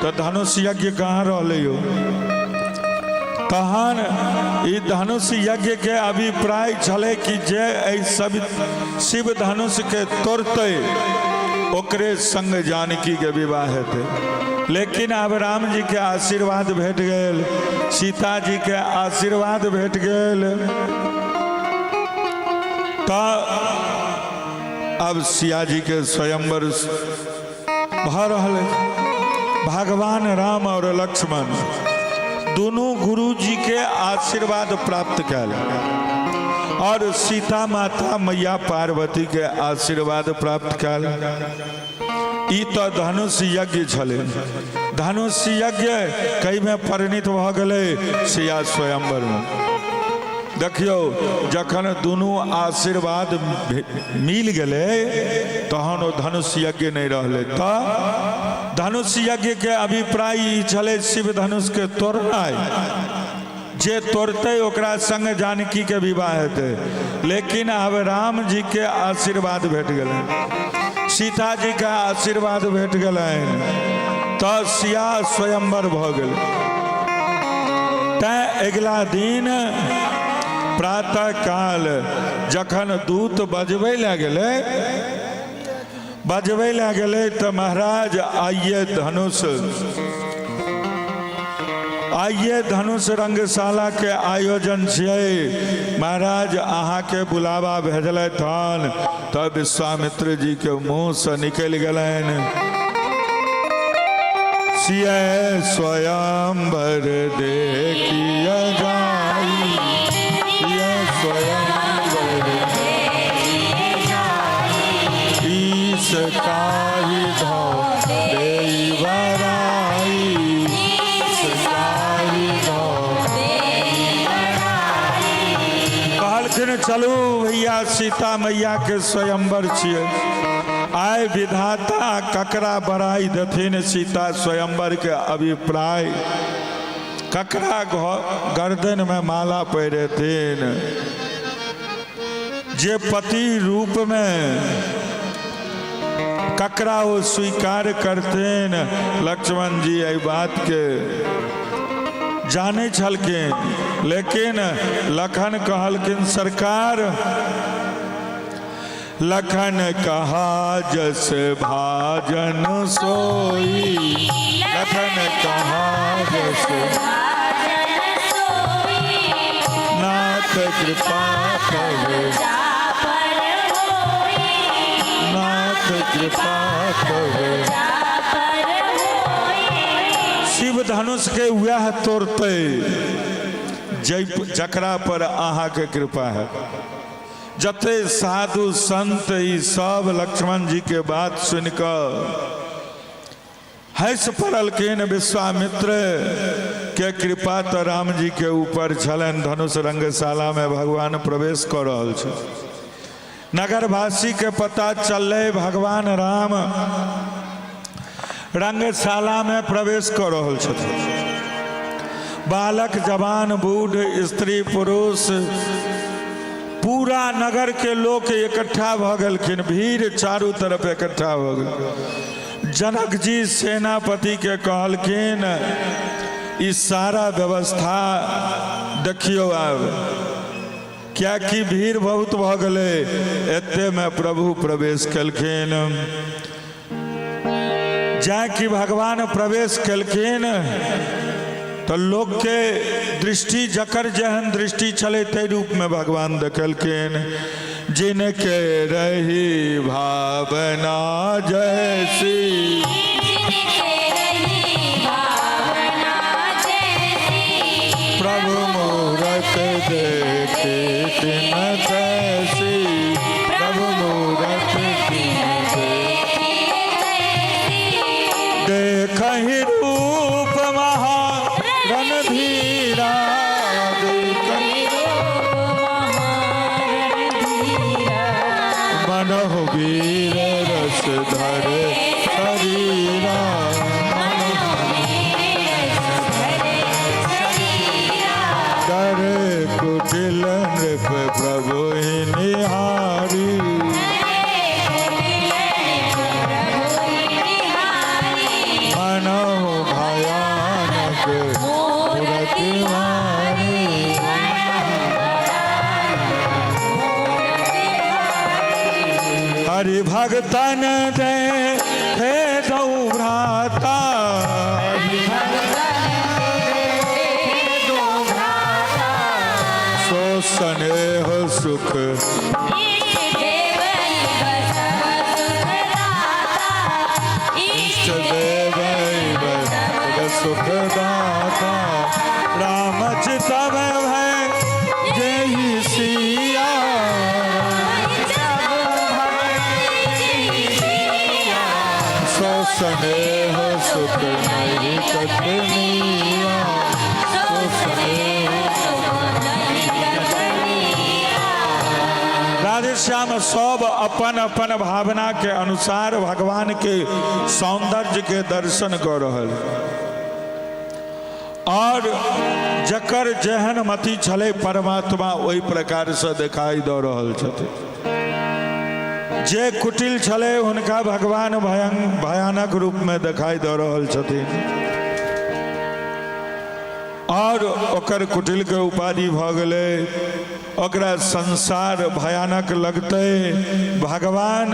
तऽ धनुष यज्ञ कहाँ रहलै यौ? तहन ई धनुष यज्ञ के अभिप्राय छलै कि जे एहि सब शिव धनुष के तोड़तै ओकरे संग जानकी के विवाह हेतै। लेकिन आब राम जी के आशीर्वाद भेट गेल, सीता जी के आशीर्वाद भेट गेल। तऽ आब सिया जी के स्वयंवर भऽ रहल अछि। भगवान राम और लक्ष्मण दुनू गुरु जी के आशीर्वाद प्राप्त कयल और सीता माता मैया पार्वती के आशीर्वाद प्राप्त कयल। ई तऽ धनुष यज्ञ छलै। धनुष यज्ञ कईमे परिणित भऽ गेलै? सिया स्वयंवरमे। देखियौ, जखन दुनू आशीर्वाद मिल गेलै तहन ओ धनुष यज्ञ नहि रहलै। तऽ धनुष यज्ञ के अभिप्राय ई छलै शिव धनुष के तोड़नाइ, जे तोड़तै ओकरा संग जानकी के विवाह हेतै। लेकिन आब राम जी के आशीर्वाद भेट गेलनि, सीता जी के आशीर्वाद भेट गेलनि, तऽ सिया स्वयंवर भऽ गेल। तैं अगिला दिन प्रातः काल जखन दूत बजबै लए गेलै, बजबै लए गेलै तऽ महाराज आइए धनुष, आइए धनुष रंगशाला के आयोजन छियै, महाराज अहाँके बुलावा भेजलथि हन। तब विश्वामित्र जी के मुँह से निकलि गेलनि, सिय स्वयंवर देखिय जाई, सिय स्वयंवर ईश काहि धौ देई बराई, ईश काहि धौ। कहलखिन चलू भैया, सीता मैया के स्वयंवर छियै। आइ विधाता ककरा बड़ाई देथिन? सीता स्वयंवर के अभिप्राय ककरा गर्दन में माला पहिरेथिन? जे पति रूप में ककरा ओ स्वीकार करथिन? लक्ष्मण जी एहि बात के जानै छलखिन, लेकिन लखन कहलखिन सरकार, लखन कहा जस भाजन सोई, लखन कहा जस नाथ कृपा करो, नाथ कृपा करो। शिव धनुष के वह तोड़ते जकरा पर अहाँके कृपा है। जते साधु संत ई सब लक्ष्मण जी के बात सुन कऽ हँसि पड़लखिन। विश्वामित्र के कृपा तऽ राम जी के ऊपर छलनि। धनुष रंगशाला में भगवान प्रवेश कऽ रहल छै। नगरवासी के पता चललै भगवान राम रंगशाला में प्रवेश कऽ रहल छथिन। बालक जवान बूढ़ स्त्री पुरुष पूरा नगर के लोक इकट्ठा भऽ गेलखिन। भीड़ चारू तरफ इकट्ठा भऽ गेल। जनक जी सेनापति के कहलखिन, ई सारा व्यवस्था देखियौ आब, कियाकि भीड़ बहुत भऽ गेलै। एतेमे प्रभु प्रवेश केलखिन। जाकि भगवान प्रवेश केलखिन तऽ लोकके दृष्टि जकर जेहन दृष्टि छलै ताहि रूपमे भगवान देखेलखिन। जिनके रही भावना जैसी, जिनके रही भावना जैसी, प्रभु मूरत देखे तिन तैसी, प्रभु मूरत देखहि रूप महा रणधीरा, देखहि मनहु वीर रस धर शरीरा, कर कुटिल नृप प्रभु निहारी, मनहु भयानक मूरति मारी। हरि भगतन दे हे दौ भ्राता, सो स्नेह स्नेह सुख। इष्ट देव सुख दाता, राम चितव भय जय सिया। सो स्नेह सुख नहीं कटनिया, सो स्नेह। राधेश्याम सब अपन अपन भावना के अनुसार भगवान के सौंदर्य के दर्शन कर रहल, और जकर जेहन मति छलै परमात्मा ओहि प्रकार से देखाई दऽ रहल छथिन। जे कुटिल छलै हुनका भगवान भयानक रूप में देखाई दऽ रहल छथिन, और ओकर कुटिल के उपाधि भऽ गेलै, ओकरा संसार भयानक लगतै। भगवान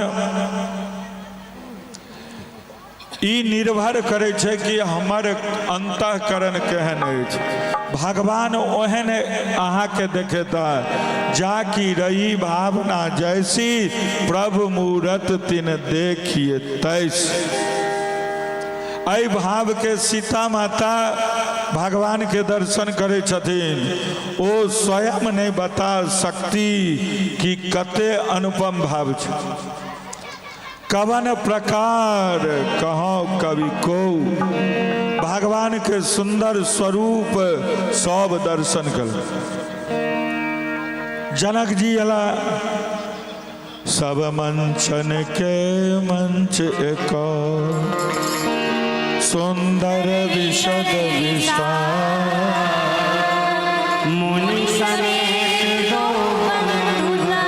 ई निर्भर करै छै कि हमर अंतःकरण केहन अछि। भगवान ओहन अहाँके देखेता, जाकी रही भावना जैसी, प्रभु मूरत तिन देखिए तैस। एहि भावके सीता माता भगवान के दर्शन करै छथिन, ओ स्वयं नहि बता सकती कि कते अनुपम भाव छै। कवन प्रकार कहो कवि को, भगवान के सुंदर स्वरूप सब दर्शन कर। जनक जी अला सब मंचन के मंच एक, सुंदर विशद विस्तार। मुनि समेत दो बंधुना।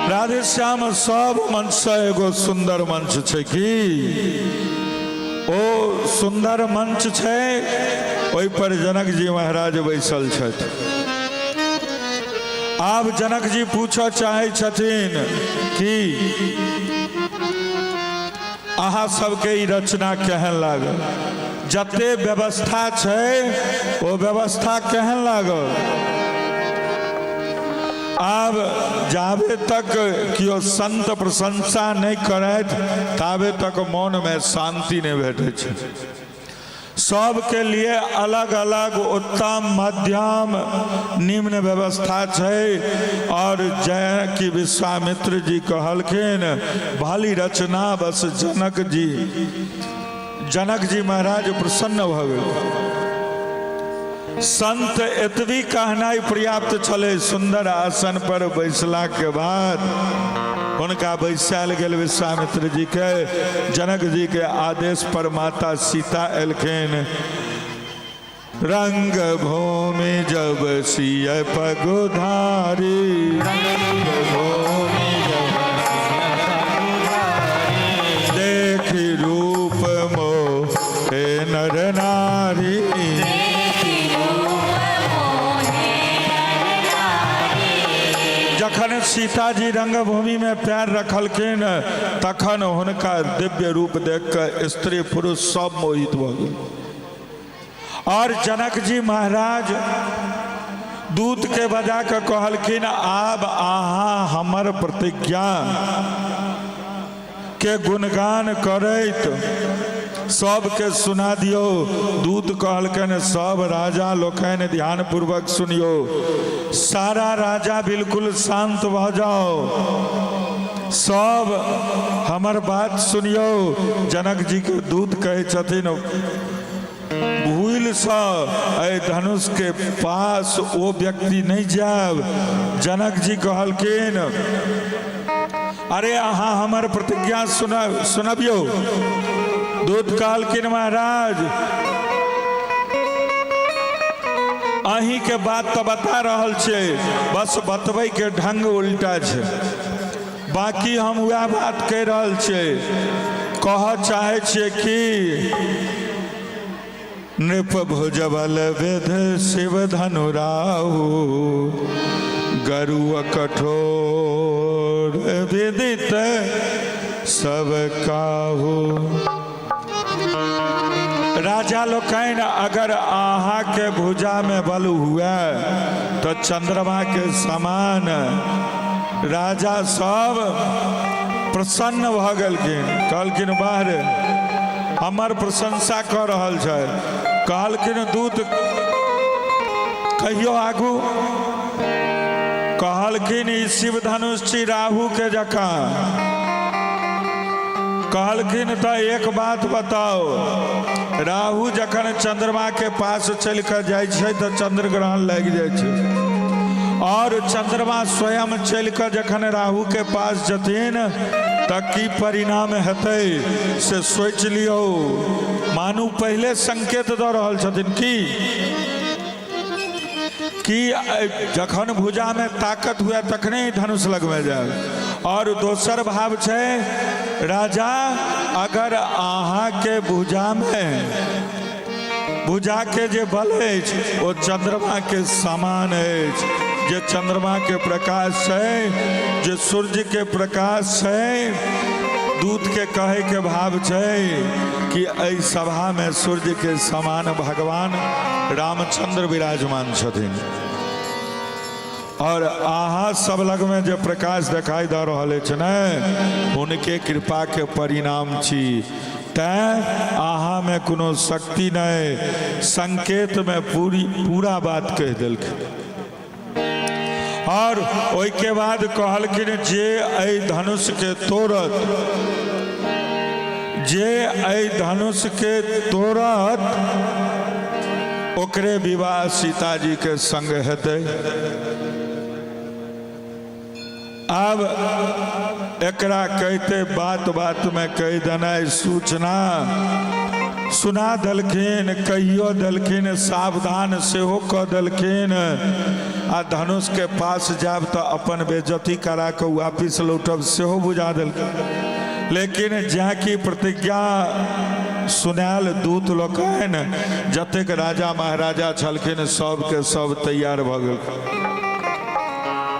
राधेश्याम सब मंच से एगो सुंदर मंच छै। की ओ सुंदर मंच छै? ओहि पर जनक जी महाराज बैसल छथि। आब जनक जी पूछऽ चाहै छथिन कि अहाँ सबके ई रचना केहन लागल? जते व्यवस्था छै ओ व्यवस्था केहन लागल? आब जाबे तक केओ संत प्रशंसा नहि करथि ताबे तक मोनमे शान्ति नहि भेटै छै। सबके लिए अलग अलग उत्तम, मध्यम, निम्न व्यवस्था छै। और जय कि विश्वामित्र जी कहलखिन भली रचना, बस जनक जी महाराज प्रसन्न भऽ गेल। संत एतबी कहनाइ पर्याप्त छलै। सुन्दर आसन पर बैसला के बाद हुनका बैसायल गेल विश्वामित्र जी के। जनक जी के आदेश पर माता सीता एलखिन। रंग भूमि जब सिय पगुधारी, रंग भूमि जब देखि रूप मोहे नर नारी। जखन सीताजी रंगभूमि में पैर रखलखिन तखन हुनका दिव्य रूप देख कऽ स्त्री पुरुष सब मोहित भऽ गेल। और जनक जी महाराज दूत के बजा कऽ कहलखिन, आब अहाँ हमर प्रतिज्ञा के गुणगान करैत सबके सुना दियौ। दूत कहलखिन, सब राजा लोकनि ध्यान पूर्वक सुनियौ, सारा राजा बिल्कुल शांत भऽ जाओ, सब हमर बात सुनियौ। जनक जी के दूत कहै छथिन, भूलसँ एहि धनुष के पास ओ व्यक्ति नहि जायब। जनक जी कहलखिन, अरे अहाँ हमर प्रतिज्ञा सुनबियौ। दूत कहलखिन, महाराज, अहीं के बात तऽ बता रहल छियै, बस बतबै के ढंग उल्टा छै, बाकी हम वएह बात कहि रहल छियै। कहऽ चाहै छियै कि नृप भुजबल विध शिव धनुराहु, गरुअ कठोर विदित सब काहू। राजा लोकनि, अगर अहाँके भुजामे बल हुए तऽ चंद्रमाके समान। राजा सब प्रसन्न भऽ गेलखिन, कहलखिन वाह रे, हमर प्रशंसा कऽ रहल छै। कहलखिन दूत कहियो आगू। कहलखिन ई शिव धनुष छी राहु के जकाँ। कहलखिन तऽ एक बात बताओ, राहु जखन चंद्रमा के पास चलि कऽ जाइ छै तऽ चंद्र ग्रहण लागि जाइ छै, और चंद्रमा स्वयं चलि कऽ जखन राहु के पास जथिन तऽ की परिणाम हेतै से सोचि लियौ। मानू पहिले संकेत दऽ रहल छथिन की कि जखन भुजामे ताकत हुए तखने ही धनुष लगमे जाय। और दोसर भाव छै राजा, अगर अहाँके भुजामे भुजाके जे बल अछि ओ चंद्रमाके समान अछि, जे चंद्रमाके प्रकाश छै, जे सूर्यके प्रकाश छै। दूतके कहैके भाव छै कि एहि सभामे सूर्यके समान भगवान रामचंद्र विराजमान छथिन, और अहाँ सब लगमे जे प्रकाश देखाई दऽ रहल अछि ने, हुनके कृपाके परिणाम छी, तैं अहाँमे कोनो शक्ति नहि। संकेतमे पूरी पूरा बात कहि देलखिन। और ओहिके बाद कहलखिन जे एहि धनुषके तोड़त, जे एहि धनुषके तोड़त ओकरे विवाह सीताजी के संग हेतै। आब एकरा कहिते बात बात में कहि देनाइ सूचना सुना देलखिन, कहियो देलखिन, सावधान सेहो कऽ देलखिन। आ धनुष के पास जायब तऽ अपन बेइज्जती करा कऽ वापिस लौटब सेहो बुझा देलखिन। लेकिन जहाँ की प्रतिज्ञा सुनायल दूत लोकनि, जतेक राजा महाराजा छलखिन सबके सब तैयार भऽ गेलखिन।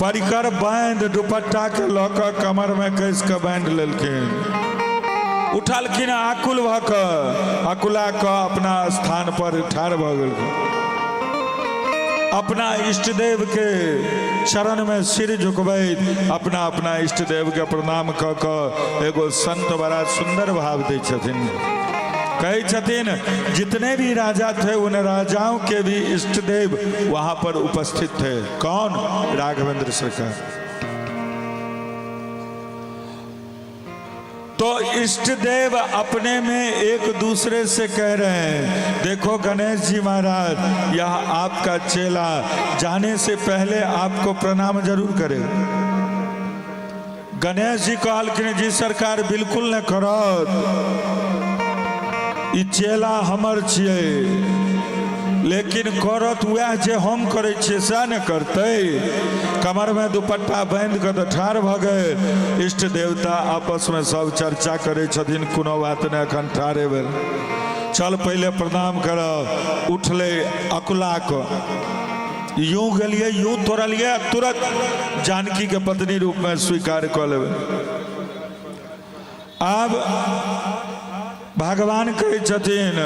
परिकर बांधि दुपट्टा के लऽ कऽ कमर में कस कऽ बांधि लेलखिन। उठलखिन आकुल भऽ कऽ, अकुला कऽ अपना स्थान पर ठाढ़ भऽ गेलखिन। अपना इष्टदेव के चरण में सिर झुकबैत अपना अपना इष्टदेव के प्रणाम कऽ कऽ एगो संत बड़ा सुंदर भाव दै छथिन। कहै छथिन जितने भी राजा थे उन राजाओं के भी इष्टदेव वहां पर उपस्थित थे। कौन? राघवेंद्र सरकार। तो इष्ट देव अपने में एक दूसरे से कह रहे हैं, देखो गणेश जी महाराज, यह आपका चेला जाने से पहले आपको प्रणाम जरूर करे। गणेश जी कहलखिन जी सरकार बिल्कुल न करत, ई चेला हमर छियै, लेकिन करत वएह जे हम करै छियै सएह ने करतै। कमरमे दुपट्टा बान्हि कऽ तऽ ठाढ़ भऽ गेल। इष्ट देवता आपसमे सब चर्चा करै छथिन, कोनो बात नहि, एखन ठाढ़े भेल, चल पहिले प्रणाम करब। उठलै अकुला कऽ, यूं गेलियै यूं तोड़लियै, तुरंत जानकी के पत्नी रूप में स्वीकार कऽ लेबै। आब भगवान कहै छथिन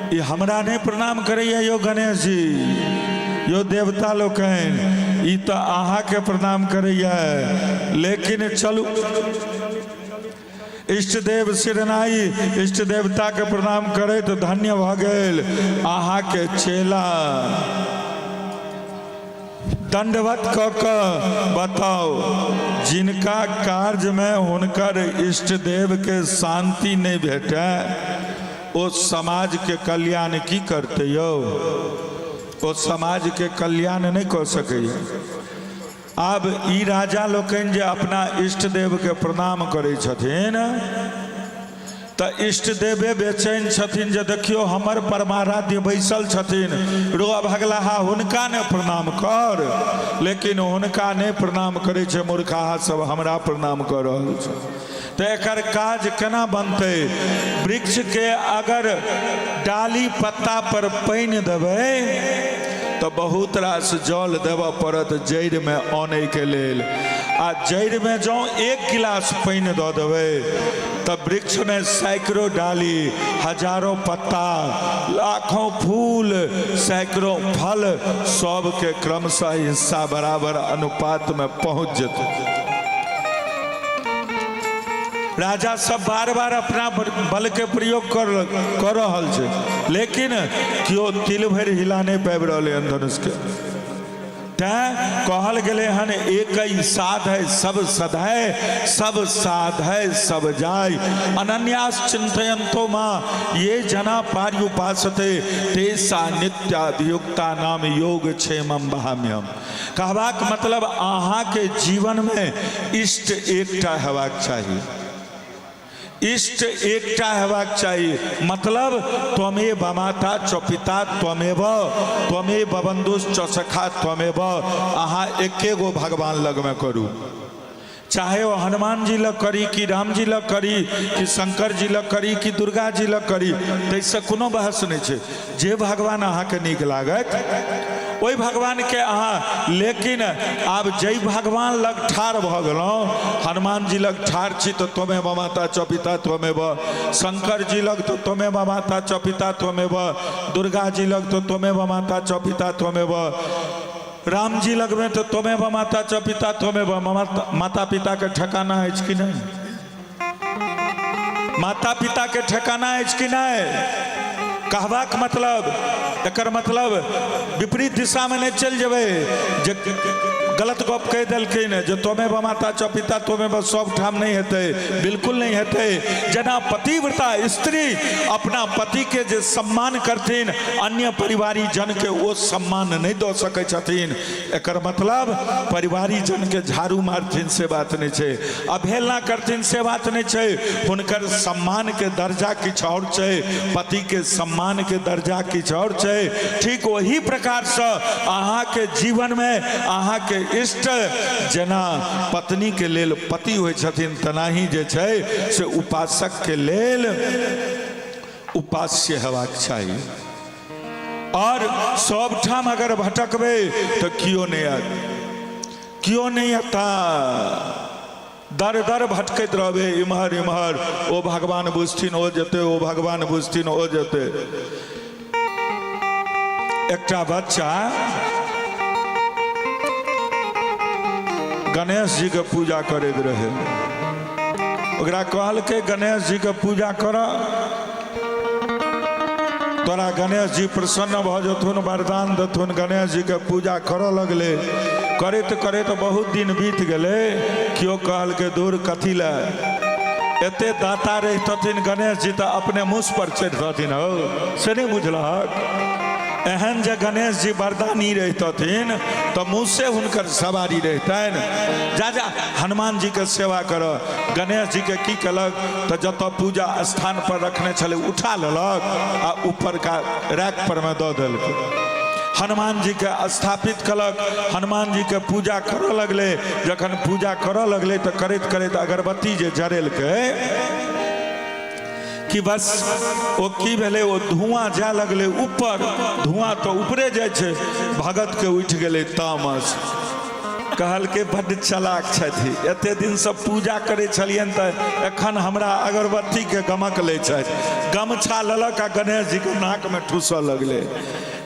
ई हमरा नहि प्रणाम करैया यौ गणेश जी, यौ देवता लोकनि, ई तऽ अहाँके प्रणाम करैया, लेकिन चलू इष्टदेव सिरनाई इष्ट देवता के प्रणाम करैत धन्य भऽ गेल अहाँके चेला। दंडवत कऽ कऽ बताउ, जिनका कार्यमे हुनकर इष्टदेवके शान्ति नहि भेटय ओ समाजके कल्याण की करतै यौ? ओ समाजके कल्याण नहि कऽ सकैए। आब ई राजा लोकनि जे अपना इष्टदेवके प्रणाम करै छथिन तऽ इष्टदेवे बेचैन छथिन जे देखियौ हमर परमाराध्य बैसल छथिन, रो अभगलाहा हुनका ने प्रणाम कर, लेकिन हुनका नहि प्रणाम करै छै मूर्खाहा सब, हमरा प्रणाम कऽ रहल छै। तऽ एकर काज केना बनतै? वृक्षके अगर डाली पत्ता पर पानि देबै तऽ बहुत रास जल देबऽ पड़त जड़िमे अनैके लेल, आ जड़िमे जँ एक गिलास पानि दऽ देबै तऽ वृक्षमे सैकड़ो डाली हजारों पत्ता, लाखों फूल, सैकड़ों फल, सबके क्रमशः हिस्सा बराबर अनुपात में पहुंच जेतै। राजा सब बार बार अपना बल के प्रयोग कर कर रहल छै, लेकिन केओ तिल भरि हिला नहि पाबि रहलै हन धनुष के। तैं कहल गेलै हन, एक ही साध है सब सधै, सब साध है सब जाय, अनन्यास चिंतयंतो माँ ये जना पार्युपासते तेषा नित्याभियुक्ता नाम योग क्षेमम बहाम्यम। कहबाक मतलब अहाँके जीवनमे इष्ट एकटा हेबाक चाही, इष्ट एकटा हेबाक चाही। मतलब त्वमेव माता च पिता त्वमेव, त्वमेव बंधुश्च सखा त्वमेव। अहाँ एके गो भगवान लगमे करू, चाहे ओ हनुमान जी लग करी कि राम जी लग करी कि शंकर जी लग करी कि दुर्गा जी लग करी, ताहिसँ कोनो बहस नहि छै। जे भगवान अहाँके नीक लागत ओहि भगवानके अहाँ, लेकिन आब जाहि भगवान लग ठाढ़ भऽ गेलहुँ, हनुमान जी लग ठाढ़ छी तऽ त्वमेव माता च पिता त्वमेव, शंकर जी लग तऽ त्वमेव माता च पिता त्वमेव, दुर्गा जी लग तऽ त्वमेव माता च पिता त्वमेव, राम जी लगमे तऽ त्वमेव माता च पिता त्वमेव। माता पिताके ठेकाना अछि कि नहि? माता पिता के ठेकाना अछि कि नहि? कहबाक मतलब, एकर मतलब विपरीत दिशामे नहि चलि जेबै जे गलत गप कहि देलखिन जे त्वमेव माता च पिता त्वमेव सब ठाम नहि हेतै, बिल्कुल नहि हेतै। जेना पतिव्रता स्त्री अपना पतिके जे सम्मान करथिन, अन्य परिवारी जनके ओ सम्मान नहि दऽ सकै छथिन। एकर मतलब परिवारी जनके झाड़ू मारथिन से बात नहि छै, अवहेलना करथिन से बात नहि छै। हुनकर सम्मानके दर्जा किछु आओर छै, पतिके सम्मानके दर्जा किछु आओर छै। ठीक ओही प्रकारसँ अहाँके जीवनमे अहाँके इष्ट जेना पत्नीके लेल पति होइ छथिन, तेनाही जे छै से उपासकके लेल उपास्य हेबाक चाही। और सब ठाम अगर भटकबै तऽ केओ नहि आयत, केओ नहि एता। दर दर भटकैत रहबै इम्हर इम्हर, ओ भगवान बुझथिन ओ जेतै, ओ भगवान बुझथिन ओ जेतै। एकटा बच्चा गणेश जी के पूजा करैत रहै, ओकरा कहलकै गणेश जी के पूजा कर, तोरा गणेश जी प्रसन्न भऽ जेथुन, वरदान देथुन। गणेश जी के पूजा करऽ लगलै, करैत करैत बहुत दिन बीत गेलै। केओ कहलकै दूर कथी लए, एते दाता रहितथिन गणेश जी तऽ अपने मुस पर चढ़ितथिन। हौ से नहि बुझलहक? एहन जे गणेश जी वरदानी रहितथिन तऽ मुँहसे हुनकर सवारी रहितनि। जा जा हनुमान जी के सेवा कर। गणेश जी के की केलक तऽ जतऽ पूजा स्थान पर रखने छलै उठा लेलक आ ऊपरका रैक पर मे दऽ देलकै। हनुमान जी के स्थापित केलक, हनुमान जी के पूजा करऽ लगलै। जखन पूजा करऽ लगलै तऽ करैत करैत अगरबत्ती जे जरेलकै कि बस ओ की भेलै, ओ धुआं जाय लगलै ऊपर। धुआं तऽ ऊपरे जाइ छै। भगतके उठि गेलै तामस, कहलकै बड्ड चलाक छथि, एते दिनसँ पूजा करै छलियनि तऽ एखन हमरा अगरबत्तीके गमक लै छथि। गमछा लेलक आ गणेश जीके नाकमे ठूसऽ लगलै।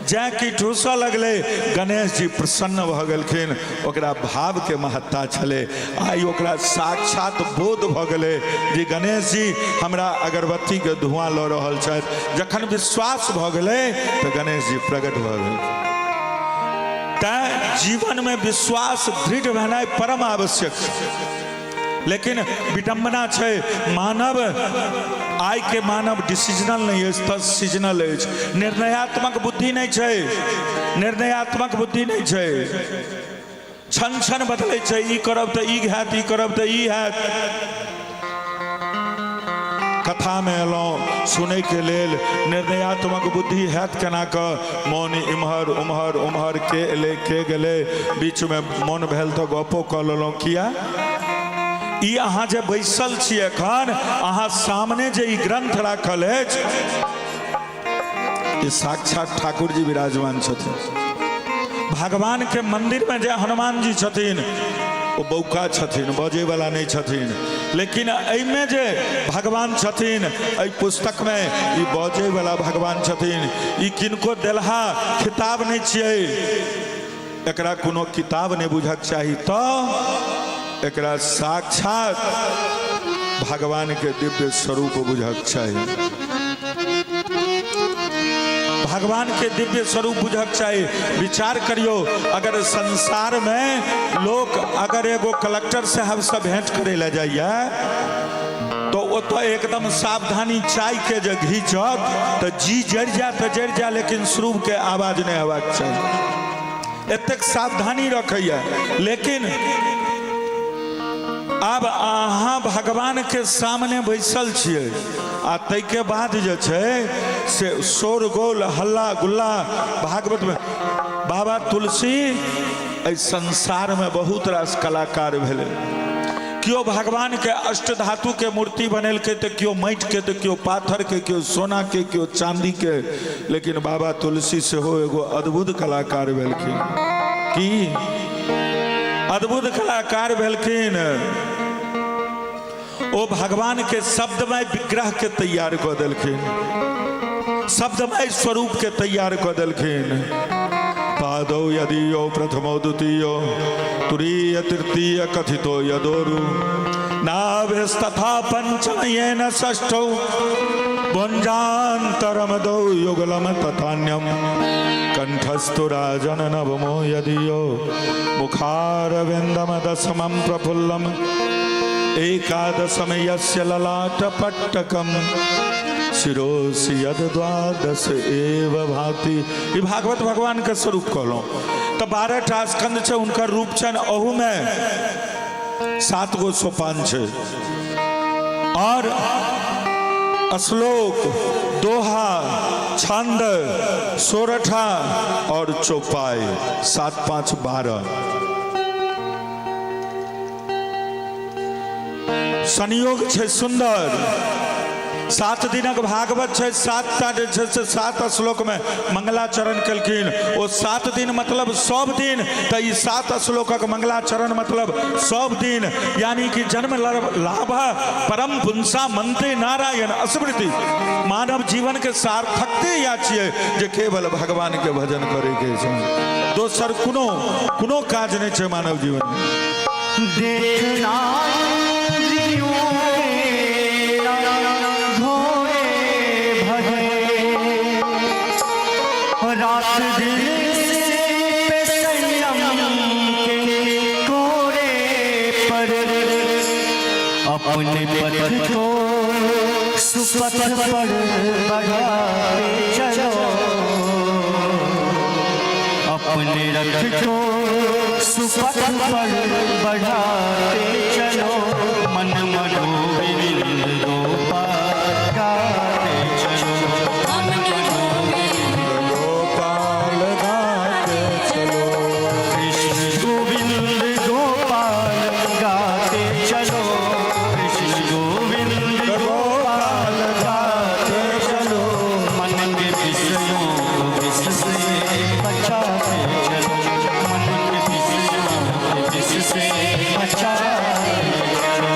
जैं कि ठूसऽ लगलै, गणेश जी प्रसन्न भऽ गेलखिन। ओकरा भावके महत्ता छलै, आइ ओकरा साक्षात बोध भऽ गेलै जे गणेश जी हमरा अगरबत्तीके धुआं लऽ रहल छथि। जखन विश्वास भऽ गेलै तऽ गणेश जी प्रकट भऽ गेल। तैं जीवनमे विश्वास दृढ़ भेनाइ परम आवश्यक छै। लेकिन विडम्बना छै, मानव आइ के मानव डिसीजनल नहि अछि तऽ सीजनल अछि। निर्णयात्मक बुद्धि नहि छै, निर्णयात्मक बुद्धि नहि छै। क्षण क्षण बदलै छै, ई करब तऽ ई हैत, ई करब तऽ ई हैत। कथामे एलहुँ सुनैके लेल, निर्णयात्मक बुद्धि हैत केना कऽ? मोन इम्हर उम्हर उम्हर, के एलै के गेलै, बीचमे मोन भेल तऽ गपो कऽ लेलहुँ। किया ई अहाँ जे बैसल छी एखन, अहाँ सामने जे ई ग्रंथ राखल अछि, ई साक्षात ठाकुर जी विराजमान छथिन। भगवान के मंदिर में जे हनुमान जी छथिन ओ बौका छथिन, बजैवला नहि छथिन। लेकिन एहिमे जे भगवान छथिन, एहि पुस्तकमे ई बजैवला भगवान छथिन। ई किनको देलहा खिताब नहि छियै, एकरा कोनो किताब नहि बुझक चाही, तऽ एकरा साक्षात भगवान के दिव्य स्वरूप बुझक चाही, भगवान के दिव्य स्वरूप बुझक चाही। विचार करियो, अगर संसार में लोग अगर एगो कलेक्टर साहब से भेंट करे ला जाइए तो ओतऽ एकदम सावधानी चाय के जे घीचत तऽ जी जरि जाए तऽ जरि जाए, लेकिन शुरू के आवाज नहीं हेबाक चाही, एतेक सावधानी रखैया। लेकिन आब अहाँ भगवान के सामने बैसल छियै आ ताहिके बाद जे छै से शोरगोल हल्ला गुल्ला। भागवत में बाबा तुलसी, एहि संसार में बहुत रास कलाकार भेलै। केओ भगवान के अष्ट धातु के मूर्ति बनेलकै तऽ केओ माटि के, तऽ केओ पाथर के, केओ सोना के, केओ चांदी के, लेकिन बाबा तुलसी सेहो एगो अद्भुत कलाकार भेलखिन। की अद्भुत कलाकार भेलखिन! ओ भगवान के शब्दमय विग्रह के तैयार कऽ देलखिन, शब्दमय स्वरूप के तैयार कऽ देलखिन। पादौ यदीयो प्रथमो द्वितीयो तुरीय तृतीय कथितो यदोरु नाभ्यस्तथा पंचम येन षष्ठौ पुञ्जान्तरम दौ युगलम तथान्यम कंठस्तु राजन नवमो यदीयो मुखारविन्दम दशमं प्रफुल्लम एकादशम यस्य ललाटपट्टकम शिरोसि यद द्वादश एव भाति। ई भागवत भगवान के स्वरूप कहलहुँ तऽ 12 टा स्कंद छै, हुनकर रूप छनि, अहूमे 7 गो सोपान छै और श्लोक, दोहा, छंद, सोरठा और चौपाई, 7 5 12। संयोग छै सुंदर। 7 दिनक भागवत छै, 7टा जे छै से 7 श्लोकमे मंगलाचरण केलखिन। ओ 7 दिन मतलब सब दिन, तऽ ई 7 श्लोकक मंगलाचरण मतलब सब दिन, यानी कि जन्म लाभ परम पुंसा मंत्रे नारायण स्मृति। मानव जीवन के सार्थकते या छियै जे केवल भगवान के भजन करे के छै, दोसर कोनो कोनो काज नहि छै मानव जीवन में। देखना इंद्रियों के घोड़े भरे, रात दिन पे संयम के कोरे पर, अपने पथ को सुपथ पर बढ़ाते चलो, अपने रथ को सुपथ पर बढ़ाते चलो, मन मनोविंद गोपाल गाते चलो, गोपाल गाते चलो, कृष्ण गोविंद गोपाल गाते चलो, कृष्ण गोविंद गोपाल गाते चलो, मन के विषयों को विष से बचाते चलो, मन के विषयों को विष से बचाते चलो।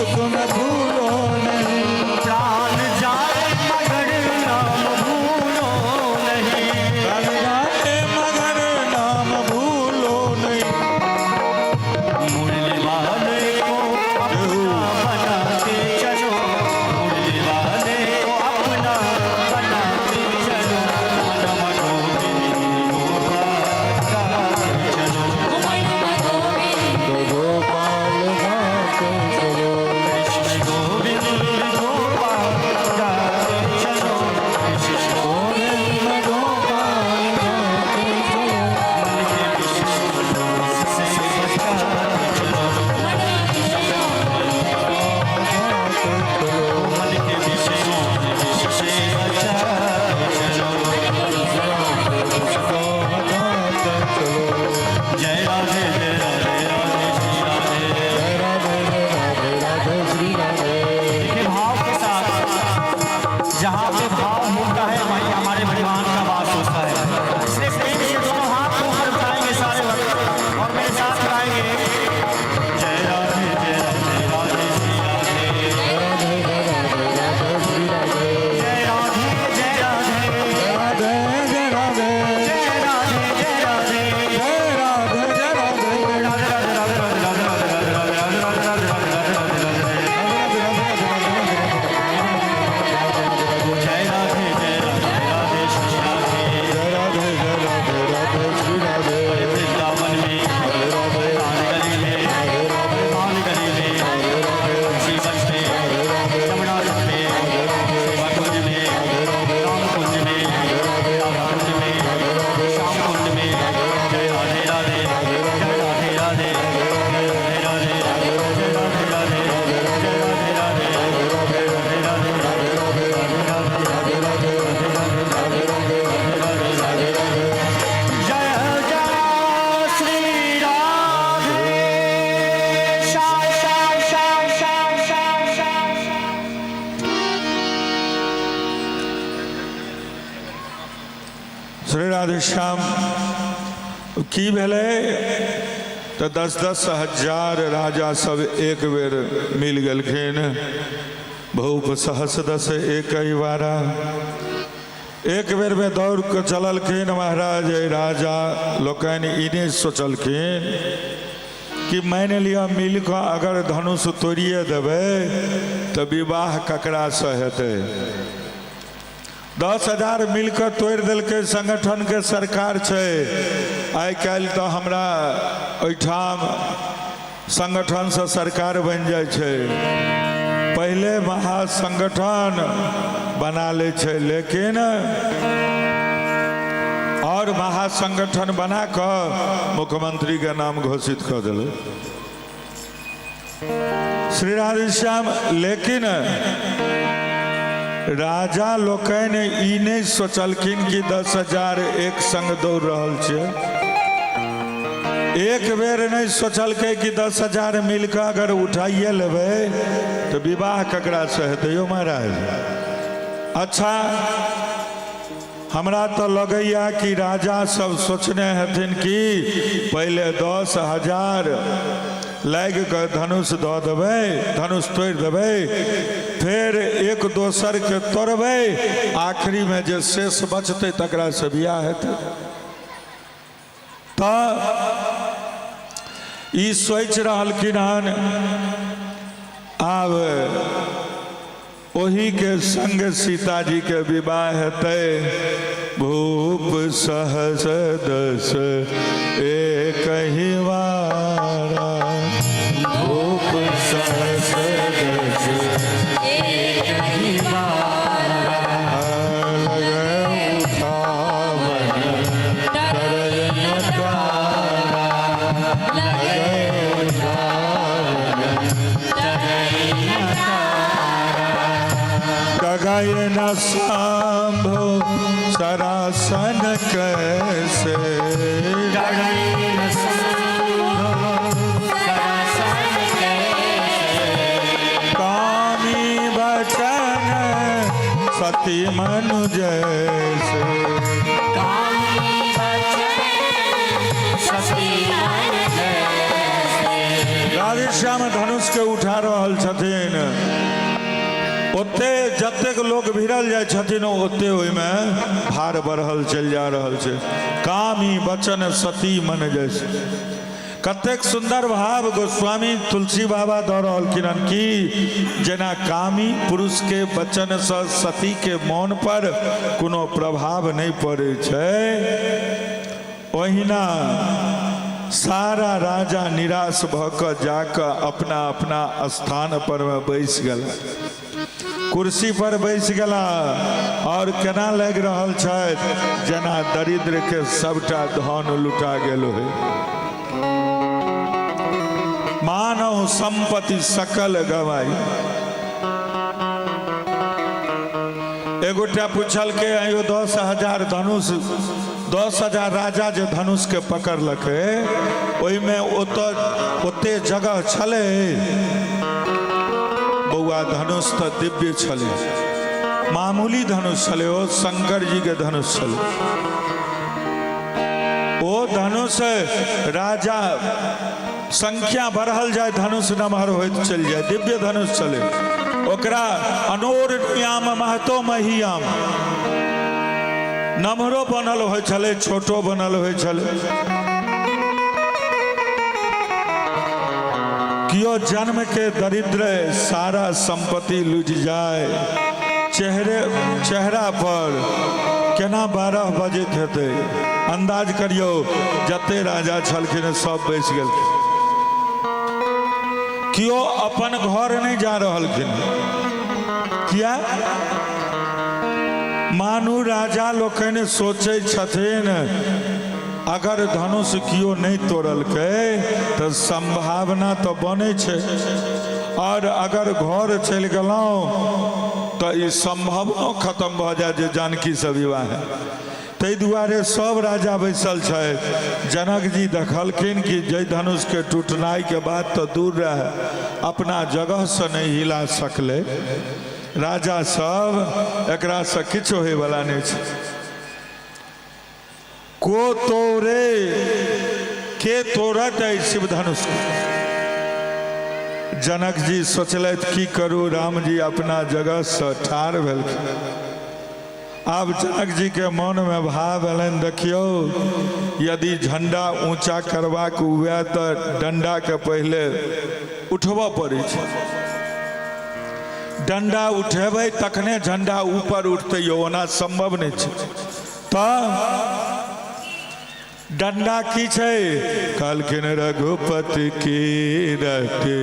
तुम भूलो नहीं। प्राण जाए मगर नाम भूलो नहीं। प्राण जाए मगर नाम भूलो नहीं। मुरली वाले को अपना बनाते चलो, मुरली वाले को अपना बनाते चलो, मन गोविंद गोपाल गाते चलो, गोपाल गाते चलो। कृष्ण गोविंद गोपाल गाते चलो, कृष्ण गोविंद गोपाल गाते चलो। मन के विषयों से बचाते चलो, मन के विषयों से बचाते चलो। गाते चलो। जय राधे जय राधे राधे श्री राधे। जय राधे जय राधे राधे श्री राधे। देखिए भाव के साथ, जहाँ पे भाव होता है वहीं हमारे भगवान का वास होता है। इसलिए प्रेम से दोनों हाथ को ऊपर उठाएंगे सारे भक्त और मेरे साथ गाएंगे जय राधे जय राधे राधे श्री राधे, राधे राधे राधे श्री राधे। जय राधे जय राधे राधे जय राधे जय राधे जय राधे जय राधे जय राधे। राधे राधे राधे राधे राधे राधे राधे राधे राधे राधे राधे राधे राधे राधे। जय राधे जय राधे राधे श्री राधे। जय राधे जय राधे राधे श्री राधे। वृंदावन में पान गली में, पान गली में, तुलसी वन में, यमुना तट में, सेवा कुंज में, राम कुंज में, राधा कुंज में, श्याम कुंज में। जय राधे राधे जय राधे राधे जय राधे राधे जय राधे राधे जय राधे राधे जय राधे राधे राधे राधे राधे राधे राधे राधे। जय जय श्री राधे श्याम श्याम श्याम श्याम श्याम श्याम। श्री राधे श्याम की भेलै तऽ 10-10 हजार राजा सब एक बेर मिल गेलखिन। भूप सहस दस एक ही बारा एक बेर में दौड़ के चललखिन महाराज। राजा लोकनि ई नहि सोचलखिन कि मानि लिअ मिल कऽ अगर धनुष तोड़िए देबै तऽ विवाह ककरासँ हेतै। 10,000 मिल कऽ तोड़ि देलकै संगठन के सरकार छै। आइ काल्हि तऽ हमरा ओहिठाम संगठनसँ सरकार बनि जाइ छै। पहिले महासंगठन बना लै छै, लेकिन और महासंगठन बना कऽ मुख्यमंत्री के नाम घोषित कऽ देलै श्री राधेश्याम। लेकिन राजा लोकनि ई नहि सोचलखिन कि 10,000 एक संग दौड़ रहल छियै। एक बेर नहि सोचलकै कि 10,000 मिल कऽ अगर उठाइए लेबै तऽ विवाह ककरासँ हेतै यौ महाराज। अच्छा, हमरा तऽ लगैया कि राजा सब सोचने हेथिन कि पहिले 10,000 लागि कऽ धनुष दऽ देबै, धनुष तोड़ि देबै, फेर एक दोसरके तोड़बै, आखिरीमे जे शेष बचतै तकरासँ बियाह हेतै। तऽ ई सोचि रहलखिन हन। आब ओही के संग सीताजी के विवाह हेतै। भूप सहस दस एक ही वारा, भूप सहस दस एक ही बारा लगे उठावन डरै न तारा, लगे उठावन डरै न तारा। गगन न शंभु सरासन कैसे, कामी बचन सती मनु जैसे। सती मन जैसे। राधेश्याम। घनश्याम धनुष के उठा रहल छथिन, ओते जतेक लोक भिड़ल जाइ छथिन ओते ओहिमे भार बढ़ल चलि जा रहल छै। कामी वचन सती मन जैसे, कतेक सुन्दर भाव गोस्वामी तुलसी बाबा दऽ रहलखिन हन कि जेना कामी पुरुषके वचनसँ सतीके मोन पर कोनो प्रभाव नहि पड़ै छै, ओहिना सारा राजा निराश भऽ कऽ जाकऽ अपना अपना स्थान पर मे बैस गेला, कुर्सी पर बैस गेला और केना लागि रहल छथि जेना दरिद्र के सबटा धन लुटा गेल होय। मानव संपत्ति सकल गवाई। एगोटा पूछलकै, अयो 10,000 धनुष, 10,000 राजा जे धनुष के पकड़लकै ओहिमे ओतऽ ओते जगह छलै? बौआ धनुष तऽ दिव्य छलै, मामूली धनुष छलै, ओ शंकर जी के धनुष छलै। ओ धनुष राजा संख्या बढ़ल जाय धनुष नमहर होइत चलि जाय, दिव्य धनुष छलै। ओकरा अनोर नियाम महतो महियाम, नमहरो बनल होइ छलै, छोटो बनल होइ छलै। कियो जन्म के दरिद्र सारा संपत्ति लुटि जाय, चेहरे चेहरा पर केना 12 बजैत हेतै अंदाज करियौ। जते राजा छलखिन सब बैस गेलखिन, कियो अपन घर नहि जा रहलखिन। किया? मानू राजा लोकनि सोचै छथिन अगर धनुष कियो नहि तोड़लकै तऽ संभावना तऽ बनै छै, और अगर घर चलि गेलहुँ तऽ ई संभावनो खत्म भऽ जायत जे जानकी से विवाह है। ताहि दुआरे सब राजा बैसल छथि। जनक जी देखलखिन कि जय धनुष के टूटनाइ के बाद तऽ दूर रहे, अपना जगह से नहि हिला सकलै राजा सब, एकरासँ किछु होइवला नहि छै। को तोरे, के तोड़त एहि शिव धनुष के? जनक जी सोचलथि की करू, राम जी अपना जगह से ठाढ़ भेलखिन। आब जनक जी के मन में भाव एलनि, देखियौ यदि झंडा ऊंचा करबाक हुए तऽ डंडा के पहिले उठबऽ पड़ै छै, डंडा उठेबै तखने झंडा ऊपर उठतै यौ, ओना संभव नहि छै। तऽ डंडा की छै? कहलखिन रघुपति की रति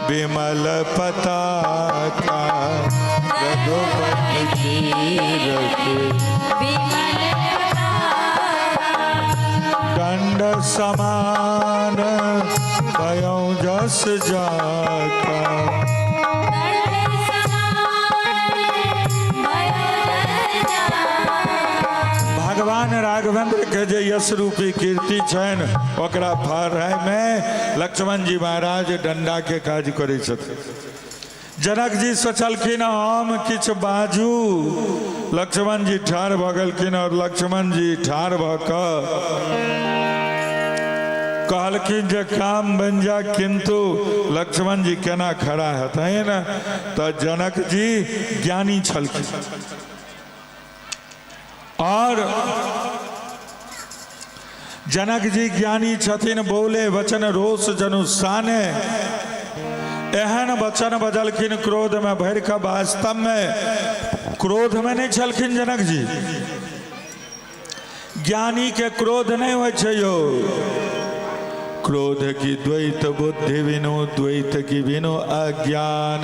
विमल पताका, रघुपति की रति विमल पताका, दंड समान भयौ जस जाका, दंड समान भयो जस जाका। भगवान राघवेंद्र के जे यश रूपी कीर्ति छनि ओकरा फहराय में लक्ष्मण जी महाराज डंडा के काज करै छथिन। जनक जी सोचलखिन हम किछु बाजू, लक्ष्मण जी ठाढ़ भऽ गेलखिन और लक्ष्मण जी ठाढ़ भऽ कऽ कहलखिन जे काम बनि जा, किंतु लक्ष्मण जी केना खड़ा हेतनि? तऽ जनक जी ज्ञानी छलखिन और जनक जी ज्ञानी छथिन, बोले वचन रोष जनु साने, एहन वचन बजलखिन क्रोध में भरि कऽ। वास्तव में क्रोध में नहीं छलखिन जनक जी, ज्ञानी के क्रोध नहीं होइ छै यौ। क्रोध की द्वैत बुद्धि बिनु, द्वैत की बिनु अज्ञान,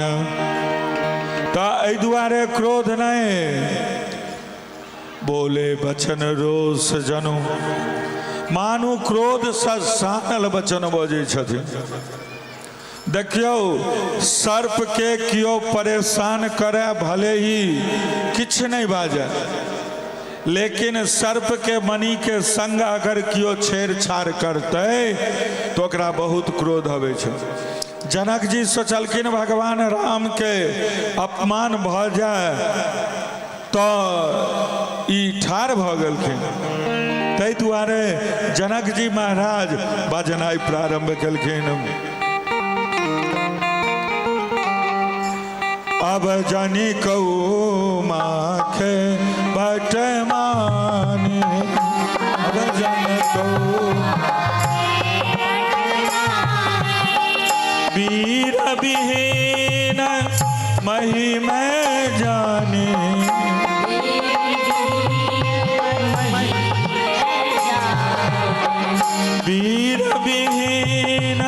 तऽ एहि दुआरे क्रोध नहीं। बोले वचन रोष जनु, मानू क्रोध सँ सानल वचन बजै छथिन। देखियौ सर्प के कियो परेशान करे भले ही किछु नहीं बाजै, लेकिन सर्प के मणि के संग अगर कियो छेड़छाड़ करतै तो ओकरा बहुत क्रोध अबै छै। जनक जी सोचलखिन भगवान राम के अपमान भऽ जाय तऽ ई ठाढ़ भऽ गेलखिन। ताहि दुआरे जनक जी महाराज बजनाइ प्रारंभ केलखिन। अब जानी कहू माखे बट मानी, अब जन कहू वीर विहीन मही मैं जानी। वीर विहीन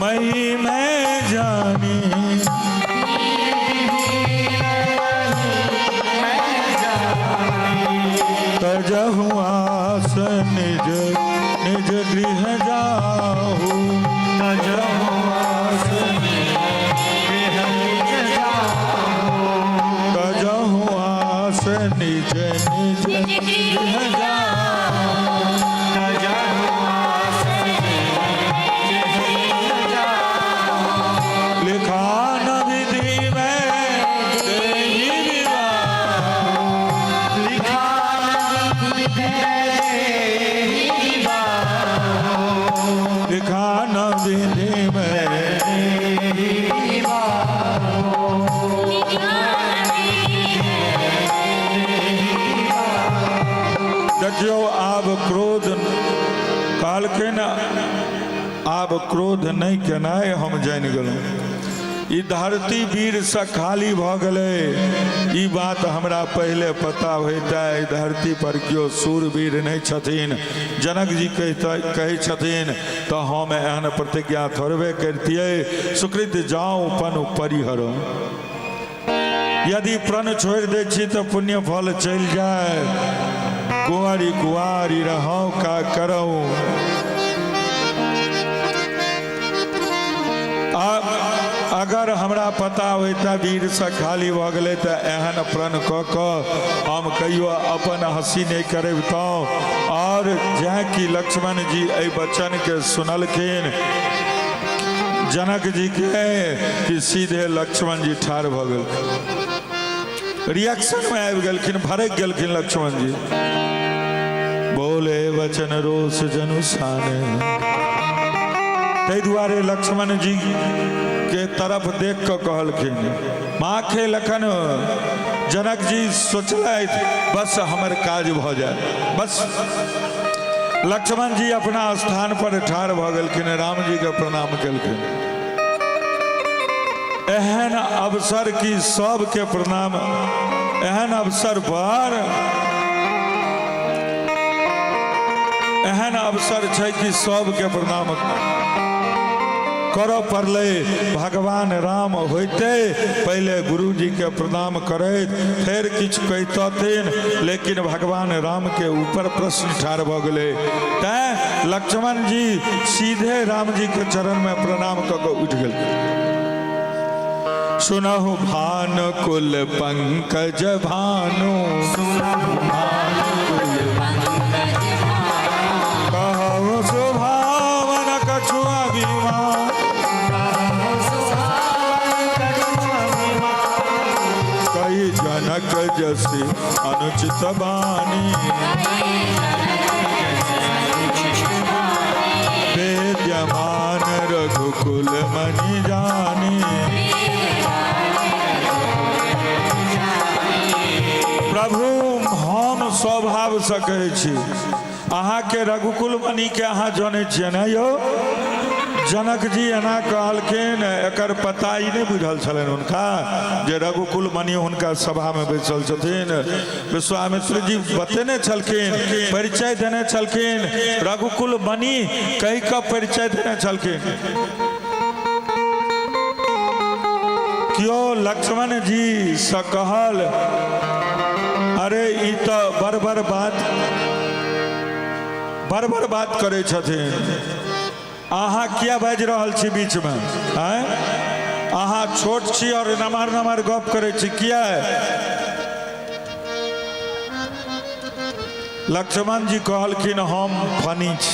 मही मैं जानी। तजहु आस निज निज गृह जाहु, तजहु आस तजहु आस निज निज गृह जाहु। लिखान विधि में देहि विवाह, लिखान विधि में देखियो आब क्रोध कहलखिन, आब क्रोध नहि केनाइ हम जानि गेलहुँ। ई धरती वीरसँ खाली भऽ गेलै, ई बात हमरा पहिले पता होइता। एहि धरती पर केओ शूरवीर नहि छथिन। जनक जी कहै छथिन तऽ हम एहन प्रतिज्ञा थोड़बे करितियै। सुकृत जाउ पन परिहरो, यदि प्रण छोड़ि दै छी तऽ पुण्य फल चलि जाय। कुंवारी कुंवारी रहौ का करौ। अगर हमरा पता होइता वीरसँ खाली भऽ गेलै तऽ एहन प्रण कऽ कऽ हम कहियो अपन हँसी नहि करबितहुँ। आओर जँ कि लक्ष्मण जी एहि वचनके सुनलखिन जनक जी के, कि सीधे लक्ष्मण जी ठाढ़ भऽ गेलखिन, रिएक्शनमे आबि गेलखिन, भड़कि गेलखिन लक्ष्मण जी। बोले वचन रोष जनु साने। ताहि दुआरे लक्ष्मण जी के तरफ देख कऽ कहलखिन माखे लखन। जनक जी सोचलथि बस हमर काज भऽ जाय। बस लक्ष्मण जी अपना स्थान पर ठाढ़ भऽ गेलखिन, राम जी के प्रणाम केलखिन। एहन अवसर की सबके प्रणाम, एहन अवसर पर एहन अवसर छै कि सबके प्रणाम करऽ पड़लै। भगवान राम होइते पहिले गुरुजी के प्रणाम करैत फेर किछु कहितथिन, लेकिन भगवान राम के ऊपर प्रश्न ठाढ़ भऽ गेलै। तैं लक्ष्मण जी सीधे राम जी के चरण में प्रणाम कऽ कऽ उठि गेलखिन। सुनहु भानुकुल पंकज भानु, कहु सुभावन कछु अभिमान। कही जनक जसि अनुचित बानी, विद्यमान रघुकुल मणि जानी। प्रभु हम स्वभावसँ कहै छी अहाँके रघुकुल मणिके अहाँ जनै छियै ने यौ? जनक जी एना कहलखिन, एकर पता ई नहि बुझल छलनि हुनका जे रघुकुल मणि हुनका सभामे बैसल छथिन। विश्वामित्र जी बतेने छलखिन, परिचय देने छलखिन, रघुकुल मणि कहि कऽ परिचय देने छलखिन। केओ लक्ष्मण जी से कहल, अरे ई तऽ बड़ बड़ बात बड़ बड़ बात करै छथिन, अहाँ किया बाजि रहल छी बीचमे? आँय, अहाँ छोट छी और नमहर नमहर गप करै छी किया? लक्ष्मण जी कहलखिन हम फनी छी,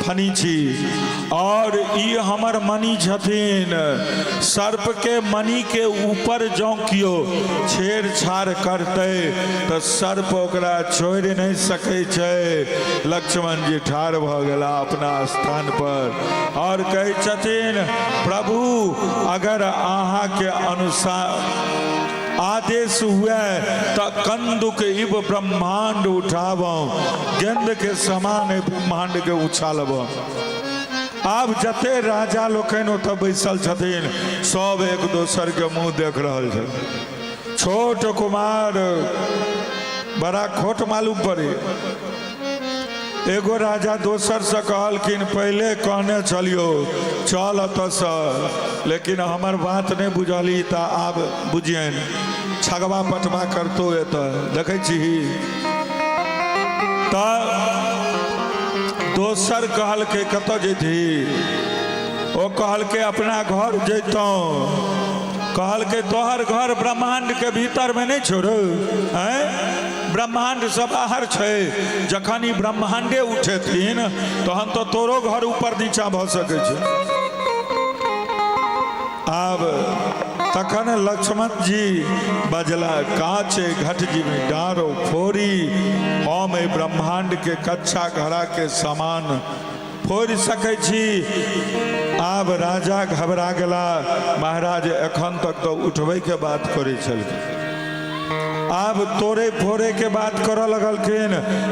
फनी छी और ई हमर मणि छथिन। सर्प के मणि के ऊपर जँ केओ छेड़छाड़ करतै तऽ सर्प ओकरा छोड़ि नहि सकै छै। लक्ष्मण जी ठाढ़ भऽ गेला अपना स्थान पर और कहै छथिन प्रभु अगर अहाँके अनुसार आदेश हुए तऽ कंदुक इब ब्रह्मांड उठाबो, गेंद के समान एहि ब्रह्मांड के उछालबो। आब जते राजा लोकनि ओतऽ बैसल छथिन सब एक दोसर के मुंह देख रहल छथिन। छोट कुमार बड़ा खोट मालूम पड़े। एगो राजा दोसर से कहलखिन पहले कहने छलियो चल एतऽसँ, लेकिन हमर बात नहीं बुझली तऽ आब बुझियन छगवा पटवा करतो एतऽ देखै छी। तऽ दोसर कहलकै कतऽ जैतही? ओ कहलकै अपना घर जैतहुँ। कहलकै तोहर घर ब्रह्मांड के भीतर में नहीं छोड़ू, हैं ब्रह्मांड से बाहर छै, जखन ई ब्रह्मांडे उठेथिन तहन तो तोरो घर ऊपर नीचा भऽ सकै छै। आब तखन लक्ष्मण जी बजला काचे घट जी में डारो फोड़ी, हम एहि ब्रह्मांड के कच्चा घड़ा के समान फोड़ि सकै छी। आब राजा घबरा गेला, महाराज एखन तक तऽ उठबै के बात करै छलखिन, आब तोड़े फोड़े के बात करऽ लगलखिन,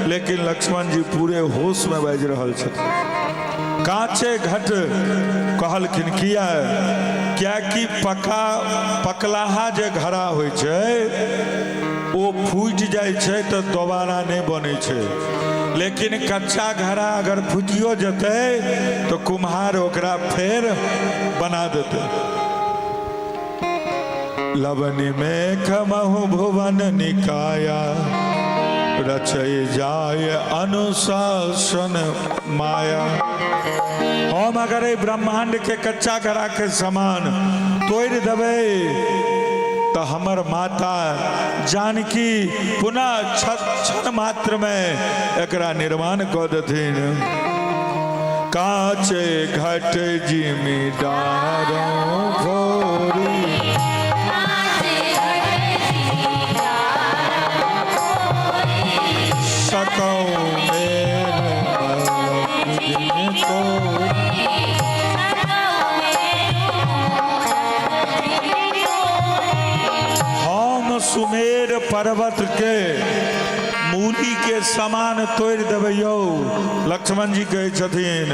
लेकिन लक्ष्मण जी पूरे होश में बाजि रहल छथिन। काचे घट कहलखिन किया? कियाकि पका पकलाहा जे घड़ा होइ छै ओ फूटि जाइ छै तऽ दोबारा नहि बनै छै, लेकिन कच्चा घड़ा अगर फूटियो जेतै तऽ कुम्हार ओकरा फेर बना देतै। लवनी मेघ महु भुवन निकाया, रचय जाय अनुशासन माया। हम अगर एहि ब्रह्मांड के कच्चा घड़ा के समान तोड़ि देबै तऽ हमर माता जानकी पुनः क्षण मात्र में एकरा निर्माण कऽ देथिन। काचे घट जिमि डारो फोरी, सकौ मेर जिमि तोरी। हम सुमेर पर्वत के मूली के समान तोड़ि देबै यौ, लक्ष्मण जी कहै छथिन।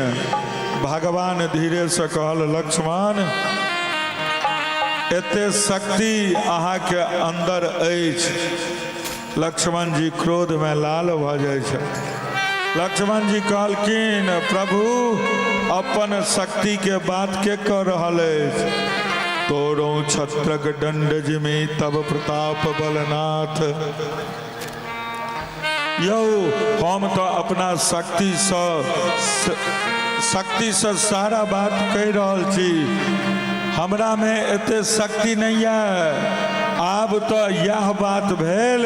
भगवान धीरे से कहल लक्ष्मण एते शक्ति अहाँके अंदर अछि। लक्ष्मण जी क्रोध में लाल भऽ जाइ छै। लक्ष्मण जी कहलखिन प्रभु अपन शक्ति के बात के कऽ रहल अछि? तोरो छत्रक दंड जिमि तब प्रताप बलनाथ। यौ हम तऽ अपना शक्ति से सारा बात कहि रहल छी, हमरा में एते शक्ति नहीं है। आब तऽ यह बात भेल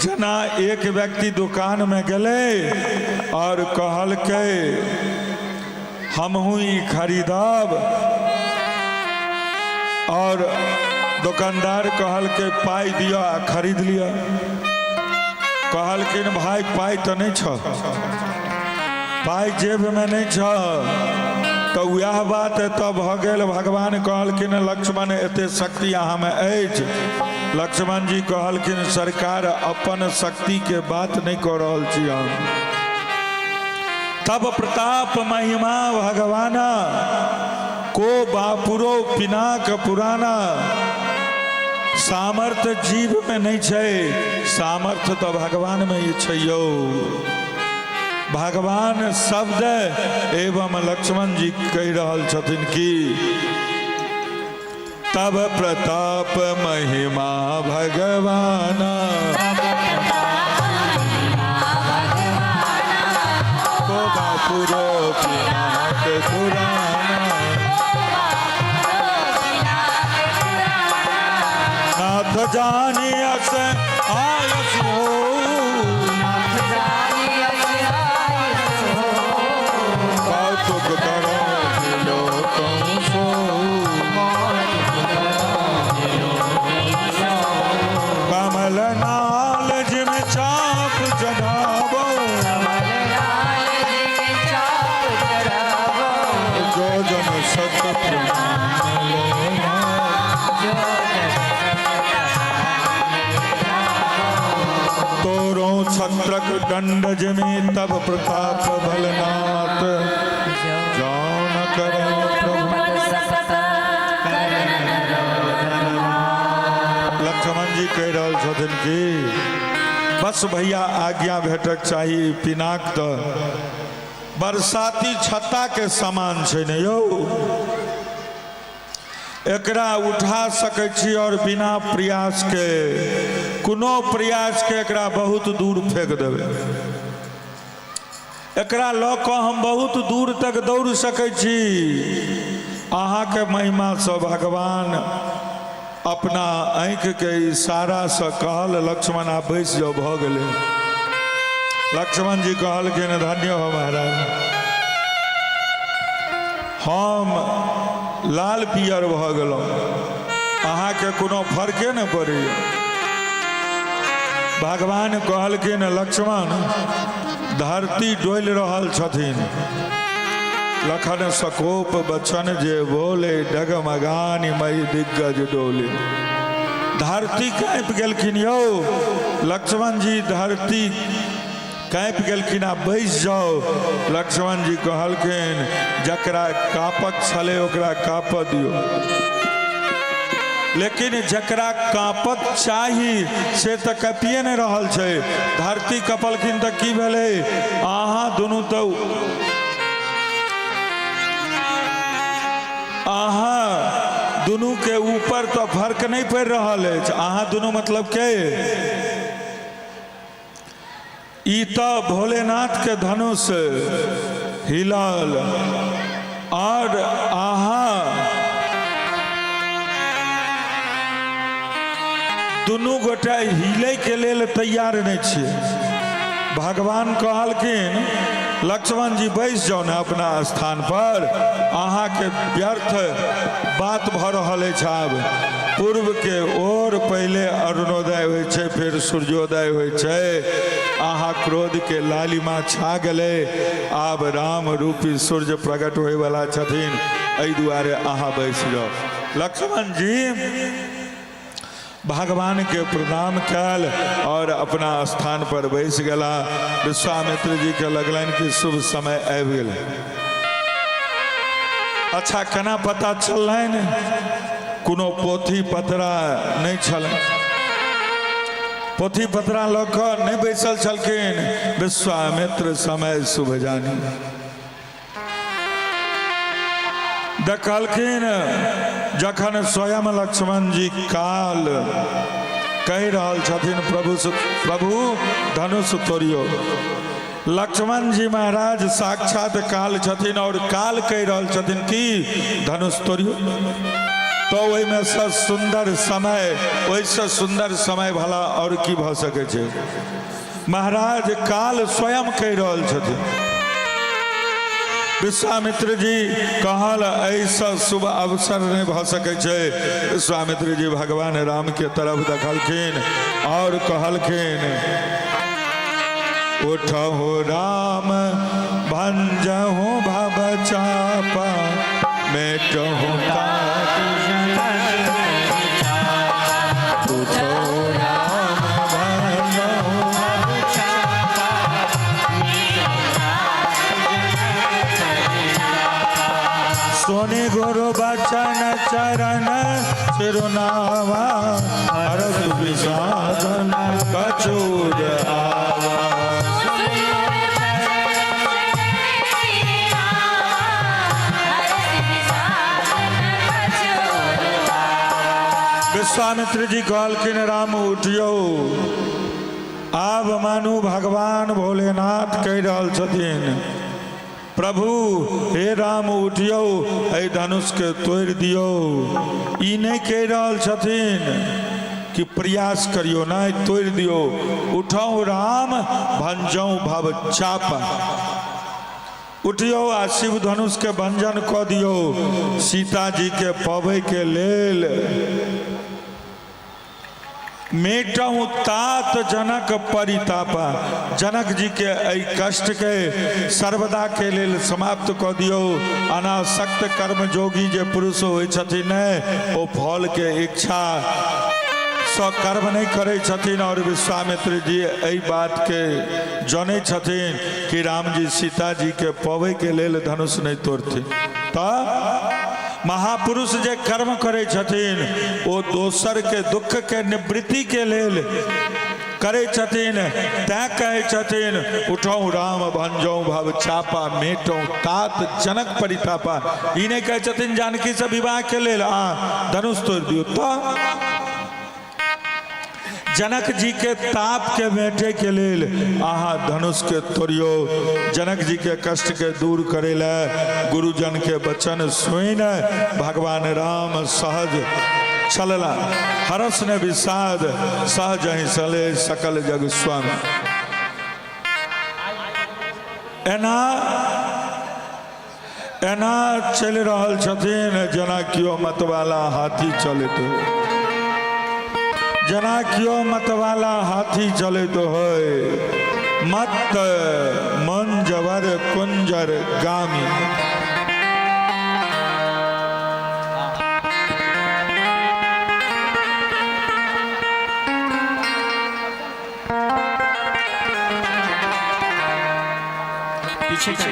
जेना एक व्यक्ति दुकान में गेलै और कहलकै हमहूँ ई खरीदब, और दुकानदार कहलकै पाइ दिअ आ खरीद लिअ। कहलखिन भाई पाइ तऽ नहि छह, पाइ जेबमे नहि छह। तऽ वएह बात एतऽ भऽ गेल। भगवान कहलखिन लक्ष्मण एते शक्ति अहाँमे अछि। लक्ष्मण जी कहलखिन सरकार अपन शक्ति के बात नहि कऽ रहल छी हम। तब प्रताप महिमा भगवाना, को बापुरो पिनाक पुराना। सामर्थ्य जीव में नहीं छै, सामर्थ्य तो भगवान में ही छै यौ। भगवान शब्द एवं लक्ष्मण जी कहि रहल छथिन कि तब प्रताप महिमा भगवाना, को बापुरो पिनाक पुराना। नाथ जानी अस आयस हो, कौतुक करो लोकं सो। कमल नाल जिम चाप चढ़ावो, जो जन सत प्रमाण लेना। छत्रक दंड जिमि तब प्रताप भलनाथ जौन करहु प्रभु। लक्ष्मण जी कहि रहल छथिन कि बस भैया आज्ञा भेटक चाही। पिनाक तऽ बरसाती छत्ता के समान छै ने यौ, एकरा उठा सकै छी और बिना प्रयास के, कोनो प्रयास के एकरा बहुत दूर फेंक देबै। एकरा लऽ कऽ हम बहुत दूर तक दौड़ सकै छी अहाँके महिमासँ। भगवान अपना आँखिके इशारासँ कहल, लक्ष्मण, आ बैस जाउ, भऽ गेलै। लक्ष्मण जी कहलखिन, धन्य हो महाराज, हम लाल पियर भऽ गेलहुँ, अहाँके कोनो फर्के नहि पड़ैए। भगवान कहलखिन, लक्ष्मण, धरती डोलि रहल छथिन। लखन सकोप बचन जे बोले, डगमगानी मई दिग्गज डोले। धरती काँपि गेलखिन यौ लक्ष्मण जी, धरती काँपि गेलखिन। आ बैस जाउ। लक्ष्मण जी कहलखिन, जकरा काँपक छलै ओकरा काँपऽ दियौ, लेकिन जकरा काँपक चाही से तऽ कपिए नहि रहल छै। धरती कपलखिन तऽ की भेलै? अहाँ दुनू तऽ अहाँ दुनूके ऊपर तऽ फर्क नहि पड़ि रहल अछि। अहाँ दुनू मतलब के? ई तऽ भोलेनाथके धनुष हिलल आओर अहाँ दुनू गोटे हिलैके लेल तैयार नहि छियै। भगवान कहलखिन, लक्ष्मण जी, बैस जाउ ने अपना स्थान पर, अहाँके व्यर्थ बात भऽ रहल अछि। आब पूर्वके ओर पहिले अरुणोदय होइ छै, फेर सूर्योदय होइ छै। अहाँ क्रोधके लालिमा छा गेलै। आब राम रूपी सूर्य प्रकट होइवला छथिन, एहि दुआरे अहाँ बैस जाउ। लक्ष्मण जी भगवान के प्रणाम कयल और अपना स्थान पर बैस गेला। विश्वामित्र जी के लगलनि कि शुभ समय आबि गेल। अच्छा, केना पता चललनि? कोनो पोथी पतरा नहि छल, पोथी पतरा लऽ कऽ नहि बैसल छलखिन। विश्वामित्र समय शुभ जानी देखलखिन, जखन स्वयं लक्ष्मण जी काल कहि रहल छथिन, प्रभु प्रभु धनुष तोड़ियौ। लक्ष्मण जी महाराज साक्षात काल छथिन और काल कहि रहल छथिन कि धनुष तोड़ियौ, तऽ ओहिमे सँ सुन्दर समय, ओहिसँ सुन्दर समय भला आओर की भऽ सकै छै? महाराज, काल स्वयं कहि रहल छथिन। विश्वामित्र जी कहल, एहिसँ शुभ अवसर नहि भऽ सकै छै। विश्वामित्र जी भगवान राम के तरफ देखलखिन और कहलखिन, उठहु राम भंजहु भव चापा, मेटहु तात। उठहु राम भंजहु। सोने गुरु बचन चरण सिरुनावा, हरस विषादन कचूर आवा। विश्वामित्र जी कहलखिन, राम, उठियौ। आब मानू भगवान भोलेनाथ कहि रहल छथिन, प्रभु हे राम, उठियौ, एहि धनुषके तोड़ि दियौ। ई नहि कहि रहल छथिन कि प्रयास करियौ, नहि, तोड़ि दियौ। उठौ राम भंजौ भव चाप, उठियौ आ शिव धनुषके भंजन कऽ दियौ सीता जी के पबै के लेल। मेटहु तात जनक परितापा, जनक जी के एहि कष्ट के सर्वदा के लेल समाप्त कऽ दियौ। अनासक्त कर्म जोगी जे पुरुष होइ छथिन ने, ओ फल के इच्छा सँ कर्म नहि करै छथिन। और विश्वामित्र जी एहि बातके जनै छथिन कि रामजी सीता जी के पबै के लेल धनुष नहि तोड़थिन। तऽ महापुरुष जे कर्म करै छथिन ओ दोसर के दुख के निवृत्ति के लेल करै छथिन। तैं कहै छथिन उठौ राम भंजौ भव चापा मेटौ तात जनक परितापा। ई नहि कहै छथिन जानकी से विवाह के लेल आ धनुष तोड़ि दियौ। तऽ जनक जी के ताप के मेटे के लेल अहाँ धनुष के तोड़ियो। जनक जी के कष्ट के दूर करे ले गुरुजन के वचन सुन भगवान राम सहज चलला। हरस ने विषाद सहज ही सले सकल जग स्वामी। एना एना चलि रहल छथिन जेना केओ मतवाला हाथी चलैत हो, जेना केओ मतवाला हाथी चलैत होय। मत मंजवर कुंजर गामी। पीछे चौकी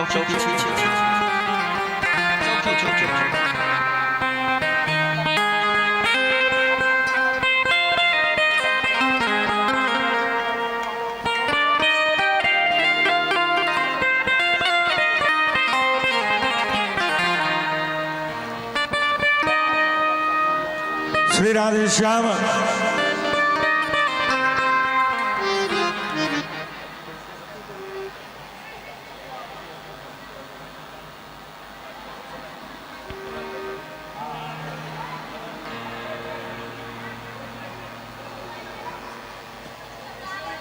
पीछे चौकी चौकी। श्री राधे श्याम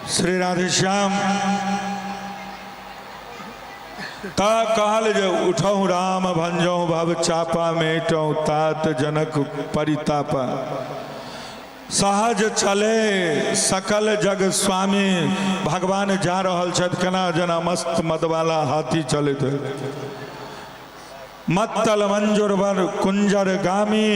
श्री राधे श्याम ता कहल जे उठौ राम भंजौ भव चापा मेटौ तात जनक परितापा। सहज चले सकल जग स्वामी। भगवान जा रहल छथि केना जेना मस्त मदवाला हाथी चलैत होय। मत्तल मंजुर वर कुंजर गामी।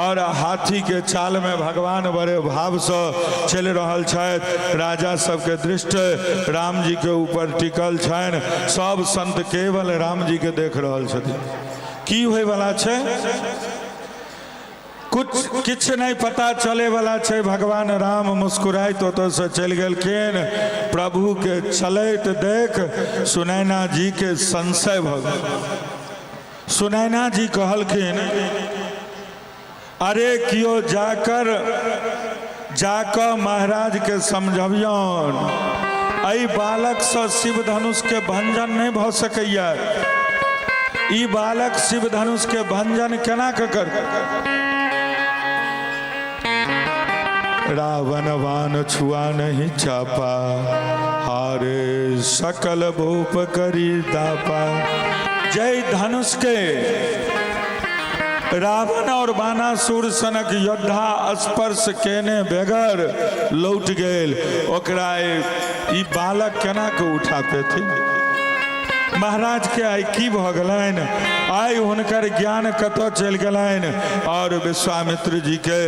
और हाथी के चाल में भगवान बड़े भाव से चलि रहल छथि। राजा सबके दृष्टि राम जी के ऊपर टिकल छनि। सब संत केवल राम जी के देख रहल छथिन। की होय वाला छै कुछ किछु नहि पता चले वाला छै। भगवान राम मुस्कुराइत ओतऽ से चलि गेलखिन। प्रभु के चलैत देख सुनैना जी के संशय भऽ गेल। सुनैना जी कहलखिन अरे कियो जाकर जाकऽ महाराज के समझबियौन एहि बालकसँ शिव धनुष के भंजन नहि भऽ सकैया। ई बालक शिव धनुष के भंजन केना के कर। रावण वान छुआ नहीं चापा हारे सकल भूप करी दापा। जय धनुष के रावण और बाणासुर सनक योद्धा स्पर्श केने बगैर लौट गेल। ओकरा ई बालक केना के उठा पेथिन। महाराज के आइ की भऽ गेलनि, आइ हुनकर ज्ञान कतऽ चलि गेलनि। और विश्वामित्र जी के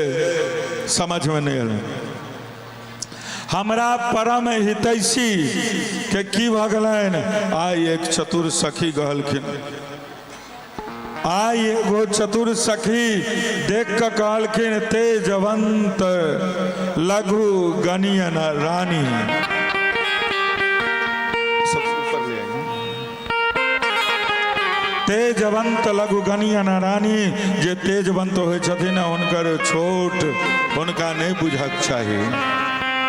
समझ में नहीं एलनि। हमरा परम हितैषी के की भऽ गेलनि। आइ एक चतुर सखी कहलखिन, आइ एगो चतुर सखी देख कऽ कहलखिन तेजवंत लघु गणियन रानी। तेजवंत लघु गणियन रानी, जे तेजवंत होइ छथिन हुनकर छोट हुनका नहि बुझक चाही,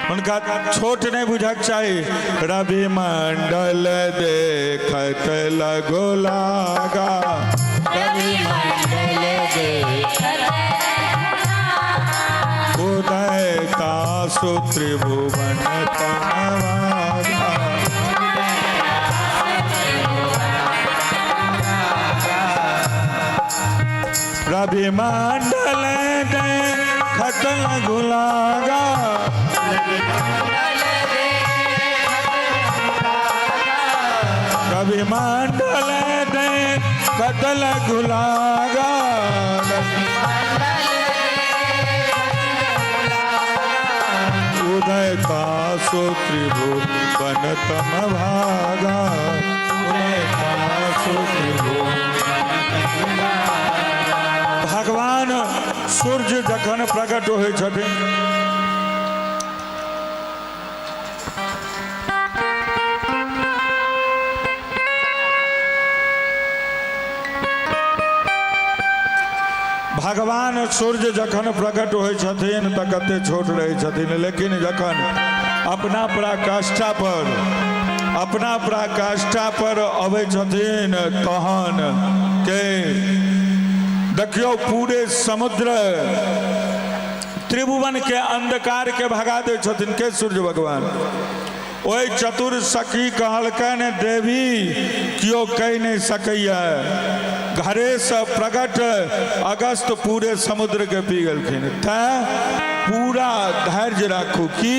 हुनका छोट नहि बुझक चाही। रवि मंडल देखत लगो लागा, रवि मंडल देखत उदय तासु त्रिभुवन तमवागा। रवि मंडल देखत लगो लागा, रवि मंडल देखत लगो लागा। सुनता सो त्रिभुवन तम भागा, सुनता सो त्रिभुवन। भगवान सूर्य जखन प्रकट होइ छथिन, भगवान सूर्य जखन प्रकट होइ छथिन तऽ कते छोट रहै छथिन, लेकिन जखन अपना पराकाष्ठा पर, अपना पराकाष्ठा पर अबै छथिन तहन के देखियौ पूरे समुद्र त्रिभुवन के अंधकार के भगा दै छथिन के सूर्य भगवान। ओहि चतुर सखी कहलकनि, देवी केओ कहि नहि सकैया, घरेसँ प्रकट अगस्त पूरे समुद्रके पी गेलखिन। तैँ पूरा धैर्य राखू कि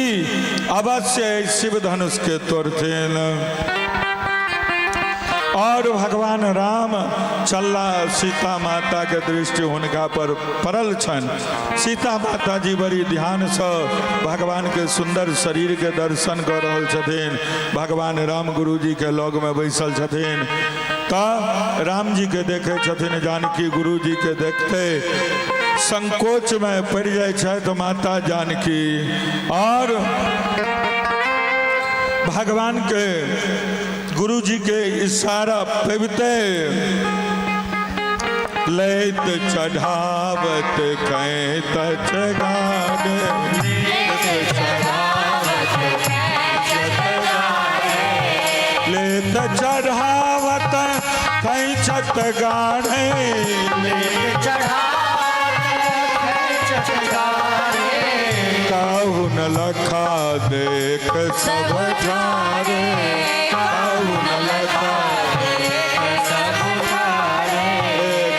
अवश्य एहि शिव धनुषके तोड़थिन। और भगवान राम चलला, सीता माता के दृष्टि हुनका पर पड़ल छनि। सीता माता जी बड़ी ध्यानसँ भगवान के सुंदर शरीर के दर्शन कऽ रहल छथिन। भगवान राम गुरु जी के लग में बैसल छथिन, तऽ राम जी के देखे छथिन जानकी। गुरु जी के देखते संकोच में पड़ि जाइ छथि माता जानकी और भगवान के गुरु जी के इशारा पबिते लैत चढ़ावत कैत चगारे, लेत चढ़ावत कैचत गाढ़े, काहू न लखा देख सब ठारे, काहू न लखा,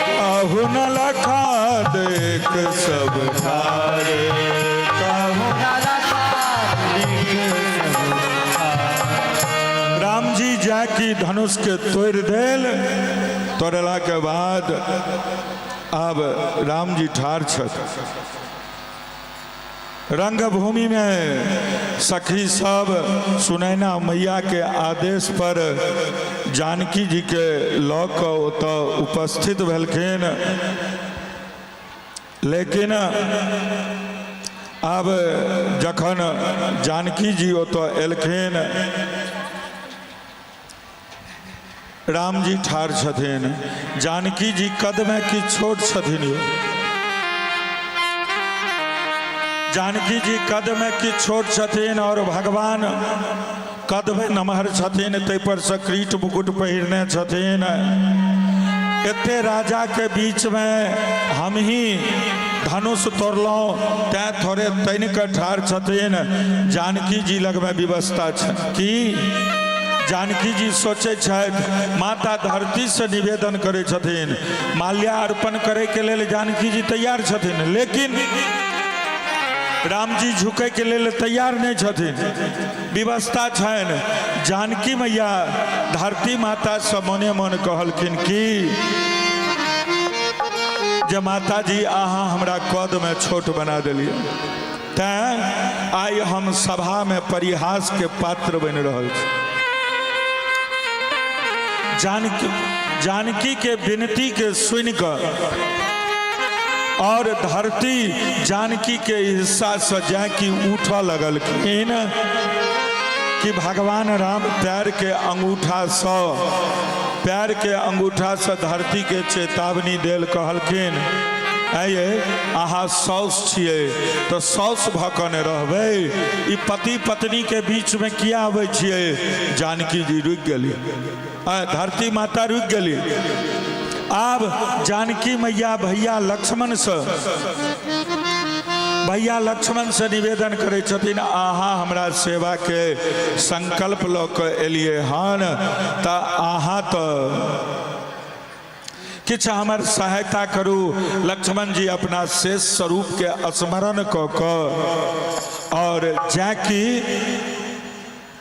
काहू न लखा देख सब ठारे, काहू। राम जी जाकि धनुष के तोड़ि देल। तोड़ला के बाद आब राम जी ठाढ़ छथि रंगभूमि में। सखी सब सुनैना मैया के आदेश पर जानकी जी के लऽ कऽ ओतऽ उपस्थित भेलखिन। लेकिन आब जखन जानकी जी ओतऽ एलखिन, राम जी ठाढ़ छथिन, जानकी जी कदमे की छोट छथिन यौ, जानकी जी कदमे की छोट छथिन और भगवान कदमे नमहर छथिन, ताहि पर से क्रीट मुकुट पहिरने छथिन। एते राजा के बीच में हम ही धनुष तोड़लहुँ, तैं थोड़े तनि कऽ ठाढ़ छथिन। जानकी जी लगमे व्यवस्था छै कि जानकी जी सोचै छथि, माता धरतीसँ निवेदन करै छथिन, माल्यार्पण करैके लेल जानकी जी तैयार छथिन, लेकिन रामजी झुकैके लेल तैयार नहि छथिन, व्यवस्था छनि। जानकी मैया धरती मातासँ मने मन कहलखिन कि जे माताजी अहाँ हमरा कदमे छोट बना देलियै, तैं आइ हम सभामे परिहासके पात्र बनि रहल छी। जानकी जानकी के विनती के सुनि कऽ और धरती जानकी के हिस्सा से जाकि उठऽ लगलखिन कि भगवान राम पैर के अंगूठा से, पैर के अंगूठा से धरती के चेतावनी देल, कहलखिन आइए अहाँ साउस छियै तऽ साउस भऽ कऽ नहि रहबै, ई पति पत्नी के बीच में किया आबै छियै। जानकी जी रुकि गेली, धरती माता रुकि गेली। आब जानकी मैया भैया लक्ष्मण से, भैया लक्ष्मण से निवेदन करै छथिन, अहाँ हमरा सेवा के संकल्प लऽ कऽ एलियै हन, तऽ अहाँ तऽ किछु हमर सहायता करू। लक्ष्मण जी अपना शेष स्वरूप के स्मरण कऽ कऽ और जाकि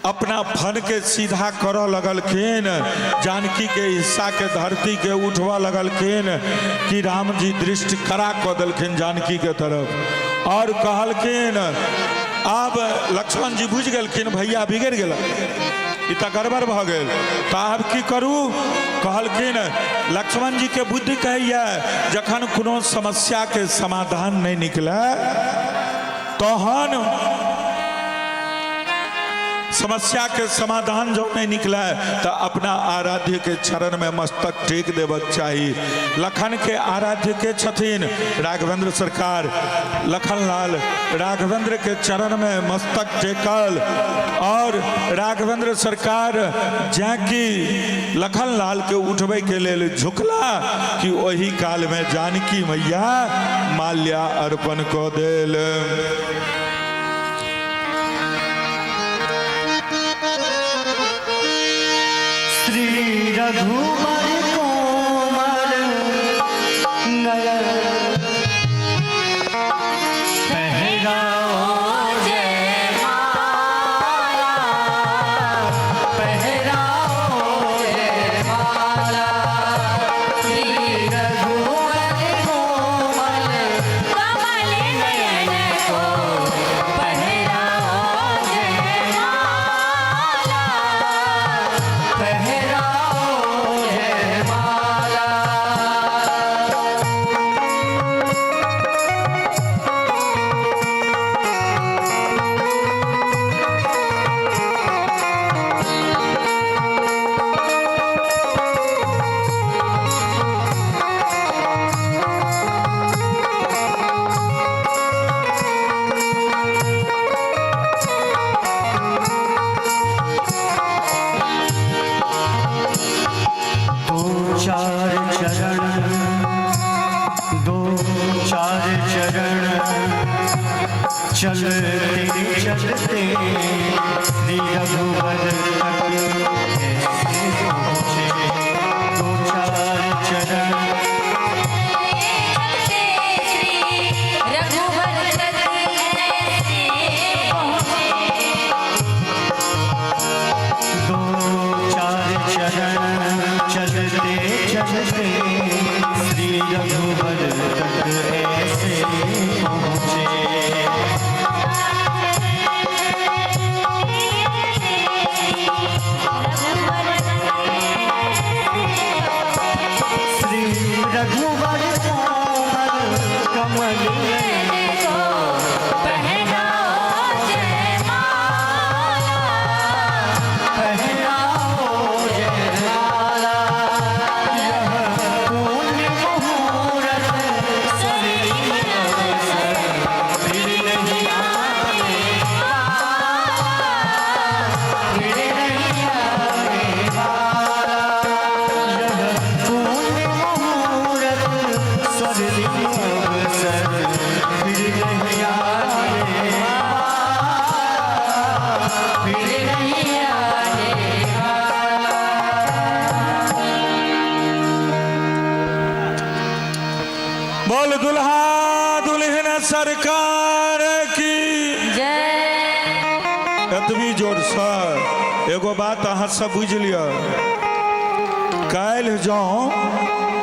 अपना फन के सीधा करऽ लगलखिन, जानकी के हिस्सा के धरती के उठबऽ लगलखिन कि राम जी दृष्टि करा कऽ देलखिन जानकी के तरफ और कहलखिन, आब लक्ष्मण जी बुझि गेलखिन भैया बिगड़ि गेल, ई तऽ गड़बड़ भऽ गेल, तऽ आब की करू? कहलखिन लक्ष्मण जी के बुद्धि कहैया जखन कोनो समस्या के समाधान नहीं निकले तहन समस्या के समाधान जो नहीं निकले तो अपना आराध्य के चरण में मस्तक टेक देवक चाही। लखन के आराध्य के छथिन राघवेंद्र सरकार, लखनलाल राघवेंद्र के चरण में मस्तक टेकल और राघवेंद्र सरकार जैकि लखनलाल के उठबै के लेल झुकला कि ओही काल में जानकी मैया माल्या अर्पण कऽ देल। श्री रघुबर कोमल नयन पहराओ जयमाला, पहराओ जयमाला। श्री रघुबर कोमल कमल नयन को पहराओ जयमाला, पहराओ जयमाला। दो चार चरण, दो चार चरण चलते चलते श्री रघुबर तक ऐसे पहुँचे। दो चार चरण चलते श्री रघुबर तक ऐसे पहुँचे। दो चार चरण चलते चलते श्री रघुबर तक ऐसे पहुँचे। श्री रघुबर कोमल कमल नयन को पहराओ जयमाला, पहराओ जयमाला। यह पुण्य मुहूर्त स्वर्णिम अवसर फिर नहीं आने वाला, फिर नहीं आने वाला। यह पुण्य मुहूर्त स्वर्णिम अवसर फिर नहीं आने वाला, फिर नहीं आने वाला। बोल दुल्हा दुल्हन सरकार की जय। एतबी जोरसँ एगो बात अहाँ सब बुझि लिअ, काल्हि जँ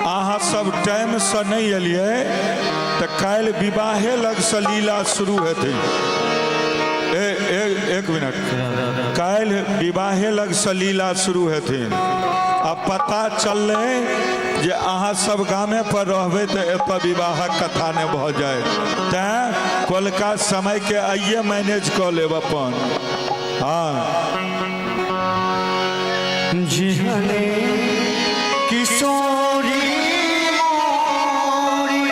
अहाँ सब टाइमसँ नहि एलियै तऽ काल्हि विवाहे लगसँ लीला शुरू हेतै। ए, ए, एक मिनट, काल्हि विवाहे लगसँ लीला शुरू हेथिन आ पता चललै जे अहाँ सब गामे पर रहबै तऽ एतऽ विवाहक कथा नहि भऽ जाय, तैँ कोलका समयके आइए मैनेज कऽ लेब अपन। हाँ जिहने किशोरी मोरी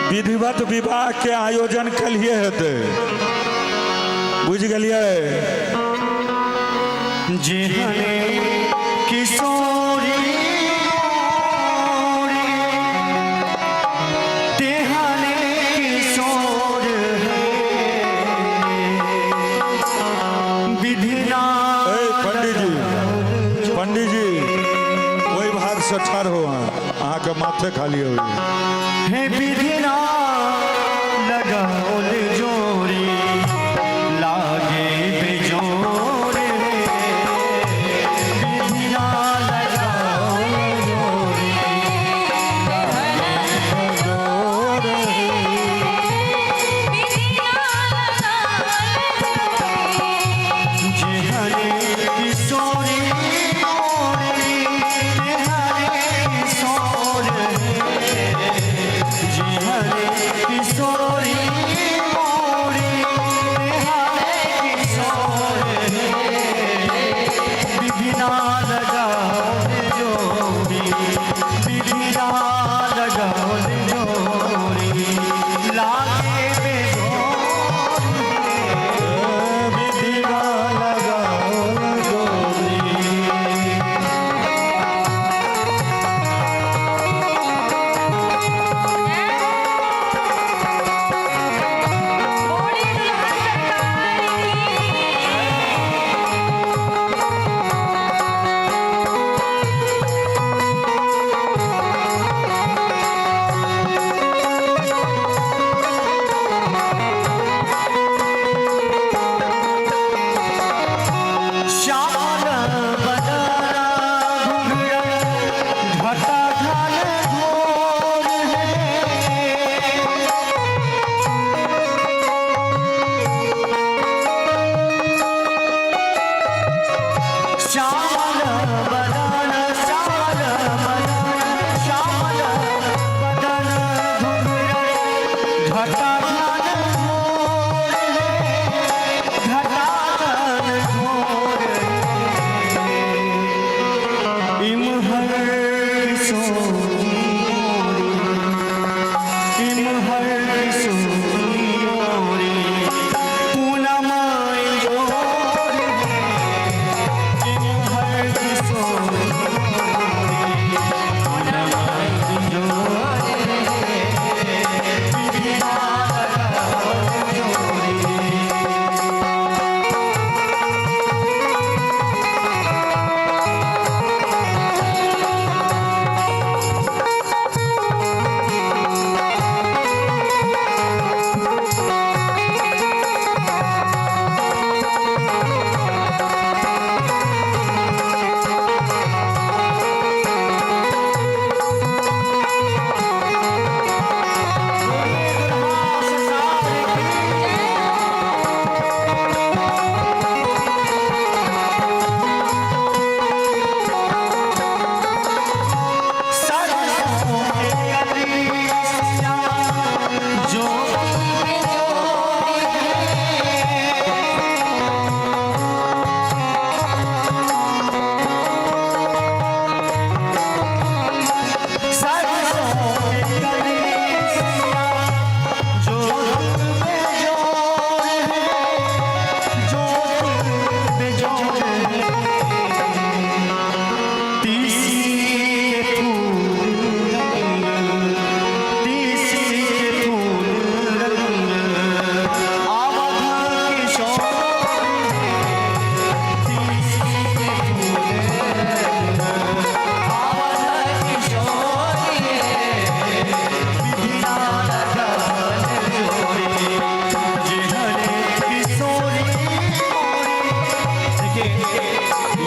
विधिवत विवाह के आयोजन कलिए हेतै, बुझि गेलियै? जिहने किशोरी मोरी तेहने किशोर है विधिना। ए पंडीजी, पंडीजी ओहि भागसँ ठाढ़ हो अहाँ, अहाँके माथे खाली होइए। हे विधिना लगाओल जोरी लागे बेजोर है, विधिना लगाओल जोरी लागे बेजोर किशोरी मोरी, इमहर किशोरी मोरी, पूनम जोर है, इमहर किशोरी मोरी, पूनम जोर है, विधिना लगाओ जोरी।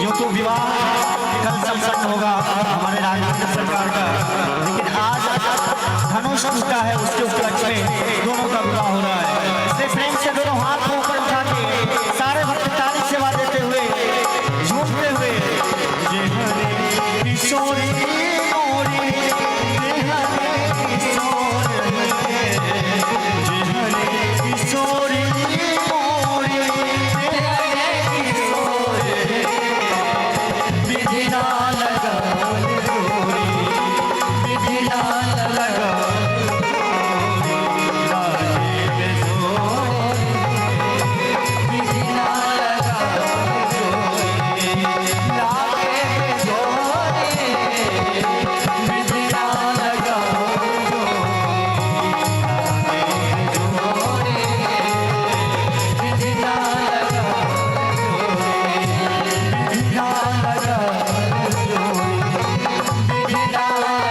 यूं तो विवाह कल संपन्न होगा हमारे राजनीतिक सरकार का, लेकिन आज धनुष टूटा है, उसके उपलक्ष्य में दोनों का विवाह हो रहा है। इसलिए प्रेम से दोनों हाथ को ऊपर उठा के सारे भक्त ताली सेवा देते हुए झूमते हुए जय हरे किशोरी मोरी, जय हरे किशोर हरे, जय हरे किशोरी मोरी, जय हरे किशोर हरे, विधिना लगाओ जोरी, विधिना लगाओ जोरी, लागे बेजोरी, विधिना लगाओ जोरी, लागे बेजोरी, विधिना लगाओ जोरी, लागे बेजोरी, विधिना लगाओ जोरी, विधिना लगाओ जोरी, विधिना लगाओ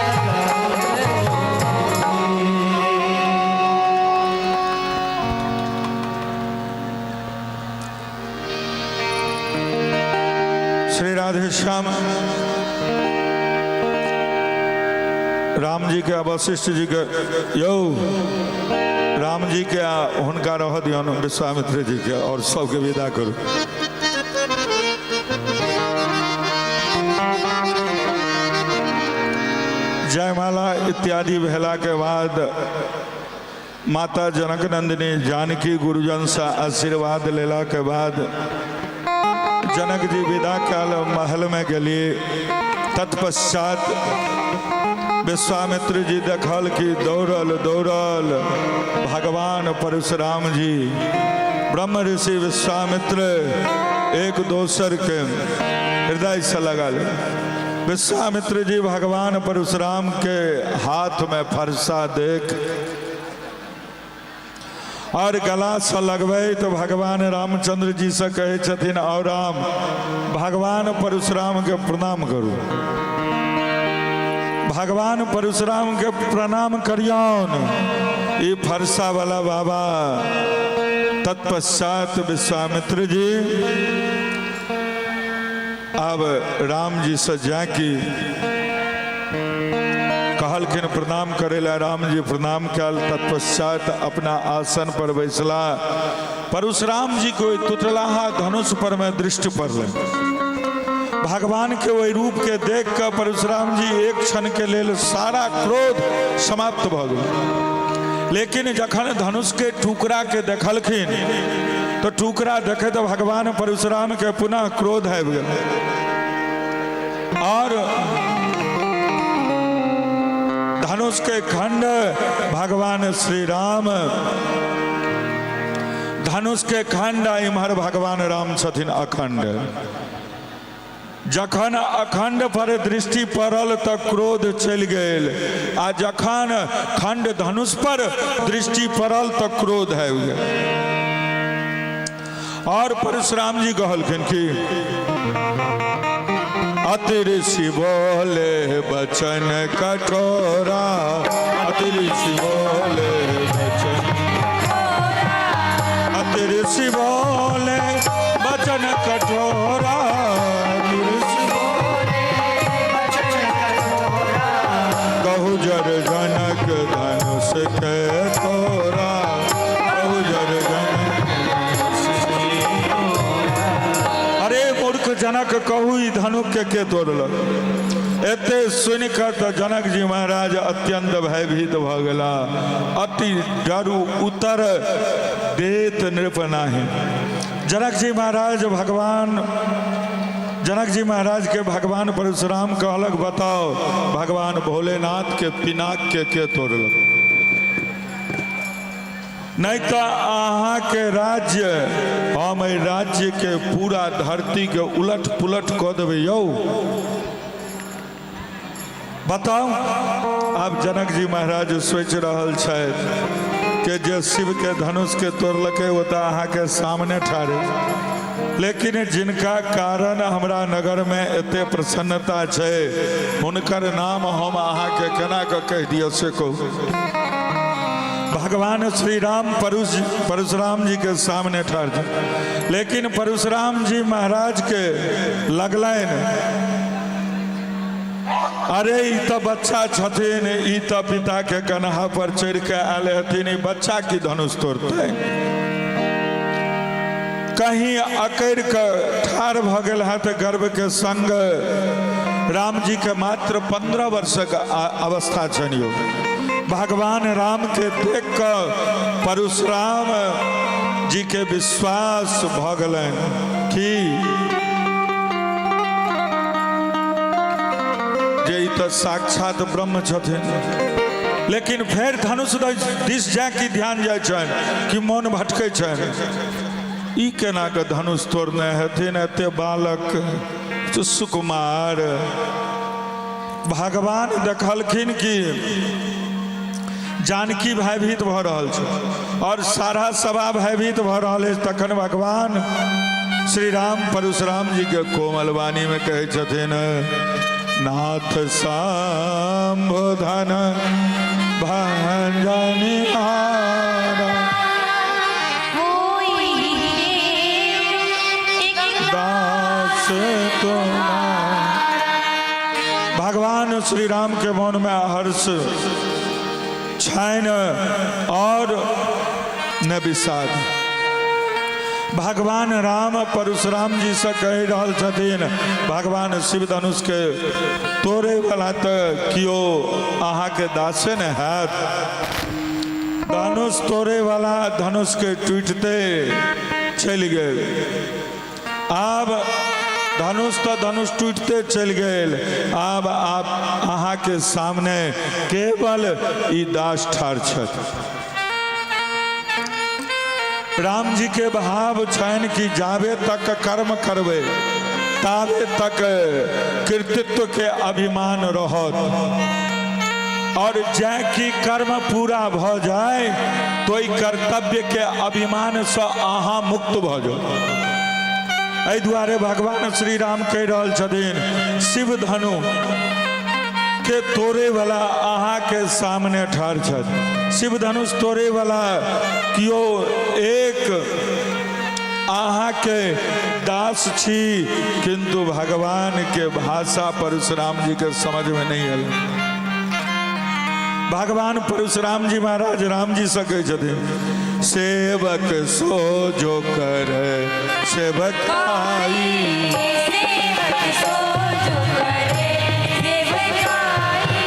श्री राधे श्याम राम जी के वशिष्ठ जी के यौ राम जी के आ हुनका रह दियौन विश्वामित्र जी के और सबके विदा करू। जयमाला इत्यादि भेला के बाद माता जनक नंदिनी जानकी गुरुजन से आशीर्वाद लेला के बाद जनक जी विदा कल महल में गेली। तत्पश्चात विश्वामित्र जी देखल कि दौड़ल दौड़ल भगवान परशुराम जी ब्रह्म ऋषि विश्वामित्र एक दोसर के हृदय से लगल। विश्वामित्र जी भगवान परशुराम के हाथ में फरसा देख और गला से लगबै तो भगवान रामचंद्र जी से कहै छथिन, और राम भगवान परशुराम के प्रणाम करू, भगवान परशुराम के प्रणाम करियौन, ई फरसा वाला बाबा। तत्पश्चात विश्वामित्र जी अब राम जी से जाकी कहलखिन प्रणाम करे ला, राम जी प्रणाम कल। तत्पश्चात अपना आसन पर बैसला। परशुराम जी को तुतलाहा धनुष पर में दृष्टि पड़ल। भगवान के वही रूप के देख कर परशुराम जी एक क्षण के लेल सारा क्रोध समाप्त भ गेल। लेकिन जखन धनुष के टुकड़ा के देखलखिन तो टुकड़ा देखे तो भगवान परशुराम के पुनः क्रोध आबि गेल और धनुष के खंड भगवान श्री राम, धनुष के खंड आ इम्हर भगवान राम छथिन अखंड। जखन अखंड पर दृष्टि पड़ल तऽ क्रोध चलि गेल, आ जखन खंड धनुष पर दृष्टि पड़ल तऽ क्रोध आबि गेल। और परशुराम जी कहलखिन कि अति ऋषि बोले वचन कठोरा, अति ऋषि बोले वचन, अति ऋषि बोले वचन कठोरा, अति ऋषि बोले कहु जर जनक धनुष के तोरा, कहु जर जनक। अरे मूर्ख जनक, कहू ई धनुष के तोड़लक? एते सुनि कऽ तऽ जनक जी महाराज अत्यंत भयभीत भऽ गेला। अति डरू उतर देत नृप नाही। जनक जी महाराज भगवान, जनक जी महाराज के भगवान परशुराम कहलक, बताओ भगवान भोलेनाथ के पिनाक के तोड़लक? नहीं तऽ अहाँके राज्य, हम एहि राज्य के पूरा धरती के उलट पुलट कऽ देबै यौ, बताउ। आब जनक जी महाराज सोचि रहल छथि कि जे शिव के धनुष के तोड़लकै ओ तऽ अहाँके सामने ठाढ़े, लेकिन जिनका कारण हमरा नगर में एते प्रसन्नता छै हुनकर नाम हम अहाँके केना कऽ कहि दिअ से कहू। भगवान श्री राम परशुराम जी के सामने ठाढ़ छै, लेकिन परशुराम जी महाराज के लगलनि, अरे ई तऽ बच्चा छथिन, ई तऽ पिता के कन्हा पर चढ़ि के आयल हथिन, ई बच्चा की धनुष तोड़तै? कहीं अकड़ के ठाढ़ भऽ गेल है तऽ गर्व के संग। राम जी के मात्र 15 वर्षक अवस्था छनि यौ। भगवान राम के देख कऽ परशुराम जी के विश्वास भऽ गेलनि कि जे ई तऽ साक्षात ब्रह्म छथिन। लेकिन फेर धनुष दिस जाय कि ध्यान जाइ छनि कि मोन भटकै छनि, ई केना कऽ धनुष तोड़ने हेथिन एते बालक सुकुमार? भगवान देखलखिन कि जानकी भयभीत भऽ रहल छै और सारा सभा भयभीत भऽ रहल अछि। तखन भगवान श्री राम परशुराम जी के कोमल वाणी में कहै छथिन, नाथ संबोधन भंजनी दास तुम्हारा। भगवान श्री राम के मन में हर्ष छनि और न विषाद। भगवान राम परशुराम जी से कहि रहल छथिन, भगवान शिव धनुष के तोड़े वाला तऽ केओ अहाँके दासे ने हैत। धनुष तोड़े वाला धनुष के टूटते चलि गेल। आब धनुष तऽ धनुष टूटते चलि गेल, आब आप अहाँके सामने केवल ई दास ठाढ़ छथि। राम जी के भाव छनि कि जाबे तक कर्म करबै ताबे तक कृतित्व के अभिमान रहत, और जै कि कर्म पूरा भऽ जाय तो ई कर्तव्य के अभिमान से अहाँ मुक्त भऽ जाउ। एहि दुआरे भगवान श्री राम कहि रहल छथिन, शिव धनु के तोड़े वाला अहाँ के सामने ठाढ़ छथि। शिव धनुष तोड़े वाला केओ एक अहाँ के दास छी, किंतु भगवान के भाषा परशुराम जी के समझ में नहीं आयल। भगवान परशुराम जी महाराज राम जी से कहै छथिन, सेवक सो जो करे सेवकाई, सेवक सो जो करे सेवकाई,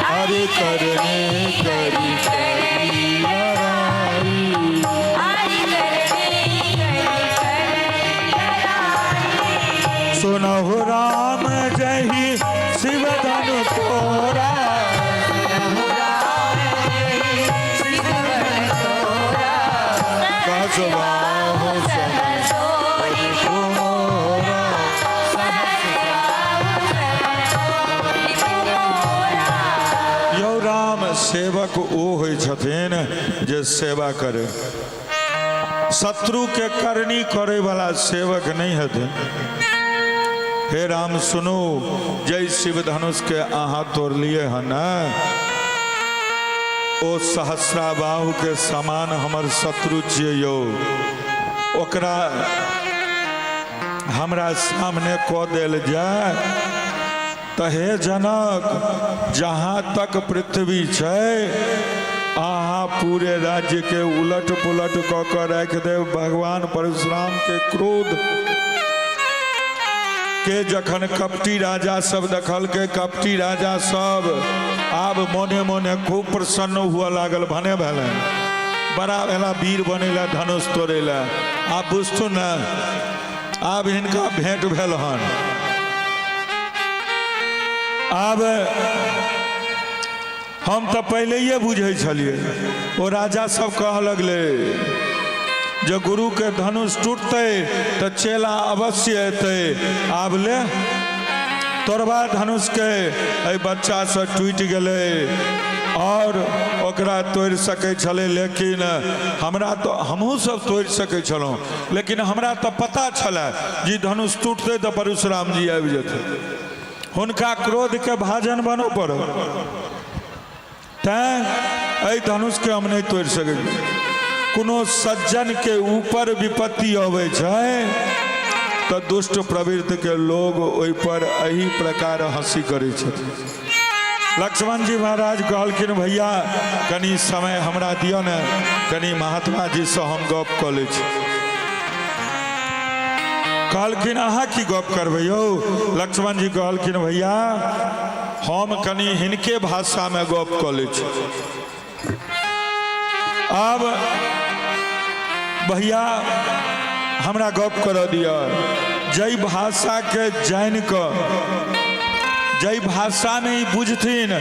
हरि करने करी करी लड़ाई। हरि करने करी करी लड़ाई। सुनहु राम जही शिव धनु तोरा, सेवक ओ होइ छथिन जे सेवा करे। शत्रु के करनी करे वाला सेवक नहीं हेथिन। हे राम सुनू, जय शिव धनुष के अहाँ तोड़लिए हन ने, ओ सहस्राबाहु के समान हमर शत्रु छियै यौ, ओकरा हमरा सामने कऽ देल जाय तऽ हे जनक, जहाँ तक पृथ्वी छै अहाँ पूरे राज्य के उलट पुलट कऽ कऽ राखि देब। भगवान परशुराम के क्रोध के जखन कपटी राजा सब देखलकै, कपटी राजा सब आब मोने मोने खूब प्रसन्न हुअ लागल। भने भेलनि, बड़ा भेला वीर बनेला धनुष तोड़ेला। आब बुझथुन ने, आब हिनका भेंट भेल हन। आब हम तऽ पहिलैए बुझै छलियै, ओ राजा सब कहऽ लगलै जे गुरुके धनुष टूटतै तऽ चेला अवश्य एतै। आब ले तोड़बा धनुषके, एहि बच्चासँ टूटि गेलै आओर ओकरा तोड़ि सकै छलै, लेकिन हमरा तऽ हमहूँ सब तोड़ि सकै छलहुँ, लेकिन हमरा तऽ पता छलै जे धनुष टूटतै तऽ परशुराम जी आबि जेतै, हुनका क्रोधके भाजन बनऽ पड़त, तैँ एहि धनुषके हम नहि तोड़ि सकै छी। कोनो सज्जनके ऊपर विपत्ति अबै छै तऽ दुष्ट प्रवृत्तिके लोग ओहिपर एहि प्रकार हँसी करै छथिन। लक्ष्मण जी महाराज कहलखिन भैया कनि समय हमरा दिअ ने, कनि महात्मा जी से हम गप कऽ लै छी। कहलखिन अहाँ की गप करबै यौ? लक्ष्मण जी कहलखिन भैया हम कनि हिनके भाषामे गप कऽ लै छी। आब भैया हमरा गप करऽ दिअ, जाहि भाषाके जानि कऽ जाहि भाषामे ई बुझथिन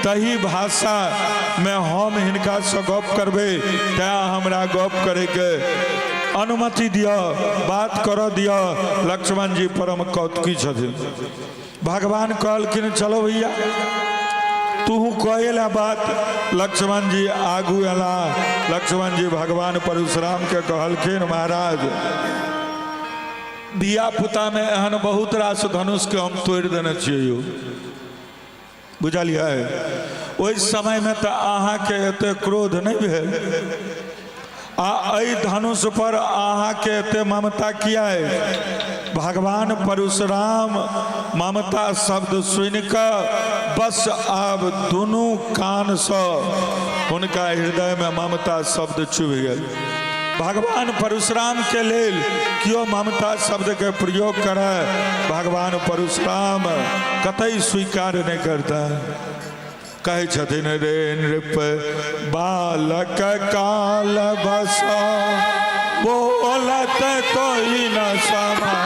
तही भाषामे हम हिनकासँ गप करबै, तैँ हमरा गप करैके अनुमति दिअ, बात करऽ दिअ। लक्ष्मण जी परम कौतुकी छथिन। भगवान कहलखिन चलो भैया तू कहे ला बात। लक्ष्मण जी आगू अला। लक्ष्मण जी भगवान परशुराम के कहलखिन महाराज धिया पुता में एहन बहुत रास धनुष के हम तोड़ि देने छियै यौ, बुझलियै? ओहि समय में तऽ अहाँके एते क्रोध नहि भेल, आ एहि धनुष पर अहाँके एते ममता किया अछि? भगवान परशुराम ममता शब्द सुनि कऽ बस आब दुनू कानसँ हुनका हृदयमे ममता शब्द चुभि गेल। भगवान परशुराम के लेल केओ ममता शब्द के प्रयोग करय, भगवान परशुराम कतई स्वीकार नहि करता। कहै छथिन रे नृप बालक काल बस बोलत तो न समा।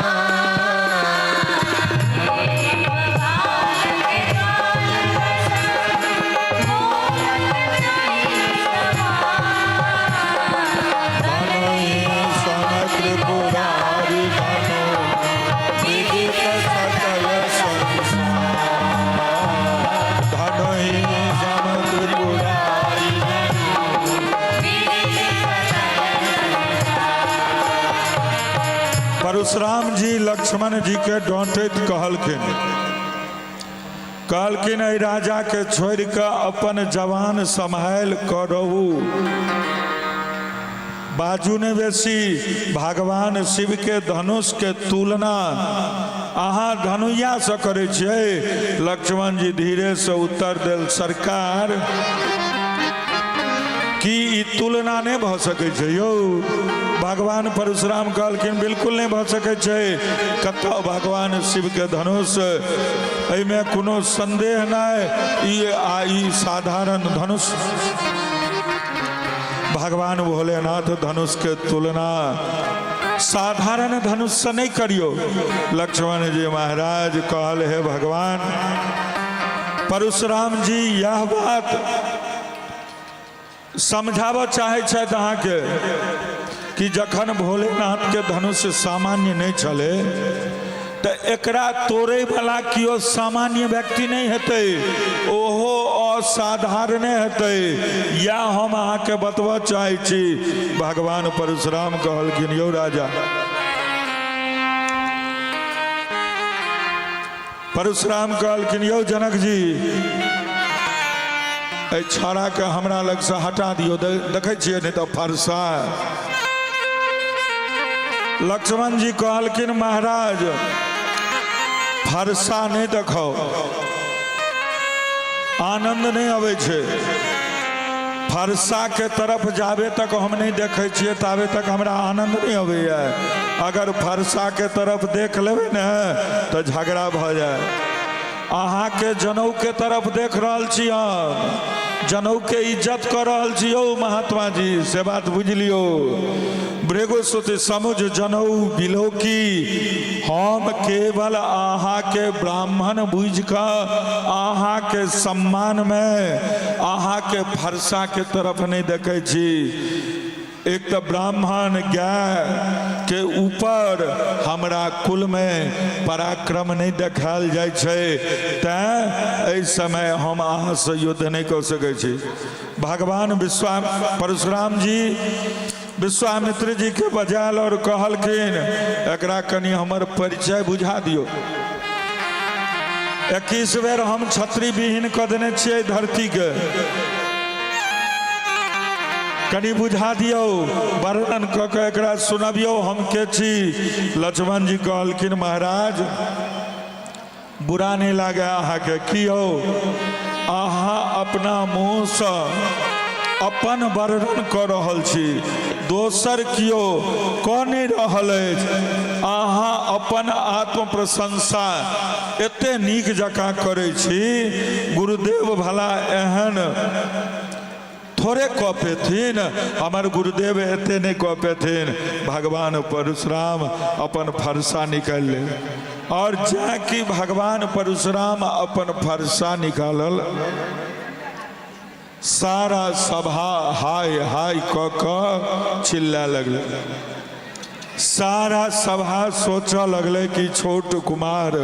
त्रिपुरारी बनो विदित सकल संसार। धनहि सम त्रिपुरारी। परशुराम जी लक्ष्मण जी के डांटैत कहलखिन, कहलखिन एहि राजा के छोड़ि कऽ अपन जवान सम्हालि कऽ रहू, बाजू ने बेसी। भगवान शिव के धनुष के तुलना अहाँ धनुया से करै छियै? लक्ष्मण जी धीरे से उत्तर देल, सरकार की ई तुलना नहि भऽ सकै छै यौ? भगवान परशुराम कहलखिन बिल्कुल नहि भऽ सकै छै। कतऽ भगवान शिव के धनुष, एहिमे कोनो संदेह नहि, ई आ ई साधारण धनुष। भगवान भोलेनाथ धनुष के तुलना साधारण धनुष से नहीं करियो। लक्ष्मण जी महाराज कहल हे भगवान परशुराम जी यह बात समझाबऽ चाहै छथि अहाँके कि जखन भोलेनाथ के धनुष सामान्य नहि छलै तऽ एकरा तोड़ै वाला केओ सामान्य व्यक्ति नहि हेतै, ओहो असाधारणे हेतै। इएह हम अहाँके बतबऽ चाहै छी। भगवान परशुराम कहलखिन, यौ राजा, परशुराम कहलखिन, यौ जनक जी, एहि छाड़ाके हमरा लगसँ हटा दियौ, देखै छियै नहि तऽ फरसा। लक्ष्मण जी कहलखिन, महाराज, फरसा नहि देखाउ, आनन्द नहि अबै छै। फरसाके तरफ जाबे तक हम नहि देखै छियै ताबे तक हमरा आनन्द नहि अबैए। अगर फरसाके तरफ देख लेबै ने तऽ झगड़ा भऽ जाय। अहाँके जनउके तरफ देख रहल छी, हम जनउके इज्जत कऽ रहल छी यौ महात्मा जी, से बात बुझि लियौ। भृगुसुत समुझ जनउ बिलोकी, हम केवल अहाँके ब्राह्मण बुझि कऽ अहाँके सम्मानमे अहाँके फरसाके तरफ नहि देखै छी। एक तऽ ब्राह्मण गाय के ऊपर हमरा कुलमे पराक्रम नहि देखायल जाइ छै, तैँ एहि समय हम अहाँसँ युद्ध नहि कऽ सकै छी। भगवान विश्वा परशुराम जी विश्वामित्र जी के बजायल और कहलखिन, एकरा कनि हमर परिचय बुझा दियौ। 21 बेर हम छत्री विहीन कऽ देने छियै धरतीके, कनि बुझा दियौ, वर्णन कऽ कऽ एकरा सुनबियौ हम के छी। लक्ष्मण जी कहलखिन, महाराज, बुरा नहि लागे अहाँके की यौ, अहाँ अपना मुँहसँ अपन वर्णन कऽ रहल छी, दोसर केओ कऽ नहि रहल अछि। अहाँ अपन आत्म प्रशंसा एते नीक जकाँ करै छी, गुरुदेव भला एहन थोड़े कऽ पेथिन, हमर गुरुदेव एते नहि कऽ पेथिन। भगवान परशुराम अपन फरसा निकालि लेल और जँ कि भगवान परशुराम अपन फरसा निकालल, सारा सभा हाय हाय कऽ कऽ चिल्लाय लगलै। सारा सभा सोचऽ लगलै कि छोट कुमार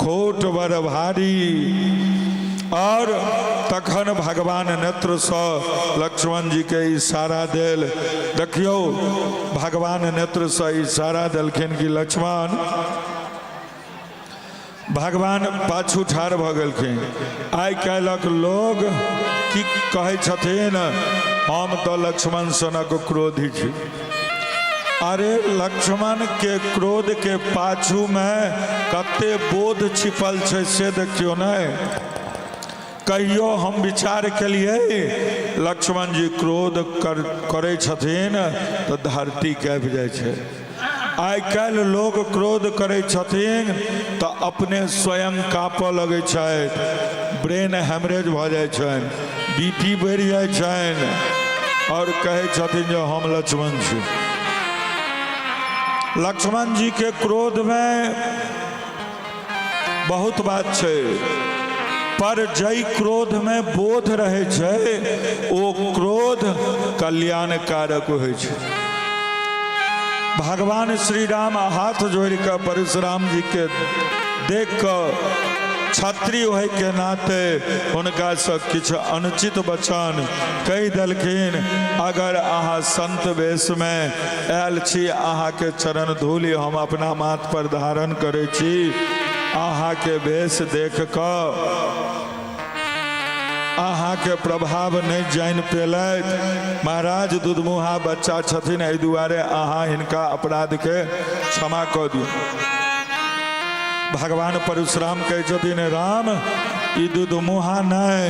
खोट बड़ भारी। और तखन भगवान नेत्रसँ लक्ष्मण जीके इशारा देल। देखियौ, भगवान नेत्रसँ इशारा देलखिन कि लक्ष्मण, भगवान पाछू ठाढ़ भऽ गेलखिन। आइ काल्हिक लोग की कहै छथिन, हम तऽ लक्ष्मण सनक क्रोधी छी। अरे, लक्ष्मण के क्रोध के पाछू में कते बोध छिपल छै से देखियौ ने। कहियो हम विचार केलिए, लक्ष्मण जी क्रोध करै छथिन तऽ धरती काँपि जाइ छै। आइ काल्हि लोग क्रोध करै छथिन तऽ अपने स्वयं काँपऽ लगै छथि, ब्रेन हेमरेज भऽ जाइ छनि, बीपी बढ़ि जाइ छनि और कहै छथिन जे हम लक्ष्मण छी। लक्ष्मण जी के क्रोध में बहुत बात छै, पर जै क्रोध में बोध रहै छै ओ क्रोध कल्याणकारक होइ छै। भगवान श्री राम हाथ जोड़ि कऽ परशुराम जी के देख कऽ क्षत्रिय होय के नाते हुनकासँ किछु अनुचित वचन कहि देलखिन। अगर अहाँ संत वेशमे आयल छी, अहाँके चरण धूलि हम अपना माथ पर धारण करै छी। अहाँके वेश देख कऽ अहाँके प्रभाव नहि जानि पेलथि। महाराज, दुधमुहा बच्चा छथिन, एहि दुआरे अहाँ हिनका अपराधके क्षमा कऽ दियौ। भगवान परशुराम कहै छथिन, राम, ई दुधमुहा नहि,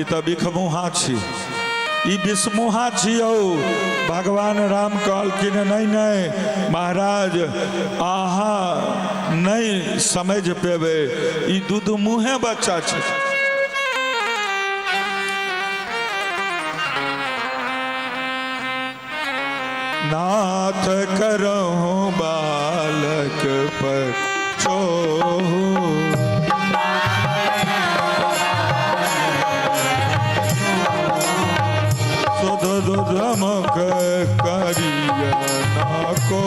ई तऽ बिखमुहा छी, ई विषमुहा छी यौ। भगवान राम कहलखिन, नहि नहि महाराज, अहाँ नहि समझ पेबै, ई दुधमुहे बच्चा छै। नाथ करहु बालक पर छोहु, सुध दुधमुख करिय न को,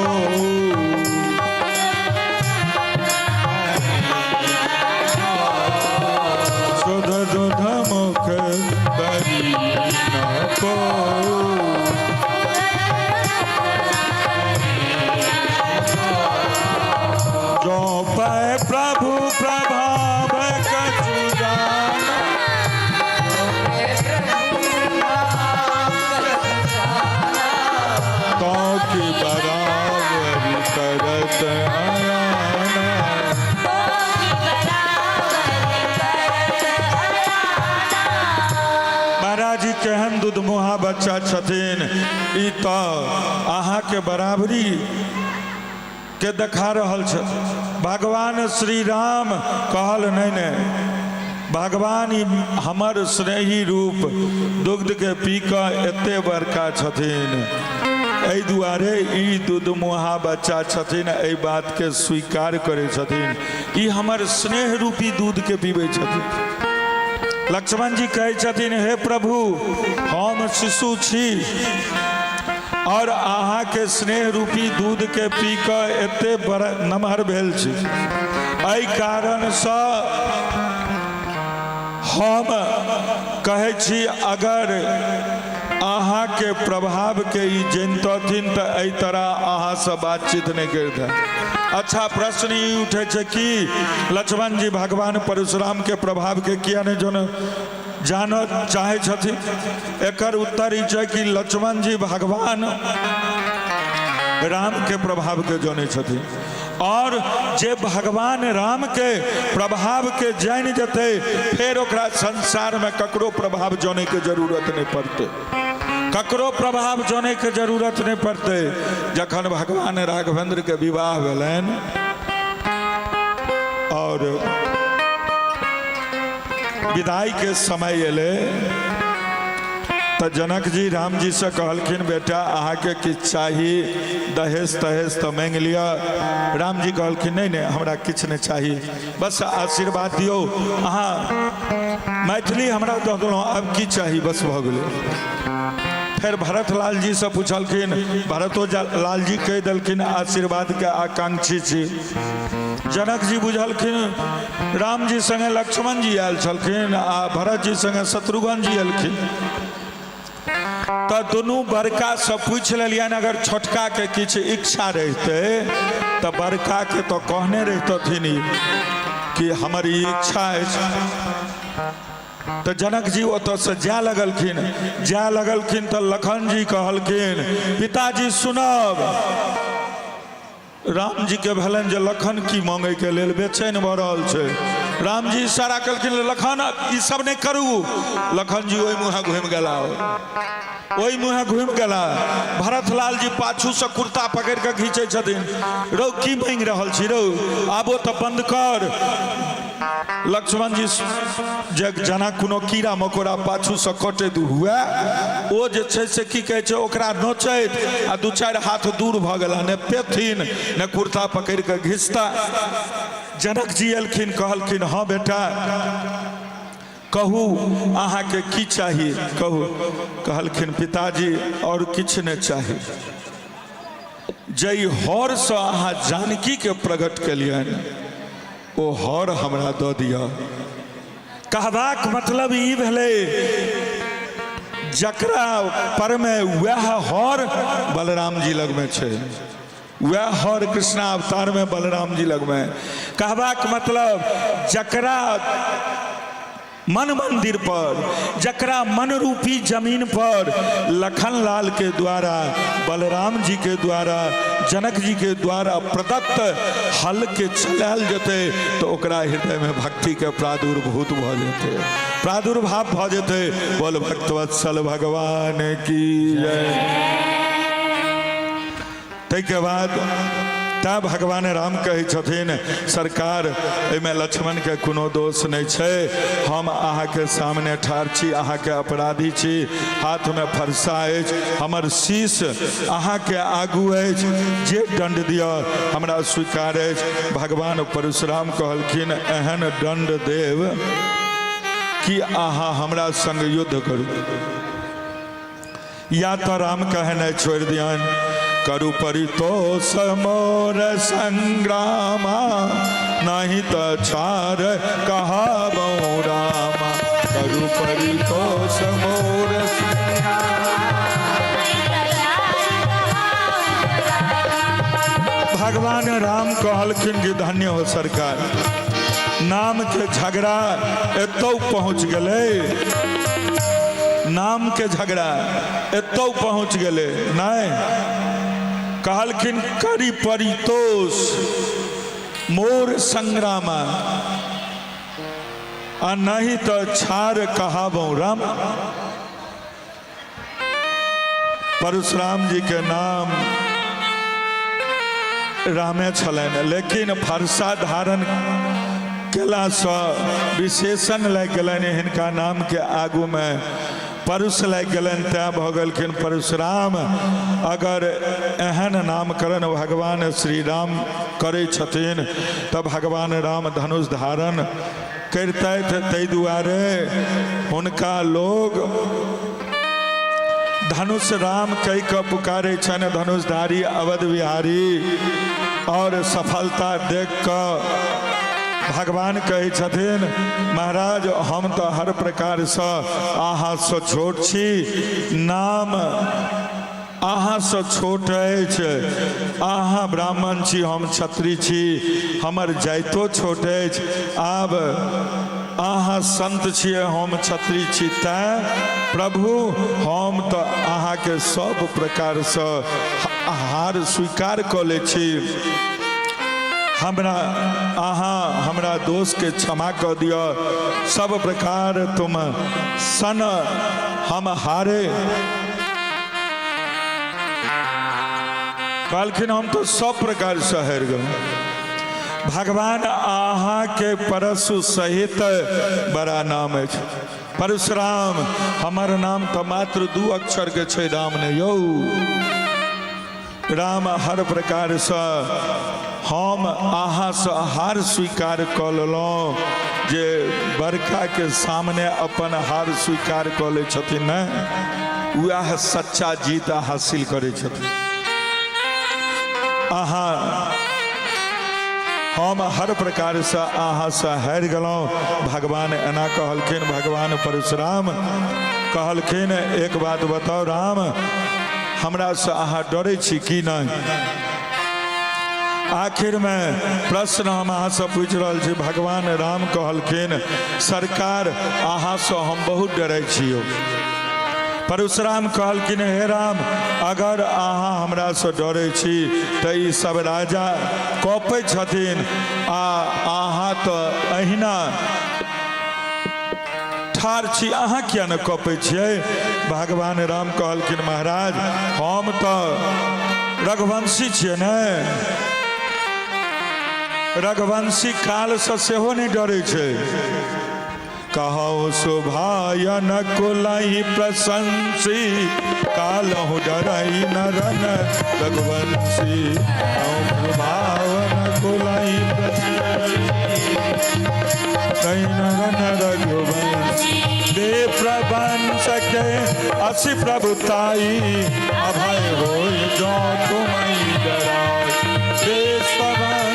सुध दुधमुख दुख करी न को। जो पै प्रभु प्रभाव कछु जाना, तो की बराबरी करत अयाना। महाराज जी केहन दुधमुहा बच्चा छथिन, ई तऽ अहाँके बराबरी के देखा रहल छथि। भगवान श्री राम कहल नहि नहि, भगवान ई हमर स्नेही रूप दुग्ध के पी कऽ एते बड़का छथिन, एहि दुआरे ई दुधमुहा बच्चा छथिन, एहि बातके स्वीकार करै छथिन, ई हमर स्नेह रूपी दूधके पीबै छथिन। लक्ष्मण जी कहै छथिन हे प्रभु हम शिशु छी और अहाँके स्नेह रूपी दूधके पी कऽ एते बड़ नमहर भेल छी, एहि कारणसँ हम कहै छी अगर अहाँके प्रभावके ई जनितथिन तऽ एहि तरह अहाँसँ बातचीत नहि करितनि। अच्छा प्रश्न ई उठै छै कि लक्ष्मण जी भगवान परशुरामके प्रभावके किया नहि जानऽ चाहै छथिन? एकर उत्तर ई छै कि लक्ष्मण जी भगवान रामके प्रभावके जनै छथिन, और जे भगवान रामके प्रभावके जानि जेतै फेर ओकरा संसारमे ककरो प्रभाव जानैके जरूरत नहि पड़तै, ककरो प्रभाव जानैके जरूरत नहि पड़तै। जखन भगवान राघवेंद्रके विवाह भेलनि और विदाई के समय एलै तऽ जनक जी राम जी से कहलखिन बेटा अहाँके किछु चाही, दहेज तहेज तऽ मांगि लिअ। राम जी कहलखिन नहि नहि हमरा किछु नहि चाही, बस आशीर्वाद दियौ, अहाँ मैथिली हमरा दऽ देलहुँ, आब की चाही, बस भऽ गेलै। फेर भरत लाल जी से पूछलखिन, भरतो लाल जी कहि देलखिन आशीर्वाद के आकांक्षी छी। जनक जी बुझलखिन राम जी संगे लक्ष्मण जी आयल छलखिन आ भरत जी संगे शत्रुघ्न जी एलखिन, तऽ दुनू बड़का से पूछि लेलियनि अगर छोटका के किछु इच्छा रहितै तऽ बड़का के तऽ कहने रहितथिन ई कि हमर ई इच्छा अछि। तऽ जनक जी ओतऽसँ जाय लगलखिन, जाय लगलखिन तऽ लखन जी कहलखिन पिताजी सुनब। राम जी के भेलनि जे लखन की मांगे के लेल बेचैन भऽ रहल छै। राम जी इशारा केलखिन लखन ई सब नहि करू। लखन जी ओहि मुँहे घुमि गेला, ओहि मुँहे घुमि गेला। भरत लाल जी पाछू से कुर्ता पकड़ि कऽ घीचै छथिन, रौ की मांगि रहल छी रौ, आबो तऽ बंद कर। लक्ष्मण जी जे जेना कोनो कीड़ा मकोड़ा पाछूसँ कटैत हुए ओ जे छै से की कहै छै ओकरा नोचैत आ दू चारि हाथ दूर भऽ गेला, ने पेथिन ने कुर्ता पकड़ि कऽ घिचता। जनक जी एलखिन, कहलखिन हँ बेटा कहू अहाँके की चाही, कहू। कहलखिन पिताजी आओर किछु नहि चाही, जै हरसँ अहाँ जानकीके प्रकट केलियनि ओ हर हमरा दऽ दिअ। कहबाक मतलब ई भेलै जकरा परमे वएह हर बलराम जी लगमे छै, वएह हर कृष्णा अवतारमे बलराम जी लगमे। कहबाक मतलब जकरा मन मंदिर पर, जकरा मन रूपी जमीन पर लखन लाल के द्वारा, बलराम जी के द्वारा, जनक जी के द्वारा प्रदत्त हल के चलायल जेतै तो ओकरा हृदय में भक्ति के प्रादुर्भूत भऽ जेतै, प्रादुर्भाव भऽ जेतै। बोल भक्तवत्सल भगवान की जय। ताहिके बाद तैँ भगवान राम कहै छथिन सरकार एहिमे लक्ष्मणके कोनो दोष नहि छै, हम अहाँके सामने ठाढ़ छी, अहाँके अपराधी छी, हाथमे फरसा अछि, हमर शीश अहाँके आगू अछि, जे दण्ड दिअ हमरा स्वीकार अछि। भगवान परशुराम कहलखिन एहन दण्ड देब कि अहाँ हमरा संग युद्ध करू, या तऽ राम कहने छोड़ि दियनि करू परितोष मोर संग्रामा, नहीं तऽ छार कहबौ रामा। करु परितोष मोर। भगवान राम कहलखिन कि धन्य हो सरकार, नाम के झगड़ा एतौ पहुँच गेलै, नाम के झगड़ा एतौ पहुँच गेलै। नहि कहलखिन करी परितोष मोर संग्रामा, आ नहीं तो छार कहाबौ राम। परशुराम जी के नाम रामे छलनि, लेकिन फरसा धारण केलासँ विशेषण लागि गेलनि, हिनका नामके आगूमे परुष लागि गेलनि, तैँ भऽ गेलखिन परशुराम। अगर एहन नामकरण भगवान श्री राम करै छथिन तऽ भगवान राम धनुष धारण करितथि, ताहि दुआरे हुनका लोग धनुष राम कहि कऽ पुकारै छनि, धनुषधारी अवध बिहारी। और सफलता देख कऽ भगवान कहै छथिन महाराज हम तऽ हर प्रकारसँ अहाँसँ छोट छी, नाम अहाँसँ छोट अछि, अहाँ ब्राह्मण छी हम क्षत्रिय छी, हमर जाइतो छोट अछि, आब अहाँ संत छियै हम क्षत्रिय छी, तैँ प्रभु हम तऽ अहाँके सब प्रकारसँ हार स्वीकार कऽ लै छी, हमरा अहाँ हमरा दोषके क्षमा कऽ दिअ, सब प्रकार तुम सन हम हारे। कहलखिन हम तऽ सब प्रकारसँ हारि गेलहुँ। भगवान अहाँके परशु सहित बड़ा नाम अछि परशुराम, हमर नाम तऽ मात्र 2 अक्षरके छै राम ने यौ। राम हर प्रकारसँ हम अहाँसँ हार स्वीकार कऽ लेलहुँ, जे बड़काके सामने अपन हार स्वीकार कऽ लै छथिन ने वएह सच्चा जीत हासिल करै छथिन। अहाँ हम हर प्रकारसँ अहाँसँ हारि गेलहुँ। भगवान एना कहलखिन, भगवान परशुराम कहलखिन एक बात बताउ राम, हमरासँ अहाँ डरै छी कि नहि? आखिरमे प्रश्न हम अहाँसँ पूछि रहल छी। भगवान राम कहलखिन सरकार अहाँसँ हम बहुत डरै छी। परशुराम कहलखिन हे राम, अगर अहाँ हमरासँ डरै छी तऽ ई सब राजा कँपै छथिन आ अहाँ तऽ अहिना ठाढ़ छी, अहाँ किया ने कँपै छियै? भगवान राम कहलखिन महाराज हम तऽ रघुवंशी छियै ने, रघुवंशी कालसँ सेहो नहि डरै छै। कहौ सुभायन कुलहि प्रशंसी, कालहु डरई नरन रघुवंशी। कहौ सुभावन कुलहि प्रशंसी, नरन रघुवंशी। दे प्रवंश के असि प्रभुताई, अभय होय जो तुमहि डराई। दे प्रवंश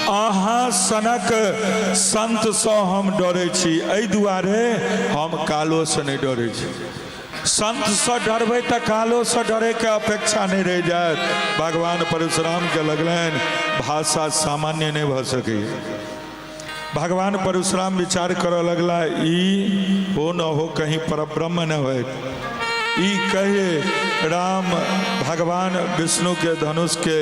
अहाँ सनक संतसँ हम डरै छी, एहि दुआरे हम कालोसँ नहि डरै छी। संतसँ डरबै तऽ कालोसँ डरैके अपेक्षा नहि रहि जायत। भगवान परशुरामके लगलनि भाषा सामान्य नहि भऽ सकैए। भगवान परशुराम विचार करऽ लगला ई हो न हो कहीं परब्रह्म न होय। ई कहे राम भगवान विष्णु के धनुष के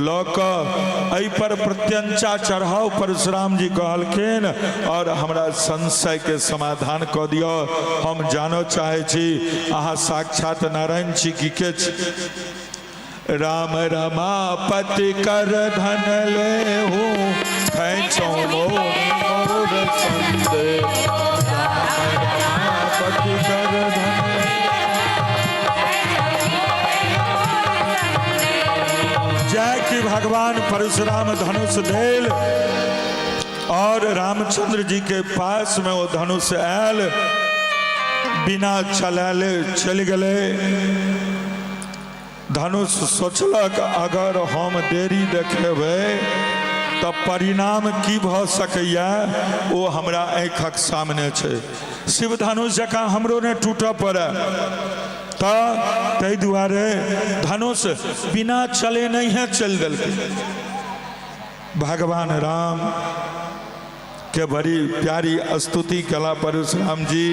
लऽ कऽ एहि पर प्रत्यंचा चढ़ाउ परशुराम जी कहलखिन, और हमरा संशय के समाधान कऽ दिअ, हम जानऽ चाहै छी अहाँ साक्षात नारायण छी कि के छी। राम रमापति कर धन लेहु, खैचो मोर मोर संदेह। राम रमापति कर धन जय कि भगवान परशुराम धनुष देल और रामचंद्र जी के पास में वो धनुष आयल, बिना चलाले चलि गेलै। धनुष सोचलक अगर हम देरी देखेबै तऽ परिणाम की भऽ सकैए ओ हमरा आँखिक सामने छै। शिव धनुष जकाँ हमरो नहि टूटऽ पड़ए, तऽ ताहि दुआरे धनुष बिना चले नहिए चलि देलकै। भगवान राम के बड़ी प्यारी स्तुति कला परशुराम जी,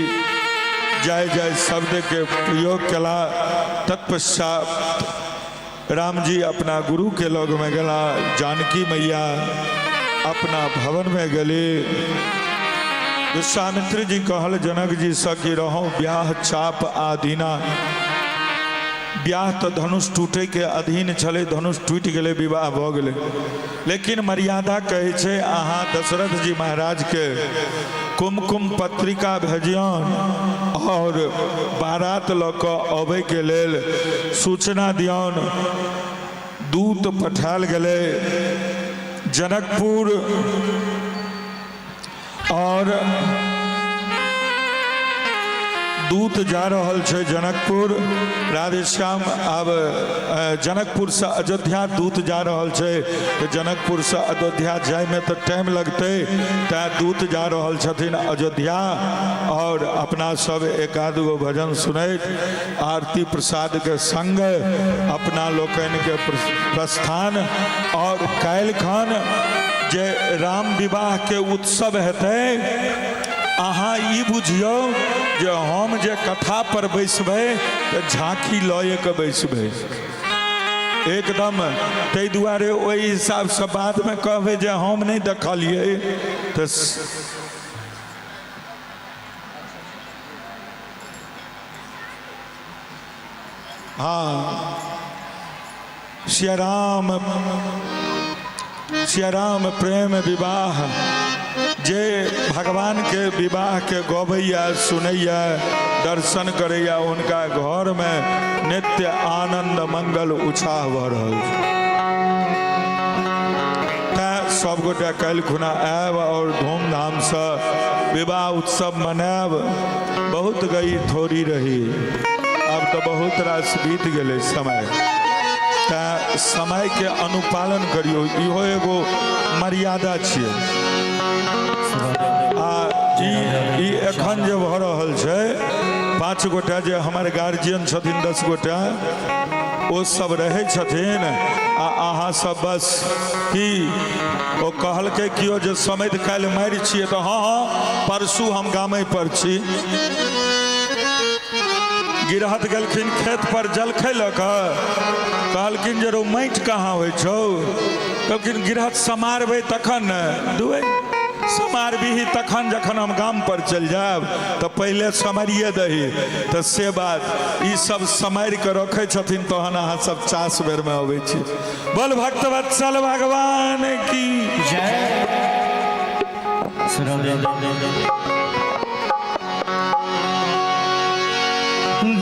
जय जय शब्द के प्रयोग कला। तत्पश्चात राम जी अपना गुरु के लग में गला, जानकी मैया अपना भवन में गली। विश्वामित्र जी कहल जनक जी से कि रहो ब्याह चाप आधीना। ब्याह तो धनुष टूटे के अधीन छलै, धनुष टूटि गेलै, विवाह भऽ गेलै, लेकिन मर्यादा कहै छै अहाँ दशरथ जी महाराज के कुमकुम पत्रिका भेजियौन और बारात लऽ कऽ अबै के लेल सूचना दियौन। दूत पठायल गेलै जनकपुर और दूत जा रहल छै जनकपुर। राधेश्याम आब जनकपुरसँ अयोध्या दूत जा रहल छै, तऽ जनकपुरसँ अयोध्या जायमे तऽ टाइम लगतै, तैँ दूत जा रहल छथिन अयोध्या। और अपना सब एक आध गो भजन सुनैत आरती प्रसादके संग अपना लोकनिके प्रस्थान। और काल्हि खन जे राम विवाह के उत्सव हेतै, अहाँ ई बुझियौ जे हम जे कथा पर बैसबै तऽ झाँकी लए के बैसबै एकदम। ताहि दुआरे ओहि हिसाबसँ बादमे कहबै जे हम नहि देखलियै तऽ हाँ सियाराम सियाराम प्रेम विवाह जे भगवान के विवाह के गबैया सुनैया दर्शन करैया उनका घर में नित्य आनंद मंगल उत्साह भऽ रहल छै। तैँ सबगोटे काल्हि खुना आयब और धूमधामसँ विवाह उत्सव मनायब। बहुत गई थोड़ी रही, आब तऽ बहुत रास बीत गेलै समय, तैँ समयके अनुपालन करियौ, इहो एगो मर्यादा छियै। आ ई एखन जे भऽ रहल छै, 5 गोटा जे हमर गार्जियन छथिन, 10 गोटा ओ सब रहै छथिन, आ अहाँ सब बस की ओ कहलकै कियो जे समैध काल्हि मारि छियै तऽ हँ हँ परसू हम गामे पर छी। गिरहत गेलखिन खेत पर जलखै लऽ कऽ, कहलखिन जे रौ माटि कहाँ होइ छौ? कहलखिन गिरहत समारबै तखन ने, दुए समारबिही तखन जखन हम गाम पर चलि जायब, तऽ पहिले समारिए दही। तऽ से बात ई सब समारि कऽ रखै छथिन तहन अहाँ सब चास बेरमे अबै छी। बोल भक्तवत्सल भगवान की जय।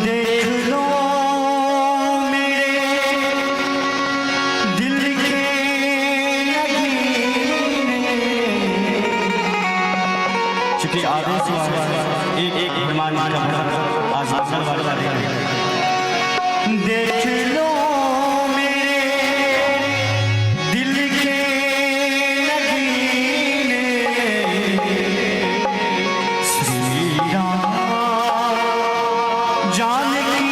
देख लो मेरे दिल के नगीने। चूंकि आदेश हुआ है, एक एक हनुमान जी का भजन आज मंगलवार का दिन है। देख लो मेरे दिल के नगीने, श्री राम जानकी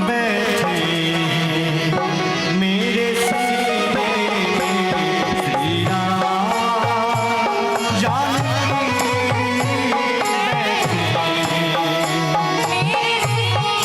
बैठे हैं मेरे सीने, श्री राम जानकी बैठे हैं। मेरे सीने।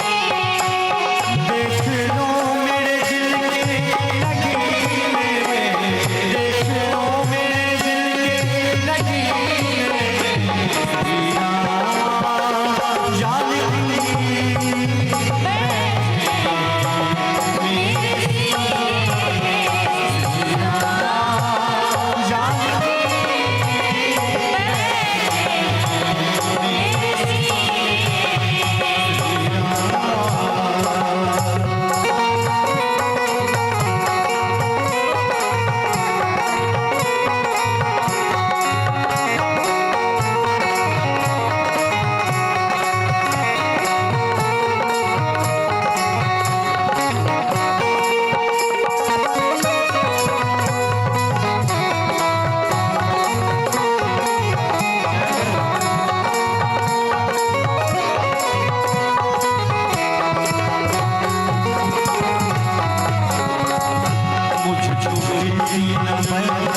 पीना वैभव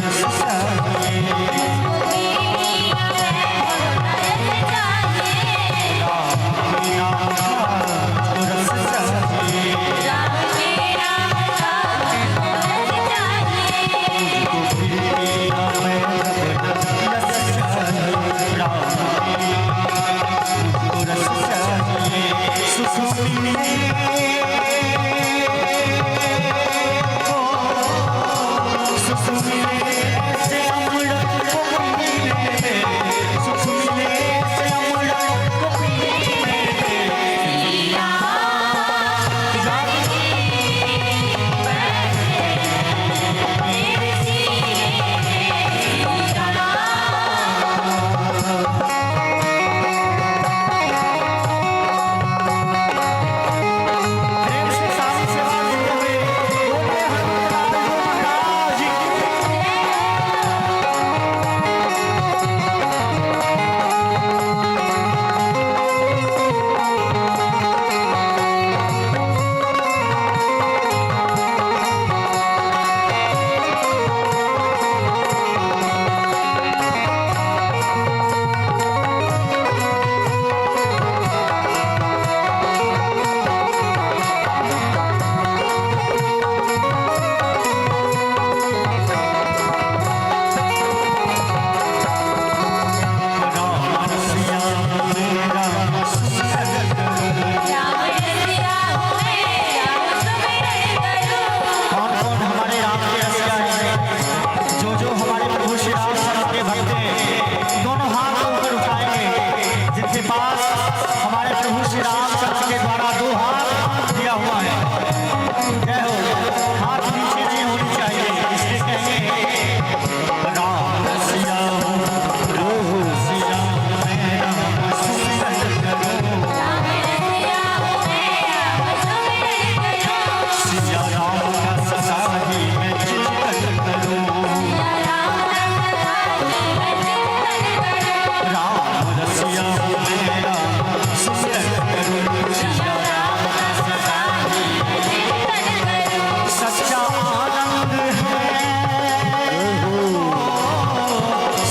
रस चाहिए। राम के नाम का रस चाहिए। मुझको फिर पीना वैभव रस चाहिए। राम के नाम मुझको रस चाहिए। सुख मिले ओ, सुख मिले ऐसे अमृत को पीने, सुख मिले ऐसे अमृत को पीने। प्रेम से सारी सेवा देते हुए बोले हनुमान जी महाराज की। राम रसिया मेरा सुंदर कौन कौन हमारे राम के रसिया हैं, जो जो हमारे प्रभु श्री राम शरण के भक्त हैं, दोनों हाथ ऊपर उठाएंगे। जिनके पास हमारे प्रभु श्री राम चंद्र के द्वारा दो हाथ दिया हुआ है, जय हो। हाथ नीचे नहीं होनी चाहिए, इसलिए कहेंगे राम रसिया रोहु सिया मेरा सुंदर करो। सिया राम का सदा ही मैं चिंतन करूं। राम रसिया मेरा सुंदर करूं। सिया राम का सदा ही सच्चा आनंद है,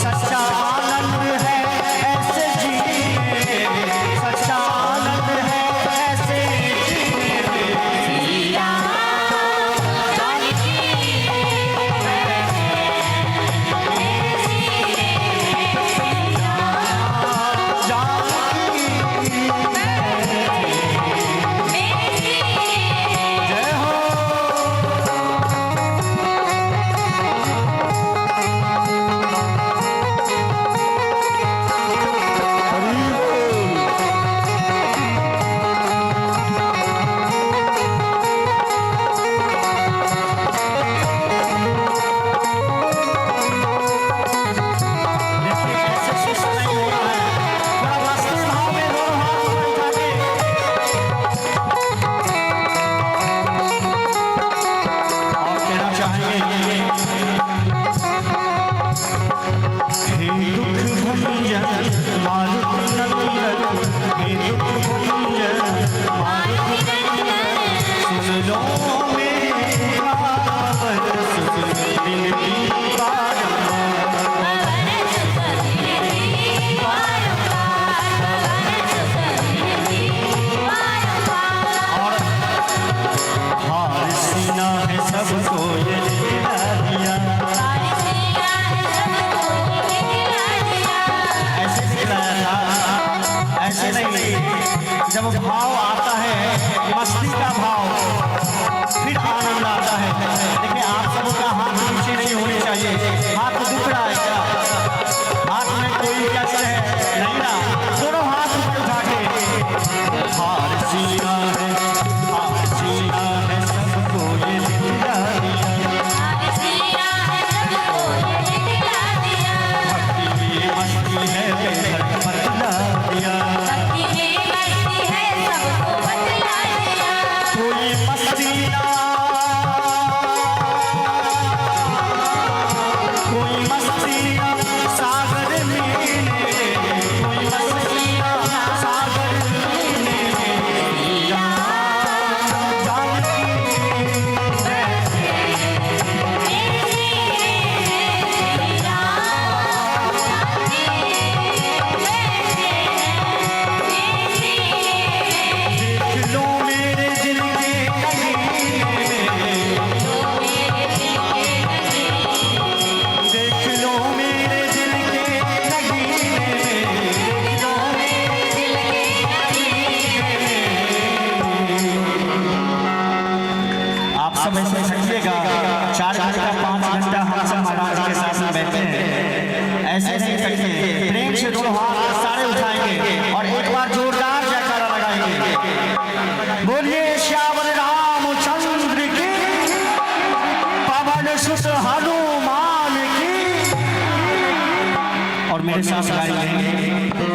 सच्चा आनंद है ऐसे जीने, सच्चा आनंद है ऐसे जीने। जानकी जय हो। देखिए ऐसे सुस्त नहीं हो रहा है, थोड़ा मस्ती भाव में दोनों हाथ ऊपर उठा के। और कहना चाहेंगे, हे दुख भंजन मारुति नंदन, हे दुख भंजन मारुति नंदन, सुन लो मेरी बात, सुन दिल की बारंबार। और हार सीना है सबको ये दिला दिया, ऐसे दिलाया था, ऐसे नहीं। जब भाव आता है, मस्ती का भाव, फिर आनंद आता है। देखिए आप सबका हाथ नीचे नहीं होने चाहिए। हाथ दुख रहा है क्या? हाथ में कोई कष्ट है नहीं ना? दोनों हाथ ऊपर उठा के हार सीना है, हार सीना है सबको ये दिला दिया। समय से थकिएगा। 4 घंटा 5 घंटा हम सब महाराज के साथ में बैठे हैं, ऐसे नहीं थकिए। प्रेम से दोनों हाथ सारे उठाएंगे और एक बार जोरदार जयकारा लगाएंगे। बोलिए श्यावर रामचंद्र की, पवन सुत हनुमान की। और मेरे साथ गाएंगे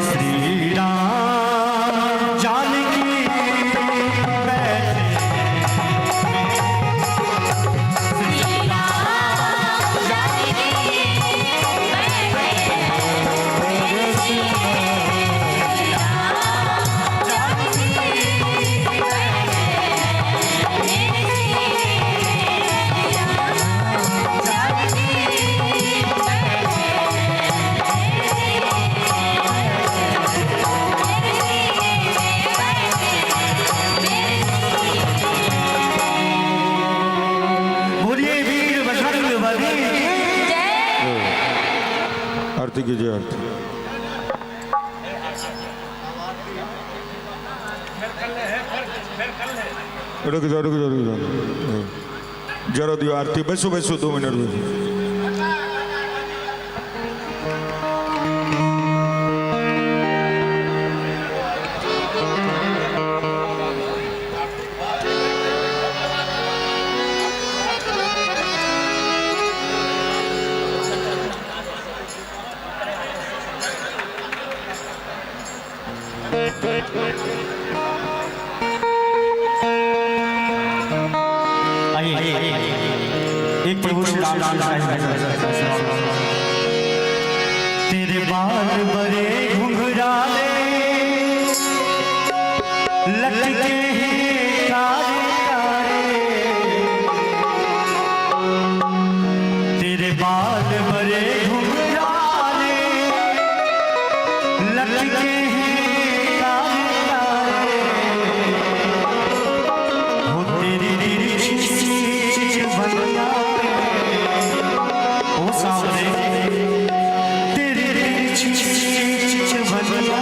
श्री राम जानकी बैठे। श्री राम जानकी बैठे मेरे सीने में, राम जानकी बैठे मेरे सीने में, राम जानकी बैठे मेरे सीने में, मेरे सीने में बैठे मेरे सीने में। बोलिए वीर बजरंग बली की। जय। आरती कीजिए, आरती। रुक जाओ, रुक जाओ, रुक जाओ, जरा दियो आरती। बैसो बैसो, 2 मिनट बैसो। आइए एक प्रभु श्री राम तेरे बाल बड़े घुंघराले लटके हैं कारे कारे, तेरे बाल बड़े घुंघराले लटके हैं कारे कारे, हो तेरी तिरछी बनिया ओ सामने, तेरी तिरछी बनिया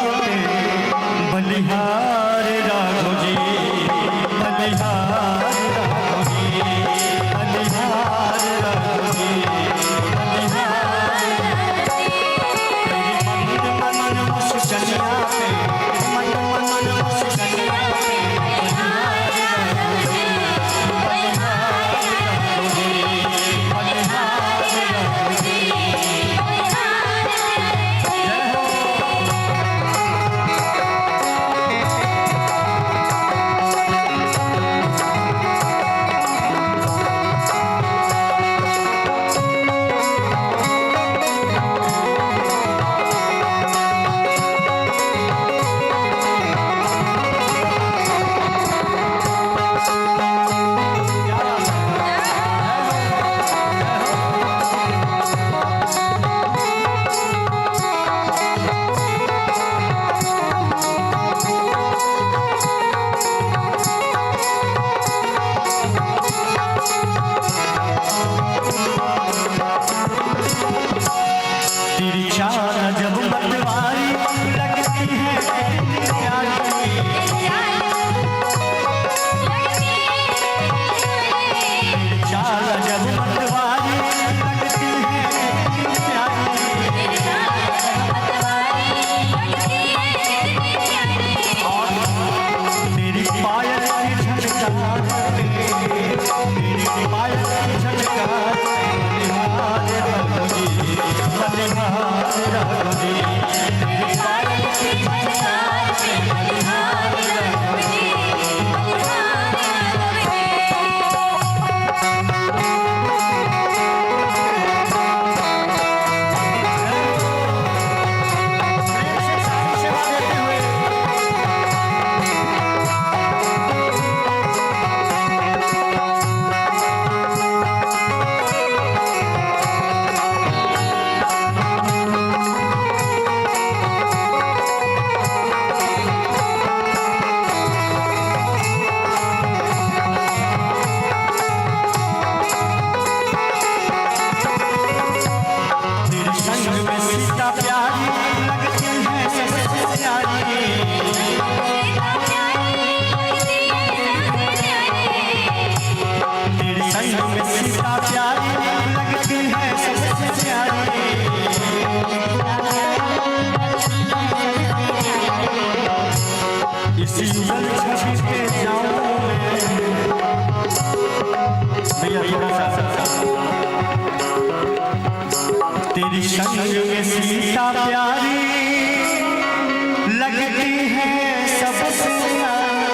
बलिहार राघो जी, बलिहार राघो जी, बलिहार राघो जी, बलिहार। संग में सीता प्यारी लगती है सबसे प्यारी। इस युगल छवि पे जाऊं मैं। भैया थोड़ा सा, तेरी संग में सीता प्यारी लगती है सबसे प्यारी।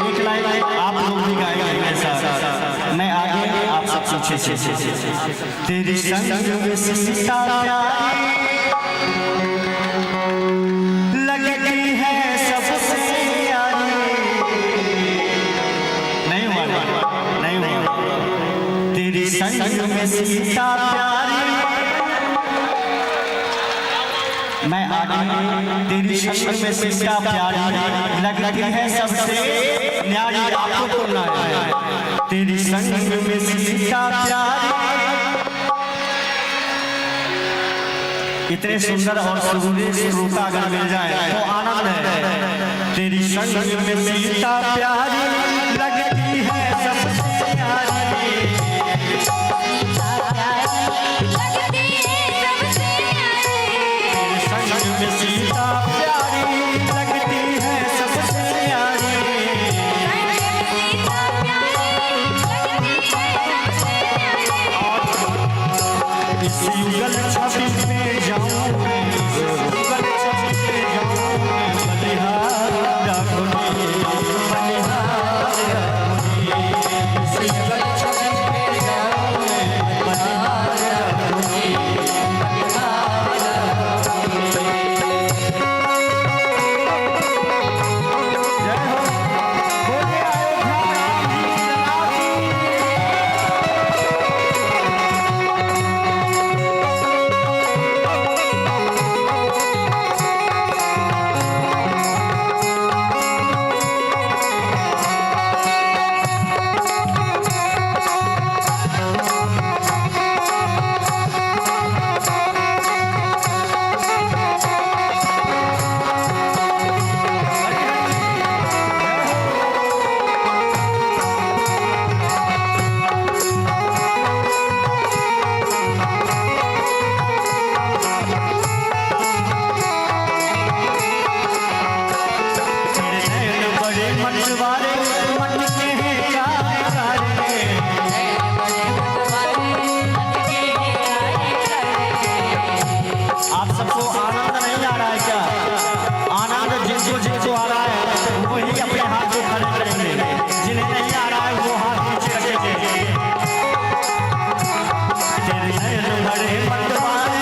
एक लाइन आप लोग भी गाएंगे मेरे साथ, मैं आगे आप सब पीछे से। तेरी संग में सीता प्यारी लगती है सबसे प्यारी। नहीं हुआ, नहीं हुआ। तेरी संग में सीता प्यारी, मैं आगे। तेरी संग में सीता प्यारी लगती है सबसे न्यारी। आपको बोलना है, तेरी संग में सीता प्यारी। इतने सुंदर और सुरीले श्रोता अगर मिल जाए तो आनंद है। तेरी संग में सीता प्यारी लगती है सबसे प्यारी। लगती है सबसे प्यारी। तेरे संग में सीता प्यारी लगती है सबसे प्यारी। सीता प्यारी लगती है सबसे प्यारी। इस युगल छवि पे जाऊं मैं, इस युगल छवि पे जाऊं मैं, बलिहार राघुनी, बलिहार राघुनी। इस युगल छवि पे जाऊं मैं, बलिहार राघुनी, बलिहार राघुनी। जय हो, बोले अयोध्या राम की। तेरे नैन बड़े मतवारे मटके हैं कारे कारे। आप सबको आनंद नहीं आ रहा है क्या? आनंद जिनको जिनको आ रहा है वही अपने हाथ को खड़े करेंगे, जिन्हें नहीं आ रहा है वो हाथ नीचे रखेंगे। तेरे नैन बड़े मतवारे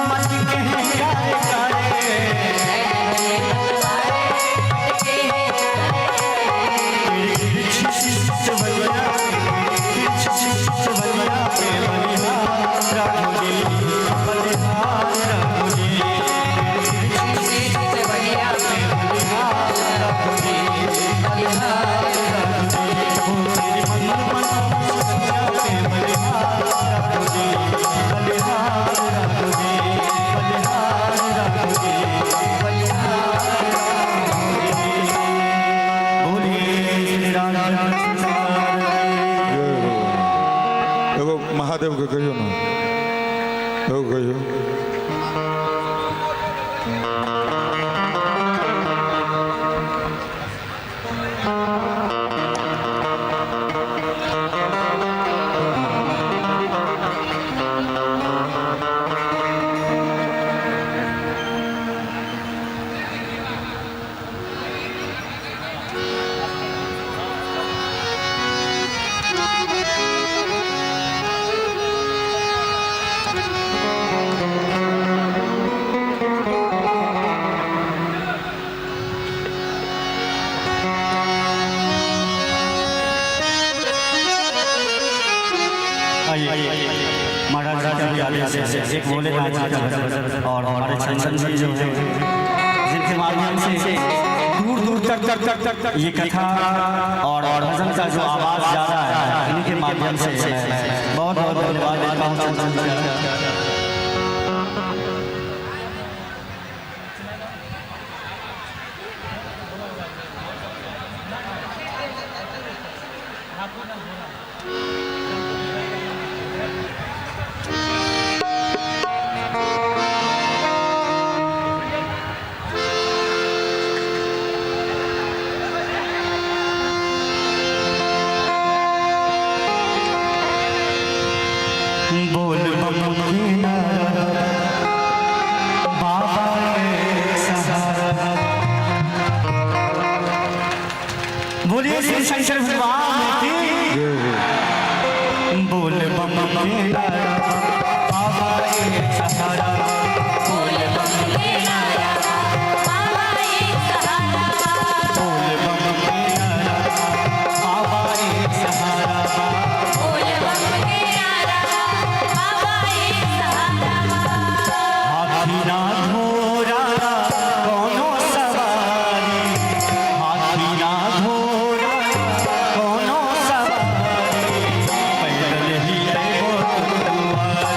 मटके हैं कारे कारे। बोलिए श्री राम। जय हो। एगो महादेव के कहियो ना, एगो कहियो। आइए, महाराज जी का भी आदेश है, एक भोलेनाथ जी का भजन और हमारे चंदन जी जो हैं, जिनके माध्यम से दूर दूर तक ये कथा और भजन का जो आवाज़ जा रहा है, इनके माध्यम से मैं बहुत बहुत धन्यवाद देता हूँ चंदन जी का। बोल बम के नारा, बाबा एक सहारा। बोलिए श्री शंकर भगवान की। बोल बम के नारा, बाबा एक सहारा। बोल बम के नारा, बाबा एक सहारा। बोल बम के नारा, बाबा एक सहारा। बोल बम के नारा, बाबा एक सहारा। हाथी ना घोड़ा कोनो सवारी, हाथी ना घोड़ा कोनो सवारी, पैदल ही अइबो दुआरी।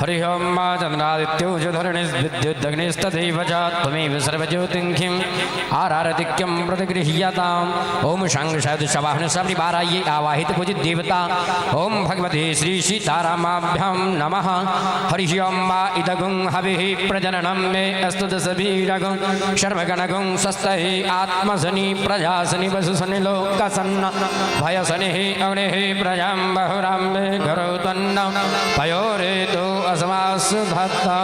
हरिः ओं मा चन्द्रादित्यो धरणिर्विद्युदग्निस्तथैव च त्वमेव सर्वज्योतिंहिम् आरारतिक्यं प्रतिगृह्यताम्। ॐ शं शवाहन सपरिवारायै आवाहित पूजित देवता ॐ भगवते श्री सीतारामाभ्यां नमः। हरिः ओं मा इदगुं हविः प्रजननं मे अस्तु दशवीरगुं सर्वगणगुं स्वस्तये आत्मसनि प्रजासनि वसुसनि लोकसन्न भयसनिः अग्निः प्रजां बहुरां मे करोतन्न पयोरेतु अस्मासु धत्ता।